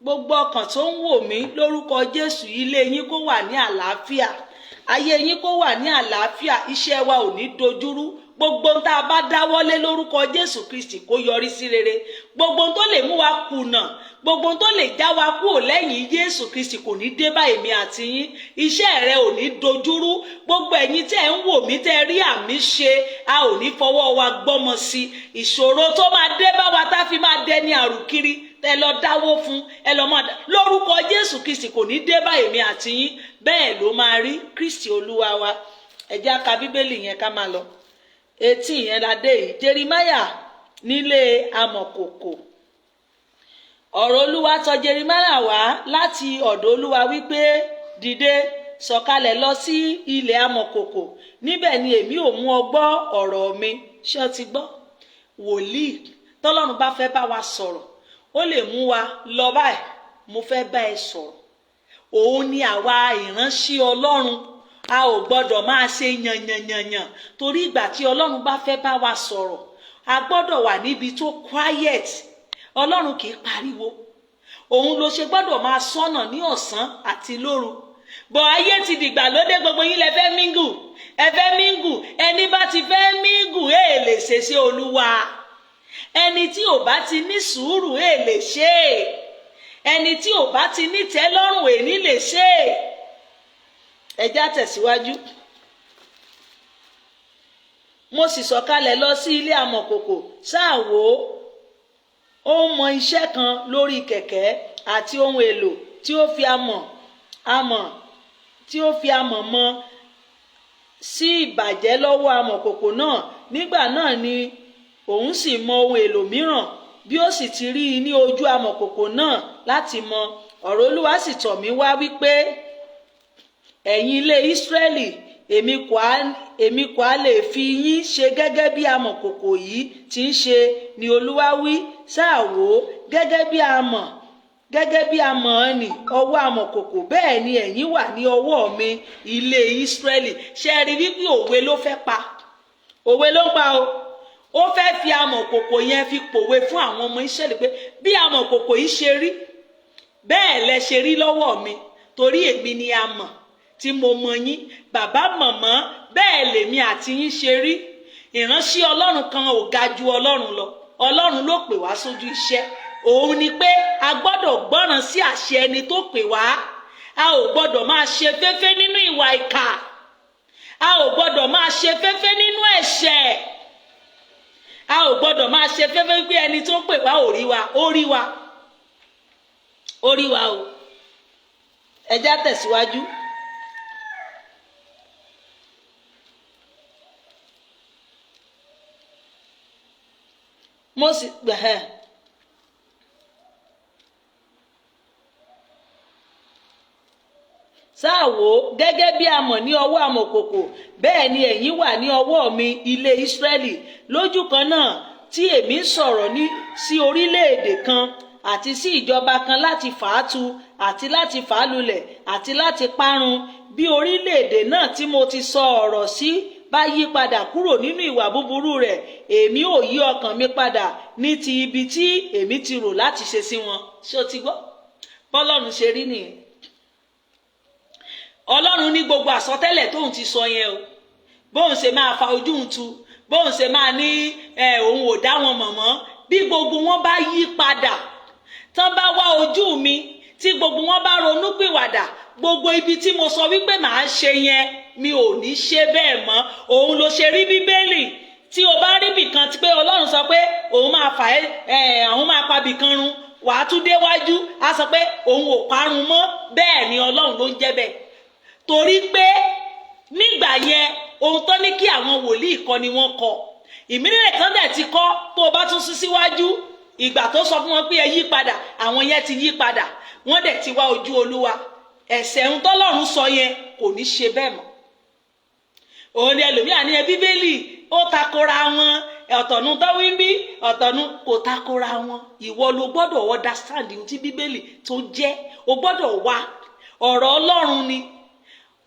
Gbogbo ọkàn tó ń wò mí lórúkọ Jésù, ilé yín kó wà ní àlàáfíà, ayé yín kó wà ní àlàáfíà, iṣẹ́ wa ò ní dojúrú. Gbogbo ohun tá a bá dáwọ́lé lórúkọ Jésù Kristi kó yọrí sí rere. Gbogbo ohun tó lè mú wa kùnà, gbogbo ohun tó lè já wa kúrò lẹ́yìn Jésù Kristi kò ní dé bá èmi àti yín. Iṣẹ́ rẹ ò ní dojúrú. Gbogbo ẹ̀yin tẹ́ ń wò mí, tẹ́ rí àmì ṣe, a ò ní fọwọ́ wa gbọ́mọ sí. Ìṣòro tó máa dé bá wa tá fi máa dẹni àrùkiri, ẹ lọ dáwó fún, ẹ lọ máa dá lórúkọ Jésù Kristi kò ní dé bá èmi àti yín. Bẹ́ẹ̀ ló máa rí, Kristi Olúwa wa. Ẹ jẹ́ á ka Bíbélì yẹn ká máa lọ. Etí yẹn la dé yìí. Jerimaya nílé amọ̀kòkò. Ọ̀rọ̀ Olúwa tọ̀ Jerimaya wá láti ọ̀dọ̀ Olúwa wípé, dìde, sọ̀kalẹ̀ lọ sí ilẹ̀ amọ̀kòkò, níbẹ̀ ni èmi ò mú ọ gbọ́ ọ̀rọ̀ mi. Ṣé o ti gbọ́? Wòlíì tọ́lọ́run bá fẹ́ bá wa sọ̀rọ̀, ó lè mú wa lọ báyìí, mo fẹ́ bá ẹ sọ̀rọ̀. Òun ni àwa ìránṣẹ́ Ọlọ́run, a ò gbọ́dọ̀ máa ṣe yànyànyànyàn, torí ìgbà tí Ọlọ́run bá fẹ́ bá wa sọ̀rọ̀, a gbọ́dọ̀ wà níbi tó quiet. Ọlọ́run kì í pariwo. Òun ló ṣe gbọ́dọ̀ máa sọ́nà ní ọ̀sán àti lóru. Bọ̀ ayé ti dìgbà lóde, gbogbo yín lẹ fẹ́ mingle, ẹ fẹ́ mingle. Ẹni bá ti fẹ́ mingle ẹ lè ṣèṣe Olúwa. Ẹni tí ò bá ti ní sùúrù ẹ lè ṣe é. Ẹni tí ò bá ti ní tẹ́lọ́rùn ẹ ní lè ṣe é. Ẹ já tẹ̀síwájú. Mo sì sọ̀kalẹ̀ lọ sí ilé amọ̀kòkò, sáà wò ó, ó ń mọ iṣẹ́ kan lórí kẹ̀kẹ́ àti ohun èlò tí ó fi amọ̀ amọ̀ tí ó fi amọ̀ mọ sí ìbàjẹ́ lọ́wọ́ amọ̀kòkò náà. Nígbà náà ni òun sì mọ ohun èlò mìíràn, bí ó sì ti rí i ní ojú amọ̀kòkò náà láti mọ. Ọ̀rọ̀ Olúwa sì tọ̀ mí wá wípé, ẹ̀yin ilé Ísírẹ́lì, èmi kò á lè fi yín ṣe gẹ́gẹ́ bí amọ̀kòkò yìí ti ń ṣe, ni Olúwa wí. Sáà wò ó, gẹ́gẹ́ bí amọ̀ ní ọwọ́ amọ̀kòkò, bẹ́ẹ̀ ni ẹ̀yin wà ní ọwọ́ mi, ilé Ísírẹ́lì. Ṣe rí wípé òwe ló fẹ́ pa? Òwe ló ń pa o. Ó fẹ́ fi amọ̀kòkò yẹn fi pòwe fún àwọn ọmọ Ísírẹ́lì pé bí amọ̀kòkò yìí ṣe rí, bẹ́ẹ̀ lẹ ṣe rí lọ́wọ́ mi, torí èmi ni amọ̀ tí mo mọ yín. Bàbá mọ̀mọ́, bẹ́ẹ̀ lèmi àti yín ṣe rí. Ìránṣẹ́ Ọlọ́run kan ò ga ju Ọlọ́run lọ. Ọlọ́run ló pè wá sójú iṣẹ́. Òun ni pé a gbọ́dọ̀ gbọ́ràn sí àṣẹ ẹni tó pè wá. A ò gbọ́dọ̀ máa ṣe féfé nínú ìwà ìkà. A ò gbọ́dọ̀ máa ṣe féfé nínú ẹ̀ṣẹ̀. A ò gbọ́dọ̀ máa ṣe féfé pé ẹni tó pè wá ò rí wa. Ó rí wa, ó rí wa o. Ẹ já tẹ̀síwájú. Mo sì gbẹ̀hẹ̀. Sáà wò ó, gẹ́gẹ́ bí amọ̀ ní ọwọ́ amọ̀kòkò, bẹ́ẹ̀ ni ẹ̀yin wà ní ọwọ́ mi, ilé Ísírẹ́lì. Lójú kan náà tí èmi ń sọ̀rọ̀ ní sí orílẹ̀-èdè kan àti sí ìjọba kan láti fà á tu àti láti fà á lulẹ̀ àti láti parun, bí orílẹ̀-èdè náà tí mo ti sọ ọ̀rọ̀ sí bá yí padà kúrò nínú ìwà búburú rẹ̀, èmi ò yí ọkàn mi padà ní ti ibi tí èmi ti rò láti ṣe sí wọn. Ṣé o ti gbọ́? Bọ́lọ́run ṣe rí nìyẹn. Ọlọ́run ní gbogbo àsọtẹ́lẹ̀ tóun ti sọ yẹn o, bóun ṣe máa fa ojú òun tu, bóun ṣe máa ní òun ò dá wọn mọ̀ mọ́, bí gbogbo wọn bá yí padà, tán bá wá ojú mi, tí gbogbo wọn bá ronú pìwàdà, gbogbo ibi tí mo sọ wípé màá ṣe yẹn, mi ò ní ṣe bẹ́ẹ̀ mọ́. Òun ló ṣe rí Bíbélì tí o bá rí bìkan tí pé Ọlọ́run sọ pé òun máa fà ẹ́, àwọn máa pa bìkan run, wàá tún déwájú, á sọ pé òun ò parun mọ́. Bẹ́ẹ̀ ni Ọlọ́run ló ń jẹ́ bẹ́ẹ̀, torí pé nígbà yẹn ohun tó ní kí àwọn wòlíì kọ ni wọ́n kọ. Ìmíràn kan dẹ̀ ti kọ́ tó o bá tún sún síwájú, ìgbà tó sọ fún wọn pé ẹ yí padà, àwọn yẹn ti yí padà, wọ́n dẹ̀ ti wá ojú Olúwa. Ẹ̀ṣẹ̀ ń tọ́lọ́run sọ yẹn kò ní ṣe bẹ́ẹ̀ mọ́. Òun ni ẹlòmíà ní ẹ Bíbélì ó Ó takora wọn. Ọ̀tọ̀nu tó wí ń bí, ọ̀tọ̀nu kò takora wọn. Ìwọ ló gbọ́dọ̀ understand tí Bíbélì tó jẹ́. O gbọ́dọ̀ wá ọ̀rọ̀ Ọlọ́run ni.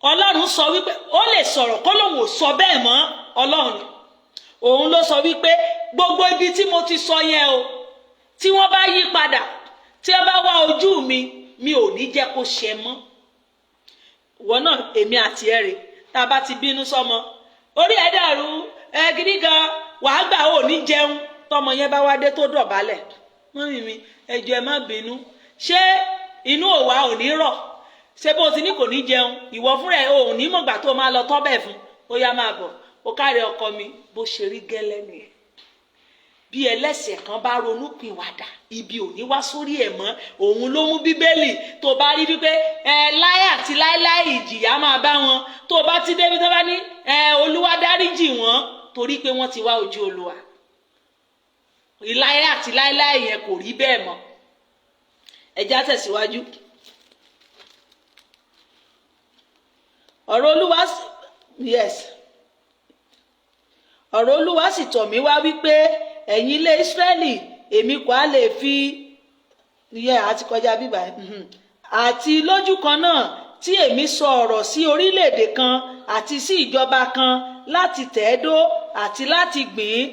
Ọlọ́run sọ wípé ó lè sọ̀rọ̀ kó lóun ò sọ bẹ́ẹ̀ mọ́. Ọlọ́run ni òun ló sọ wípé gbogbo ibi tí mo ti sọ yẹn o, tí wọ́n bá yí padà, tí wọ́n bá wá ojú mi, mi ò ní jẹ́ kó ṣẹ mọ́. Ìwọ náà, èmi àti ẹ rè, tá a bá ti bínú sọmọ, orí ẹ dàrú ẹ gidi gan, wàá gbà ó ní jẹun. Tọmọ yẹn bá wá dé tó dọ̀bálẹ̀, "Mummy mi, ẹ jọ̀ọ́, ẹ má bínú," ṣé inú òwa ò ní rọ̀? Ṣé bó ti ní kò ní jẹun, ìwọ fúnra ẹ ò ní mọ̀gbà tó máa lọ tọ́ bẹ́ẹ̀ fún ó yá, máa bọ̀, ó káre ọkọ mi. Bó ṣe rí gẹ́lẹ́ nìyẹn. Bí ẹlẹ́ṣẹ̀ kan bá ronú pìwàdà, ibi ò ní wá sórí ẹ̀ mọ́. Òun ló mú Bíbélì tó bá rí wípé ẹ láyé àti láéláé ìjìyà máa bá wọn. Tó bá ti débi tó bá ní ẹ Olúwa dáríjì wọ́n torí pé wọ́n ti wá ojú Olúwa, ìláyé àti láéláé yẹn kò rí bẹ́ẹ̀ mọ́. Ẹ já tẹ̀síwájú. Ọ̀rọ̀ Olúwa, yes, ọ̀rọ̀ Olúwa sì tọ̀ mí wá wípé, "Ẹ̀yin ilé Ísírẹ́lì, èmi kò á lè fi yẹ àti kọjá bíbá. Àti lójú kan náà tí èmi sọ ọ̀rọ̀ sí orílẹ̀-èdè kan àti sí ìjọba kan láti tẹ̀dó àti láti gbìn ín,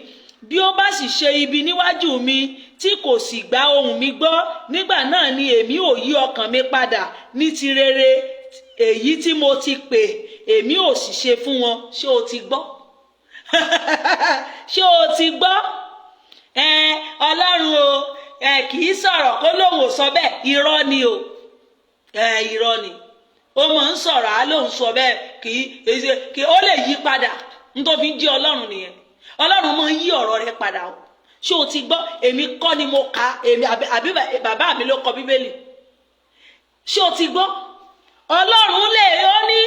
bí ó bá sì ṣe ibi níwájú mi, tí kò sì gba ohùn mi gbọ́, nígbà náà ni èmi ò yí ọkàn mi padà ní ti rere èyí tí mo ti pè, èmi ò sì ṣe fún wọn." Ṣé o ti gbọ́? Ṣé o ti gbọ́? Ẹ Ọlọ́run o, ẹ kì í sọ̀rọ̀ kó lóun ò sọ bẹ́ẹ̀. Irọ́ ni o, ẹ irọ́ ni. Ó mọ̀ ń sọ̀rọ̀, á lóun sọ bẹ́ẹ̀, kì í ó lè yí padà. Nítorí fi ń jí Ọlọ́run nìyẹn. Ọlọ́run máa ń yí ọ̀rọ̀ rẹ̀ padà o. Ṣé o ti gbọ́? Èmi kọ́ ni mo kà, èmi àbí bàbá mi ló kọ Bíbélì? Ṣé o ti gbọ́? Ọlọ́run lè ó ní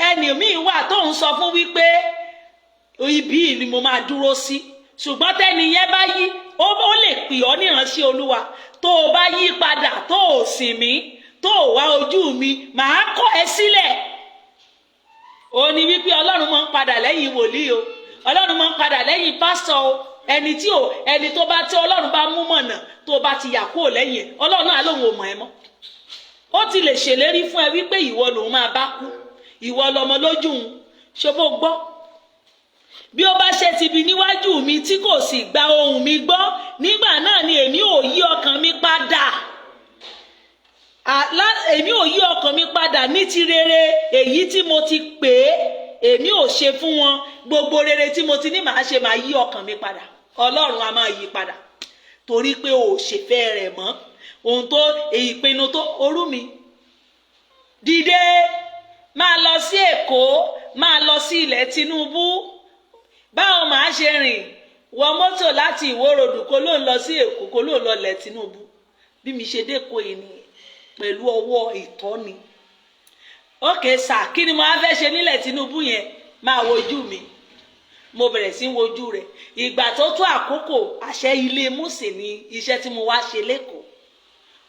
ẹnì míì wà tó ń sọ fún wípé ibi ni mo máa dúró sí, ṣùgbọ́n tẹ́ni yẹn bá yí, ó lè pè ọ́ níránṣẹ́ Olúwa. Tó o bá yí padà, tó o sìn mí, tó o wá ojú mi, màá kọ̀ ẹ́ sílẹ̀. Ó ní wípé Ọlọ́run máa ń padà lẹ́yìn wòlíì o, Ọlọ́run máa ń padà lẹ́yìn pásítọ̀ o. Ẹni tí o ẹni tó bá tí Ọlọ́run bá mú mọ̀nà, tó bá ti yà kúrò lẹ́yìn ẹ̀, Ọlọ́run náà lòun ò mọ̀ ẹ́ mọ́. Ó ti lè ṣèlérí fún ẹ wípé ìwọ lòun máa bá kú, ìwọ lọmọ lójú òun. Ṣe bó gbọ́? Bí ó bá ṣe ti bi níwájú mi, tí kò sì gba ohùn mi gbọ́, nígbà náà ni èmi ò yí ọkàn mi padà, èmi ò yí ọkàn mi padà ní ti rere èyí tí mo ti pè é, èmi ò ṣe fún wọn. Gbogbo rere tí mo ti ní màá ṣe, màá yí ọkàn mi padà. Ọlọ́run a máa yí padà torí pé o ò ṣèfẹ́ rẹ̀ mọ́. Ohun tó ìpinnu tó orú mi dìde, máa lọ sí Èkó, máa lọ sí ilẹ̀ Tinubu. Báwo màá ṣe rìn wọ mọ́tò láti Ìwó Road kó ló ń lọ sí Èkó, kó ló ń lọ ilẹ̀ Tinubu? Bí mi ṣe dé Èkó yìí nìyẹn, pẹ̀lú ọwọ́ ìtọ́ni. Ókè sà, kí ni mo á fẹ́ ṣe nílẹ̀ Tinubu yẹn? Máa wojú mi. Mo bẹ̀rẹ̀ sí wojú rẹ̀. Ìgbà tó tó àkókò, àṣẹ ilé Mósè ní iṣẹ́ tí mo wá ṣe lẹ́kọ̀ọ́.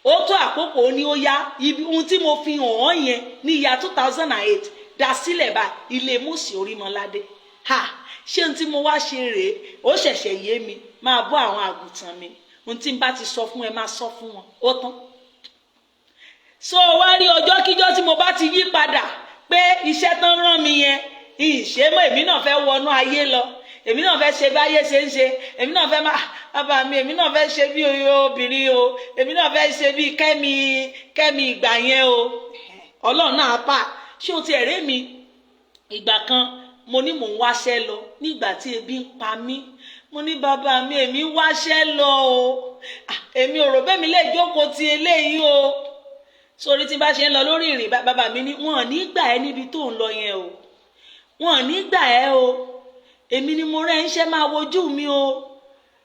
Ó tó àkókò, ó ní ó yá, ibi ohun tí mo fi hàn án yẹn ní ìyá 2008 dá sílẹ̀ bá ilé Mósè Orímọládé. Ha, ṣé ohun tí mo wá ṣe rèé? Ó ṣẹ̀ṣẹ̀ yé mi. Máa bọ́ àwọn àgùntàn mi. Ohun tí n bá ti sọ fún ẹ, máa sọ fún wọn. Ó tán. So wá rí, ọjọ́ kíjọ́ tí mo bá ti yí padà pé iṣẹ́ tán rán mi yẹn ìṣe mọ́, èmi náà fẹ́ wọnú ayé lọ, èmi náà fẹ́ ṣe báyé ṣe ń ṣe, èmi náà fẹ́ máa bàbá mi, èmi náà fẹ́ ṣe bí obìnrin o, èmi náà fẹ́ ṣe bí Kẹ́mi, Kẹ́mi ìgbà yẹn o, Ọlọ́run náà pa. Ṣé o ti ẹ̀rẹ́ mi? Ìgbà kan mo ní mò ń wáṣẹ́ lọ nígbà tí ebi ń pa mí. Mo ní, "Bàbá mi, èmi ń wáṣẹ́ lọ o. Èmi ò rò bẹ́ẹ̀ mi lè jókòó ti eléyìí o." Sórí tí bá ṣe ń lọ lórí ìrìn, bàbá mi ní wọn ò ní gbà ẹ́ níbi tó ń lọ yẹn o, wọn ò ní gbà ẹ́ o. Èmi ni mo rẹ́ ń ṣẹ́, máa wojú mi o.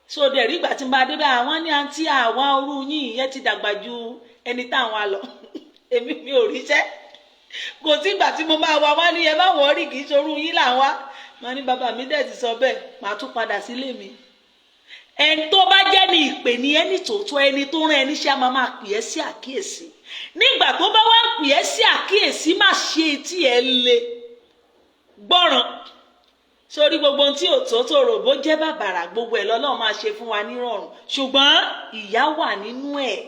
So dẹ̀ rí ìgbà tí n bá dé bá àwọn ní àǹtí, àwa orú yín ìyẹn ti dàgbà ju ẹni táwọn lọ. Èmi mi ò ríṣẹ́. Kò sí ìgbà tí mo máa wá wá ní ẹ má wọ́ọ̀rì, kì í ṣorú yín là ń wá. Màá ní bàbá mi dẹ̀ ti sọ bẹ́ẹ̀, màá tún padà sílé mi. Ẹni tó bá jẹ́ ní ìpè ní ẹni tòótọ́, ẹni tó rán ẹni ṣe á máa máa pè é sí àkíyèsí. Nígbà tó bá wá pè é sí àkíyèsí, má ṣe etí ẹ le gbọ́ràn. Sórí gbogbo ohun tí ò tó tó rò bó jẹ́ bàbàrà, gbogbo ẹ̀ lọ́lọ́run máa ṣe fún wa nírọ̀rùn, ṣùgbọ́n ìyà wà nínú ẹ̀,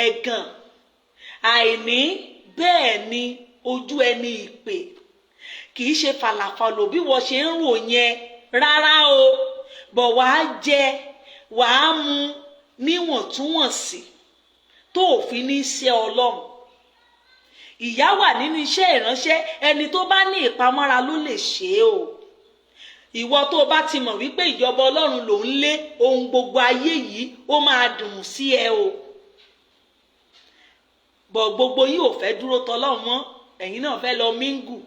ẹ̀gàn, àìní. Bẹ́ẹ̀ ni ojú ẹni ìpè kì í ṣe fàlàfàlò bí wọ́n ṣe ń rò yẹn rárá o. Bọ̀ wàá jẹ, wàá mu níwọ̀ntúnwọ̀nsì tó òfin ní ṣe Ọlọ́run. Ìyà wà nínú iṣẹ́ ìránṣẹ́. Ẹni tó bá ní ìpamọ́ra ló lè ṣe é o. Ìwọ tó o bá ti mọ̀ wípé ìjọba Ọlọ́run ló ń lé, ohun gbogbo ayé yìí ó máa dùn sí ẹ o. Bọ̀ gbogbo yìí ò fẹ́ dúró tọlọ́run mọ́, ẹ̀yin náà fẹ́ lọ mingle,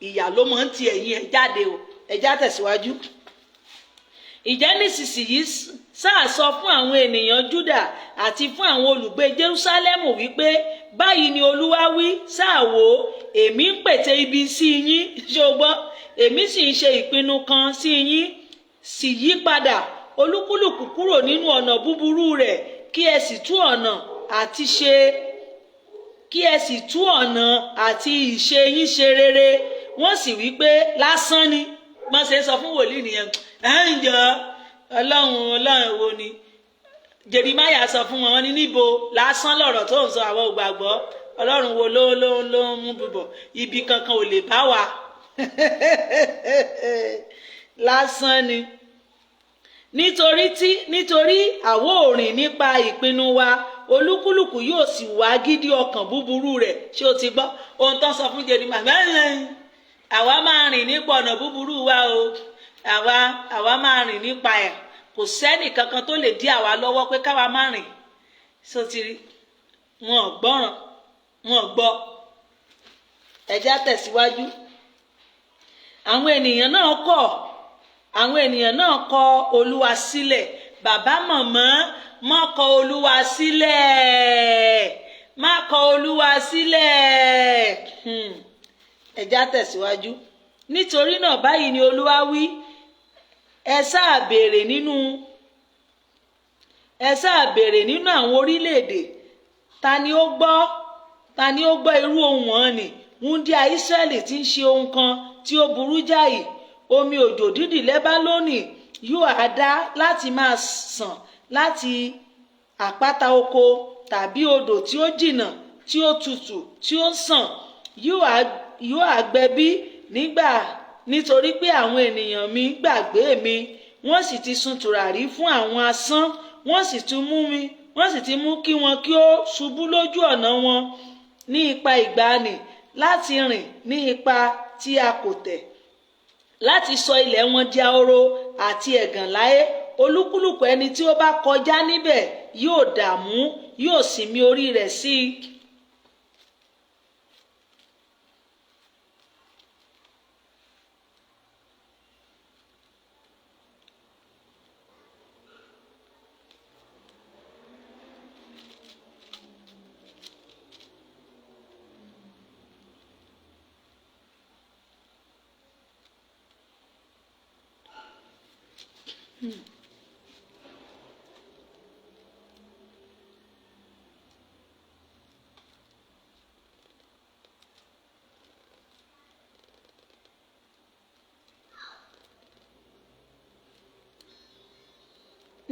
ìyà ló mọ̀ ń ti ẹ̀yìn ẹ̀ jáde o. Ẹ̀já tẹ̀síwájú. Ìjẹ́ nísinsìnyí, sáà sọ fún àwọn ènìyàn Júdà àti fún àwọn olùgbé Jerúsálẹ́mù wípé, báyìí ni Olúwa wí, sáà wò ó, èmi ń pète ibi sí yín, ṣé o gbọ́? Èmi sì ń ṣe ìpinnu kan sí yín. Sì yí padà olúkúlùkù kúrò nínú ọ̀nà búburú rẹ̀, kí ẹ sì tú ọ̀nà àti ṣe kí ẹ sì tú ọ̀nà àti ìṣe yín ṣe rere. Wọ́n sì wí pé, lásán ni. Wọ́n ṣe sọ fún wòlíì nìyẹn. Ẹ̀ ń jọ Ọlọ́run, Ọlọ́run wo ni Jerimaya sọ fún wọn? Ní níbo? Lásán lọ̀rọ̀ tó ń sọ, àwọn ò gbàgbọ́. Ọlọ́run wo ló ń mú bíbọ̀? Ibi kankan ò lè bá wa, lásán ni. Nítorí àwa ò rìn nípa ìpinnu wa, olúkúlùkù yóò sì wá gidi ọkàn búburú rẹ̀. Ṣé o ti gbọ́ ohun tó ń sọ fún Jerimaya? Àwa máa rìn nípa ọ̀nà búburú wa o, àwa máa rìn nípa ẹ̀. Kò sẹ́nì kankan tó lè dí àwa lọ́wọ́ pé káwa má rìn. Ṣó ti rí? Wọn ò gbọ́ràn, wọn ò gbọ́. Ẹ̀já tẹ̀síwájú. Àwọn ènìyàn náà kọ Olúwa sílẹ̀. Bàbá, màmá, má kọ Olúwa sílẹ̀, má kọ Olúwa sílẹ̀. Ẹ̀já tẹ̀síwájú. Nítorí náà, báyìí ni Olúwa wí, ẹ sáà béèrè nínú àwọn orílẹ̀-èdè, ta ni ó gbọ́? Ta ni ó gbọ́ irú ohun wọn ni? Wúńdíá Ísírẹ́lì tí ń ṣe ohun kan tí ó burú jáì. Omi òjò dídì Lẹ́bálónì yóò á dá láti máa sàn láti àpáta oko, tàbí odò tí ó jìnnà, tí ó tutù, tí ó sàn yóò á gbẹ bí nígbà? Nítorí pé àwọn ènìyàn mi gbàgbé mi, wọ́n sì ti sun tùràrí fún àwọn asán, wọ́n sì ti mú kí wọn kí ó ṣubú lójú ọ̀nà wọn ní ipa ìgbàanì, láti rìn ní ipa tí a kò tẹ̀, láti sọ ilẹ̀ wọn di ahoro àti ẹ̀gàn láé. Olúkúlùkù ẹni tí ó bá kọjá níbẹ̀ yóò dààmú, yóò sì mì orí rẹ̀ sí i.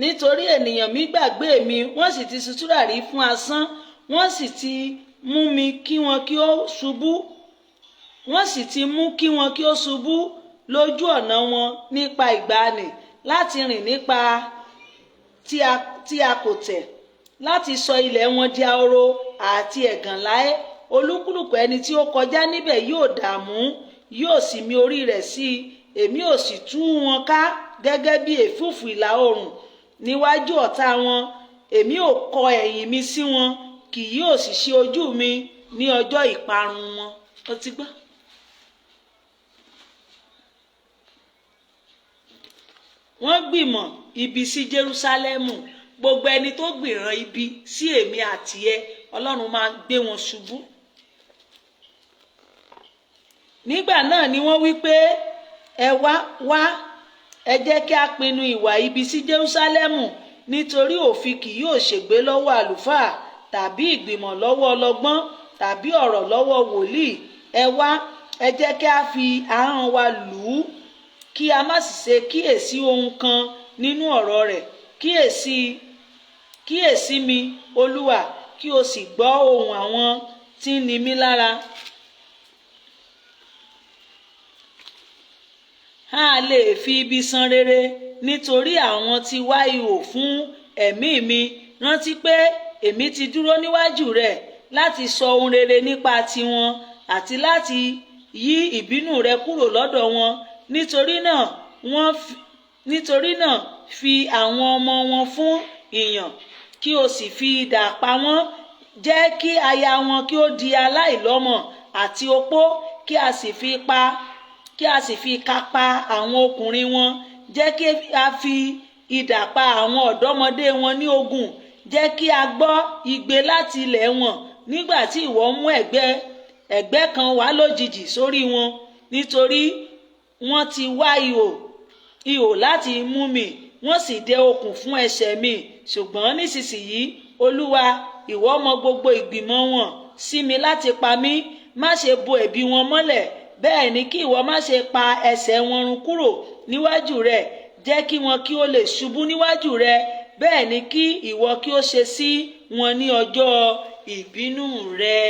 Nítorí ènìyàn mi gbàgbé mi, wọ́n sì ti sun tùràrí fún asán, wọ́n sì ti mú mi kí wọn kí ó ṣubú wọ́n sì ti mú kí wọn kí ó ṣubú lójú ọ̀nà wọn nípa ìgbàanì, láti rìn nípa tí a kò tẹ̀, láti sọ ilẹ̀ wọn di ahoro àti ẹ̀gàn láé. Olúkúlùkù ẹni tí ó kọjá níbẹ̀ yóò dààmú, yóò sì mì orí rẹ̀ sí i. Èmi ò sì tú wọn ká gẹ́gẹ́ bí èfúùfù ìlà oòrùn níwájú ọ̀tá wọn. Èmi ò kọ ẹ̀yìn mi sí wọn, kì yóò sì ṣe ojú mi ní ọjọ́ ìparun wọn. Ó ti gbọ́. Wọ́n gbìmọ̀ ibi sí Jerúsálẹ́mù. Gbogbo ẹni tó gbìràn ibi sí èmi àti ẹ, Ọlọ́run máa gbé wọn ṣubú. Nígbà náà ni wọ́n wí pé, ẹ wá wá, ẹ jẹ́ kí a pinnu ìwà ibi sí Jerúsálẹ́mù, nítorí òfin kì yóò ṣègbé lọ́wọ́ àlùfáà, tàbí ìgbìmọ̀ lọ́wọ́ ọlọ́gbọ́n, tàbí ọ̀rọ̀ lọ́wọ́ wòlíì. Ẹ wá, Ẹ jẹ́ kí a fi ahọ́n wa lù ú, kí a má sì ṣe kíyèsí ohun kan nínú ọ̀rọ̀ rẹ̀. Kíyèsí, kíyèsí mi, Olúwa, kí o sì gbọ́ ohùn àwọn tí ń ni mí lára. A lè fi ibi san rere, nítorí àwọn tí wá ihò fún ẹ̀mí mi. Rántí pé èmi ti dúró níwájú rẹ láti sọ ohun rere nípa tiwọn àti láti yí ìbínú rẹ kúrò lọ́dọ̀ wọn. Nítorí náà fi àwọn ọmọ wọn fún ìyàn, kí o sì fi idà pa wọ́n. Jẹ́ kí aya wọn kí ó di aláìlọ́mọ àti opó, kí a sì fi pa kí a sì fi ìkà pa àwọn ọkùnrin wọn. Jẹ́ kí a fi idà pa àwọn ọ̀dọ́mọdé wọn ní ogun. Jẹ́ kí a gbọ́ igbe láti ilẹ̀ wọn nígbà tí ìwọ mú ẹ̀gbẹ́ kan wá lójijì sórí wọn, nítorí wọ́n ti wá ihò láti mú mi, wọ́n sì dẹ okùn fún ẹsẹ̀ mi. Ṣùgbọ́n nísinsìnyí, Olúwa, ìwọ mọ gbogbo ìgbìmọ̀ wọn sí mi láti pa mí. Má ṣe bo ẹ̀bi wọn mọ́lẹ̀, bẹ́ẹ̀ ni kí ìwọ má ṣe pa ẹsẹ̀ wọn run kúrò níwájú rẹ. Jẹ́ kí wọn kí ó lè ṣubú níwájú rẹ, bẹ́ẹ̀ ni kí ìwọ kí ó ṣe sí wọn ní ọjọ́ ìbínú rẹ.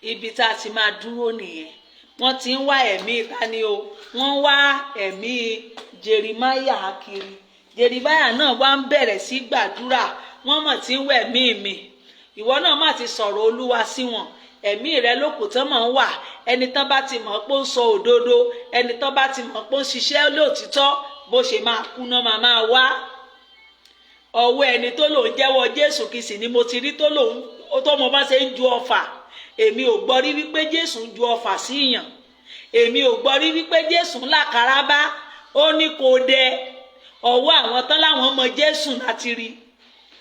Ibi tá a ti máa dúró nìyẹn. Wọ́n ti ń wá ẹ̀mí tani o, wọ́n ń wá ẹ̀mí Jeremáyà kiri. Jeremáyà náà wá ń bẹ̀rẹ̀ sí gbàdúrà. Wọ́n mọ̀ tí ń wẹ̀ mí mi, ìwọ náà má ti sọ̀rọ̀ Olúwa sí wọn. Ẹ̀mí rẹ lókùn tán mọ̀ ń wà. Ẹni tán bá ti mọ̀ pé ó ń sọ òdodo, ẹni tán bá ti mọ̀ pé ó ń ṣiṣẹ́ lóòtítọ́, bó ṣe máa kú náà máa máa wá. Ọwọ́ ẹni tó lòun jẹ́wọ́ Jésù Kristi ni mo ti rí tó lòun tó mọ bá ṣe ń ju ọfà. Èmi ò gbọ́ rí wípé Jésù ń ju ọfà sí yàn. Èmi ò gbọ́ rí wípé Jésù ń làkàràbá. Ó ní kò dẹ. Ọwọ́ àwọn tán láwọn mọ Jésù láti rí.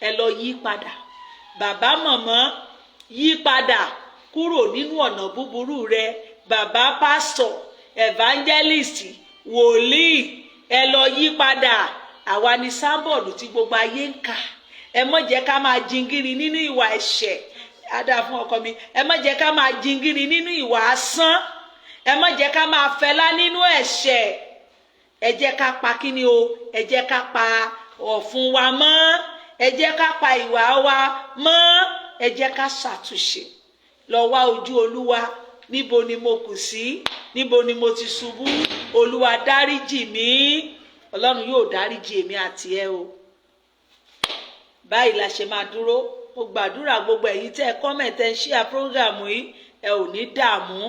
Ẹ lọ yí padà. Bàbá mọ̀mọ́, yí padà kúrò nínú ọ̀nà búburú rẹ. Bàbá pásítọ̀, evangelist, wòlíì, ẹ lọ yí padà. Àwa ni sábọ̀dù tí gbogbo ayé ń kà. Ẹ má jẹ́ ká máa jingiri nínú ìwà ẹ̀ṣẹ̀. Ada fún ọkọ mi. Ẹ má jẹ́ ká máa jingiri nínú ìwà asán. Ẹ má jẹ́ ká máa fẹlá nínú ẹ̀ṣẹ̀. Ẹ jẹ́ ká pa kíni o, ẹ jẹ́ ká pa ọ̀fun wa mọ́. Ẹ jẹ́ ká pa ìwà wa mọ́. Ẹ jẹ́ ká ṣàtúnṣe. Lọ wá ojú Olúwa. Níbo ni mo kù sí? Níbo ni mo ti ṣubú? Olúwa dáríjì mí. Ọlọ́run yóò dáríjì èmi àti ẹ o. Báyìí la ṣe máa dúró. Mo gbàdúrà gbogbo ẹ̀yin tẹ́ ẹ comment, ẹ ń share program yìí, ẹ ò ní dààmú.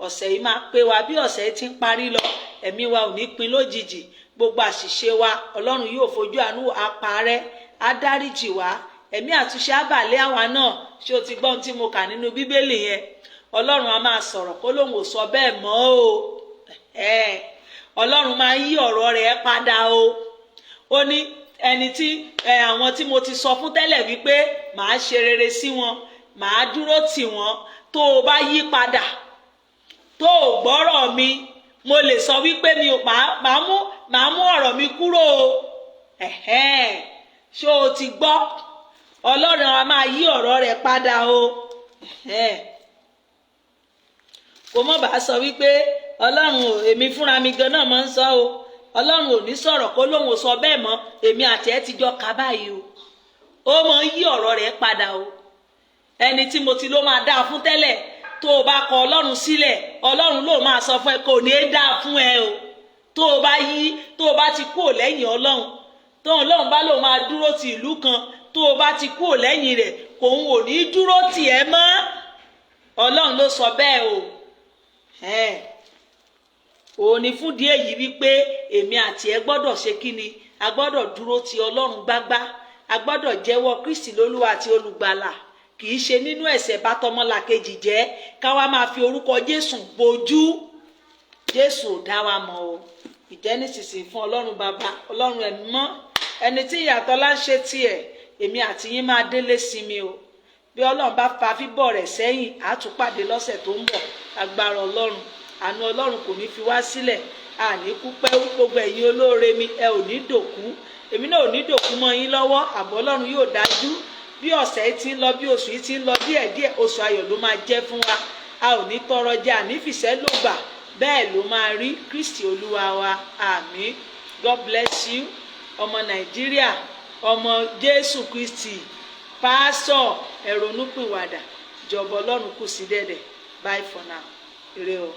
Ọ̀sẹ̀ yìí máa pé wa bí ọ̀sẹ̀ yìí ti ń parí lọ. Ẹ̀mí wa ò ní pin lójijì. Gbogbo àṣìṣe wa, Ọlọ́run yóò fojú àánú apárẹ́, á dáríjì wá. Ẹ̀mí àtúnṣe àbàlẹ́ àwa náà. Ṣé o ti gbọ́ ohun tí mo kà nínú Bíbélì yẹn? Ọlọ́run a máa sọ̀rọ̀ kó lóun ò sọ bẹ́ẹ̀ mọ́ o. Ọlọ́run máa ń yí ọ̀rọ̀ rẹ̀ padà o. Ó ní ẹni tí àwọn tí mo ti sọ fún tẹ́lẹ̀ wípé màá ṣe rere sí wọn, màá dúró tì wọ́n, tó o bá yí padà, tó o gbọ́rọ̀ mi, mo lè sọ wípé mi ò màá mú ọ̀rọ̀ mi kúrò o. Ṣé o ti gbọ́? Ọlọ́run a máa yí ọ̀rọ̀ rẹ̀ padà o. Kò mọ̀ bá sọ wípé Ọlọ́run ò, èmi fúnra mi gan náà máa ń sọ o. Ọlọ́run ò ní sọ̀rọ̀ kó lóun ò sọ bẹ́ẹ̀ mọ́. Èmi àti ẹ ti jọ kà báyìí o. Ó máa ń yí ọ̀rọ̀ rẹ̀ padà o. Ẹni tí mo ti ló máa dáa fún tẹ́lẹ̀, tó o bá kọ Ọlọ́run sílẹ̀, Ọlọ́run ló máa sọ fún ẹ kò ní í dáa fún ẹ o. Tó o bá yí, tó o bá ti kúrò lẹ́yìn Ọlọ́run, tó Ọlọ́run bá lóun máa dúró ti ìlú kan, tó o bá ti kúrò lẹ́yìn rẹ̀, kòun ò ní dúró tì ẹ́ mọ́. Ọlọ́run ló sọ bẹ́ẹ̀ o. Òun ni fún díẹ̀ yìí wípé èmi àti ẹ gbọ́dọ̀ ṣe kíni, a gbọ́dọ̀ dúró ti Ọlọ́run gbágbá, a gbọ́dọ̀ jẹ́wọ́ Kristi lólúwa àti olùgbàlà. Kì í ṣe nínú ẹ̀ṣẹ̀ bá tọmọlàkejì jẹ́ ká wá máa fi orúkọ Jésù bojú. Jésù ò dá wa mọ̀ o. Ìjẹ́ nísinsìnyí fún Ọlọ́run Bàbá, Ọlọ́run Ẹ̀mí mọ́, ẹni tí ìyàtọ̀ lá ń ṣe tiẹ̀, èmi àti yín máa délé sinmi o. Bí Ọlọ́run bá fa fíbọ̀ rẹ̀ sẹ́yìn, á tún pàdé lọ́sẹ̀ tó ń bọ̀. Agbára Ọlọ́run, àánú Ọlọ́run kò ní fi wá sílẹ̀. Àní kú pẹ́. Gbogbo ẹ̀yin olóore mi, ẹ ò ní dòkú. Èmi náà ò ní dòkú mọ́ yín lọ́wọ́. Àbọ̀ Ọlọ́run yóò dájú. Bí ọ̀sẹ̀ yìí ti ń lọ, bí oṣù yìí ti ń lọ díẹ̀díẹ̀, oṣù ayọ̀ ló máa jẹ́ fún wa. A ò ní tọrọ jẹ, àní fìṣẹ́ ló gbà. Bẹ́ẹ̀ ló máa rí. Kristi Olúwa wa, àmín. God bless you. Ọmọ Nàìjíríà, ọmọ Jésù Kristi, pásọ̀, ẹ ronúpìwàdà, ìjọba Ọlọ́run kù sí dẹ̀dẹ̀. Bye for now. Ire o.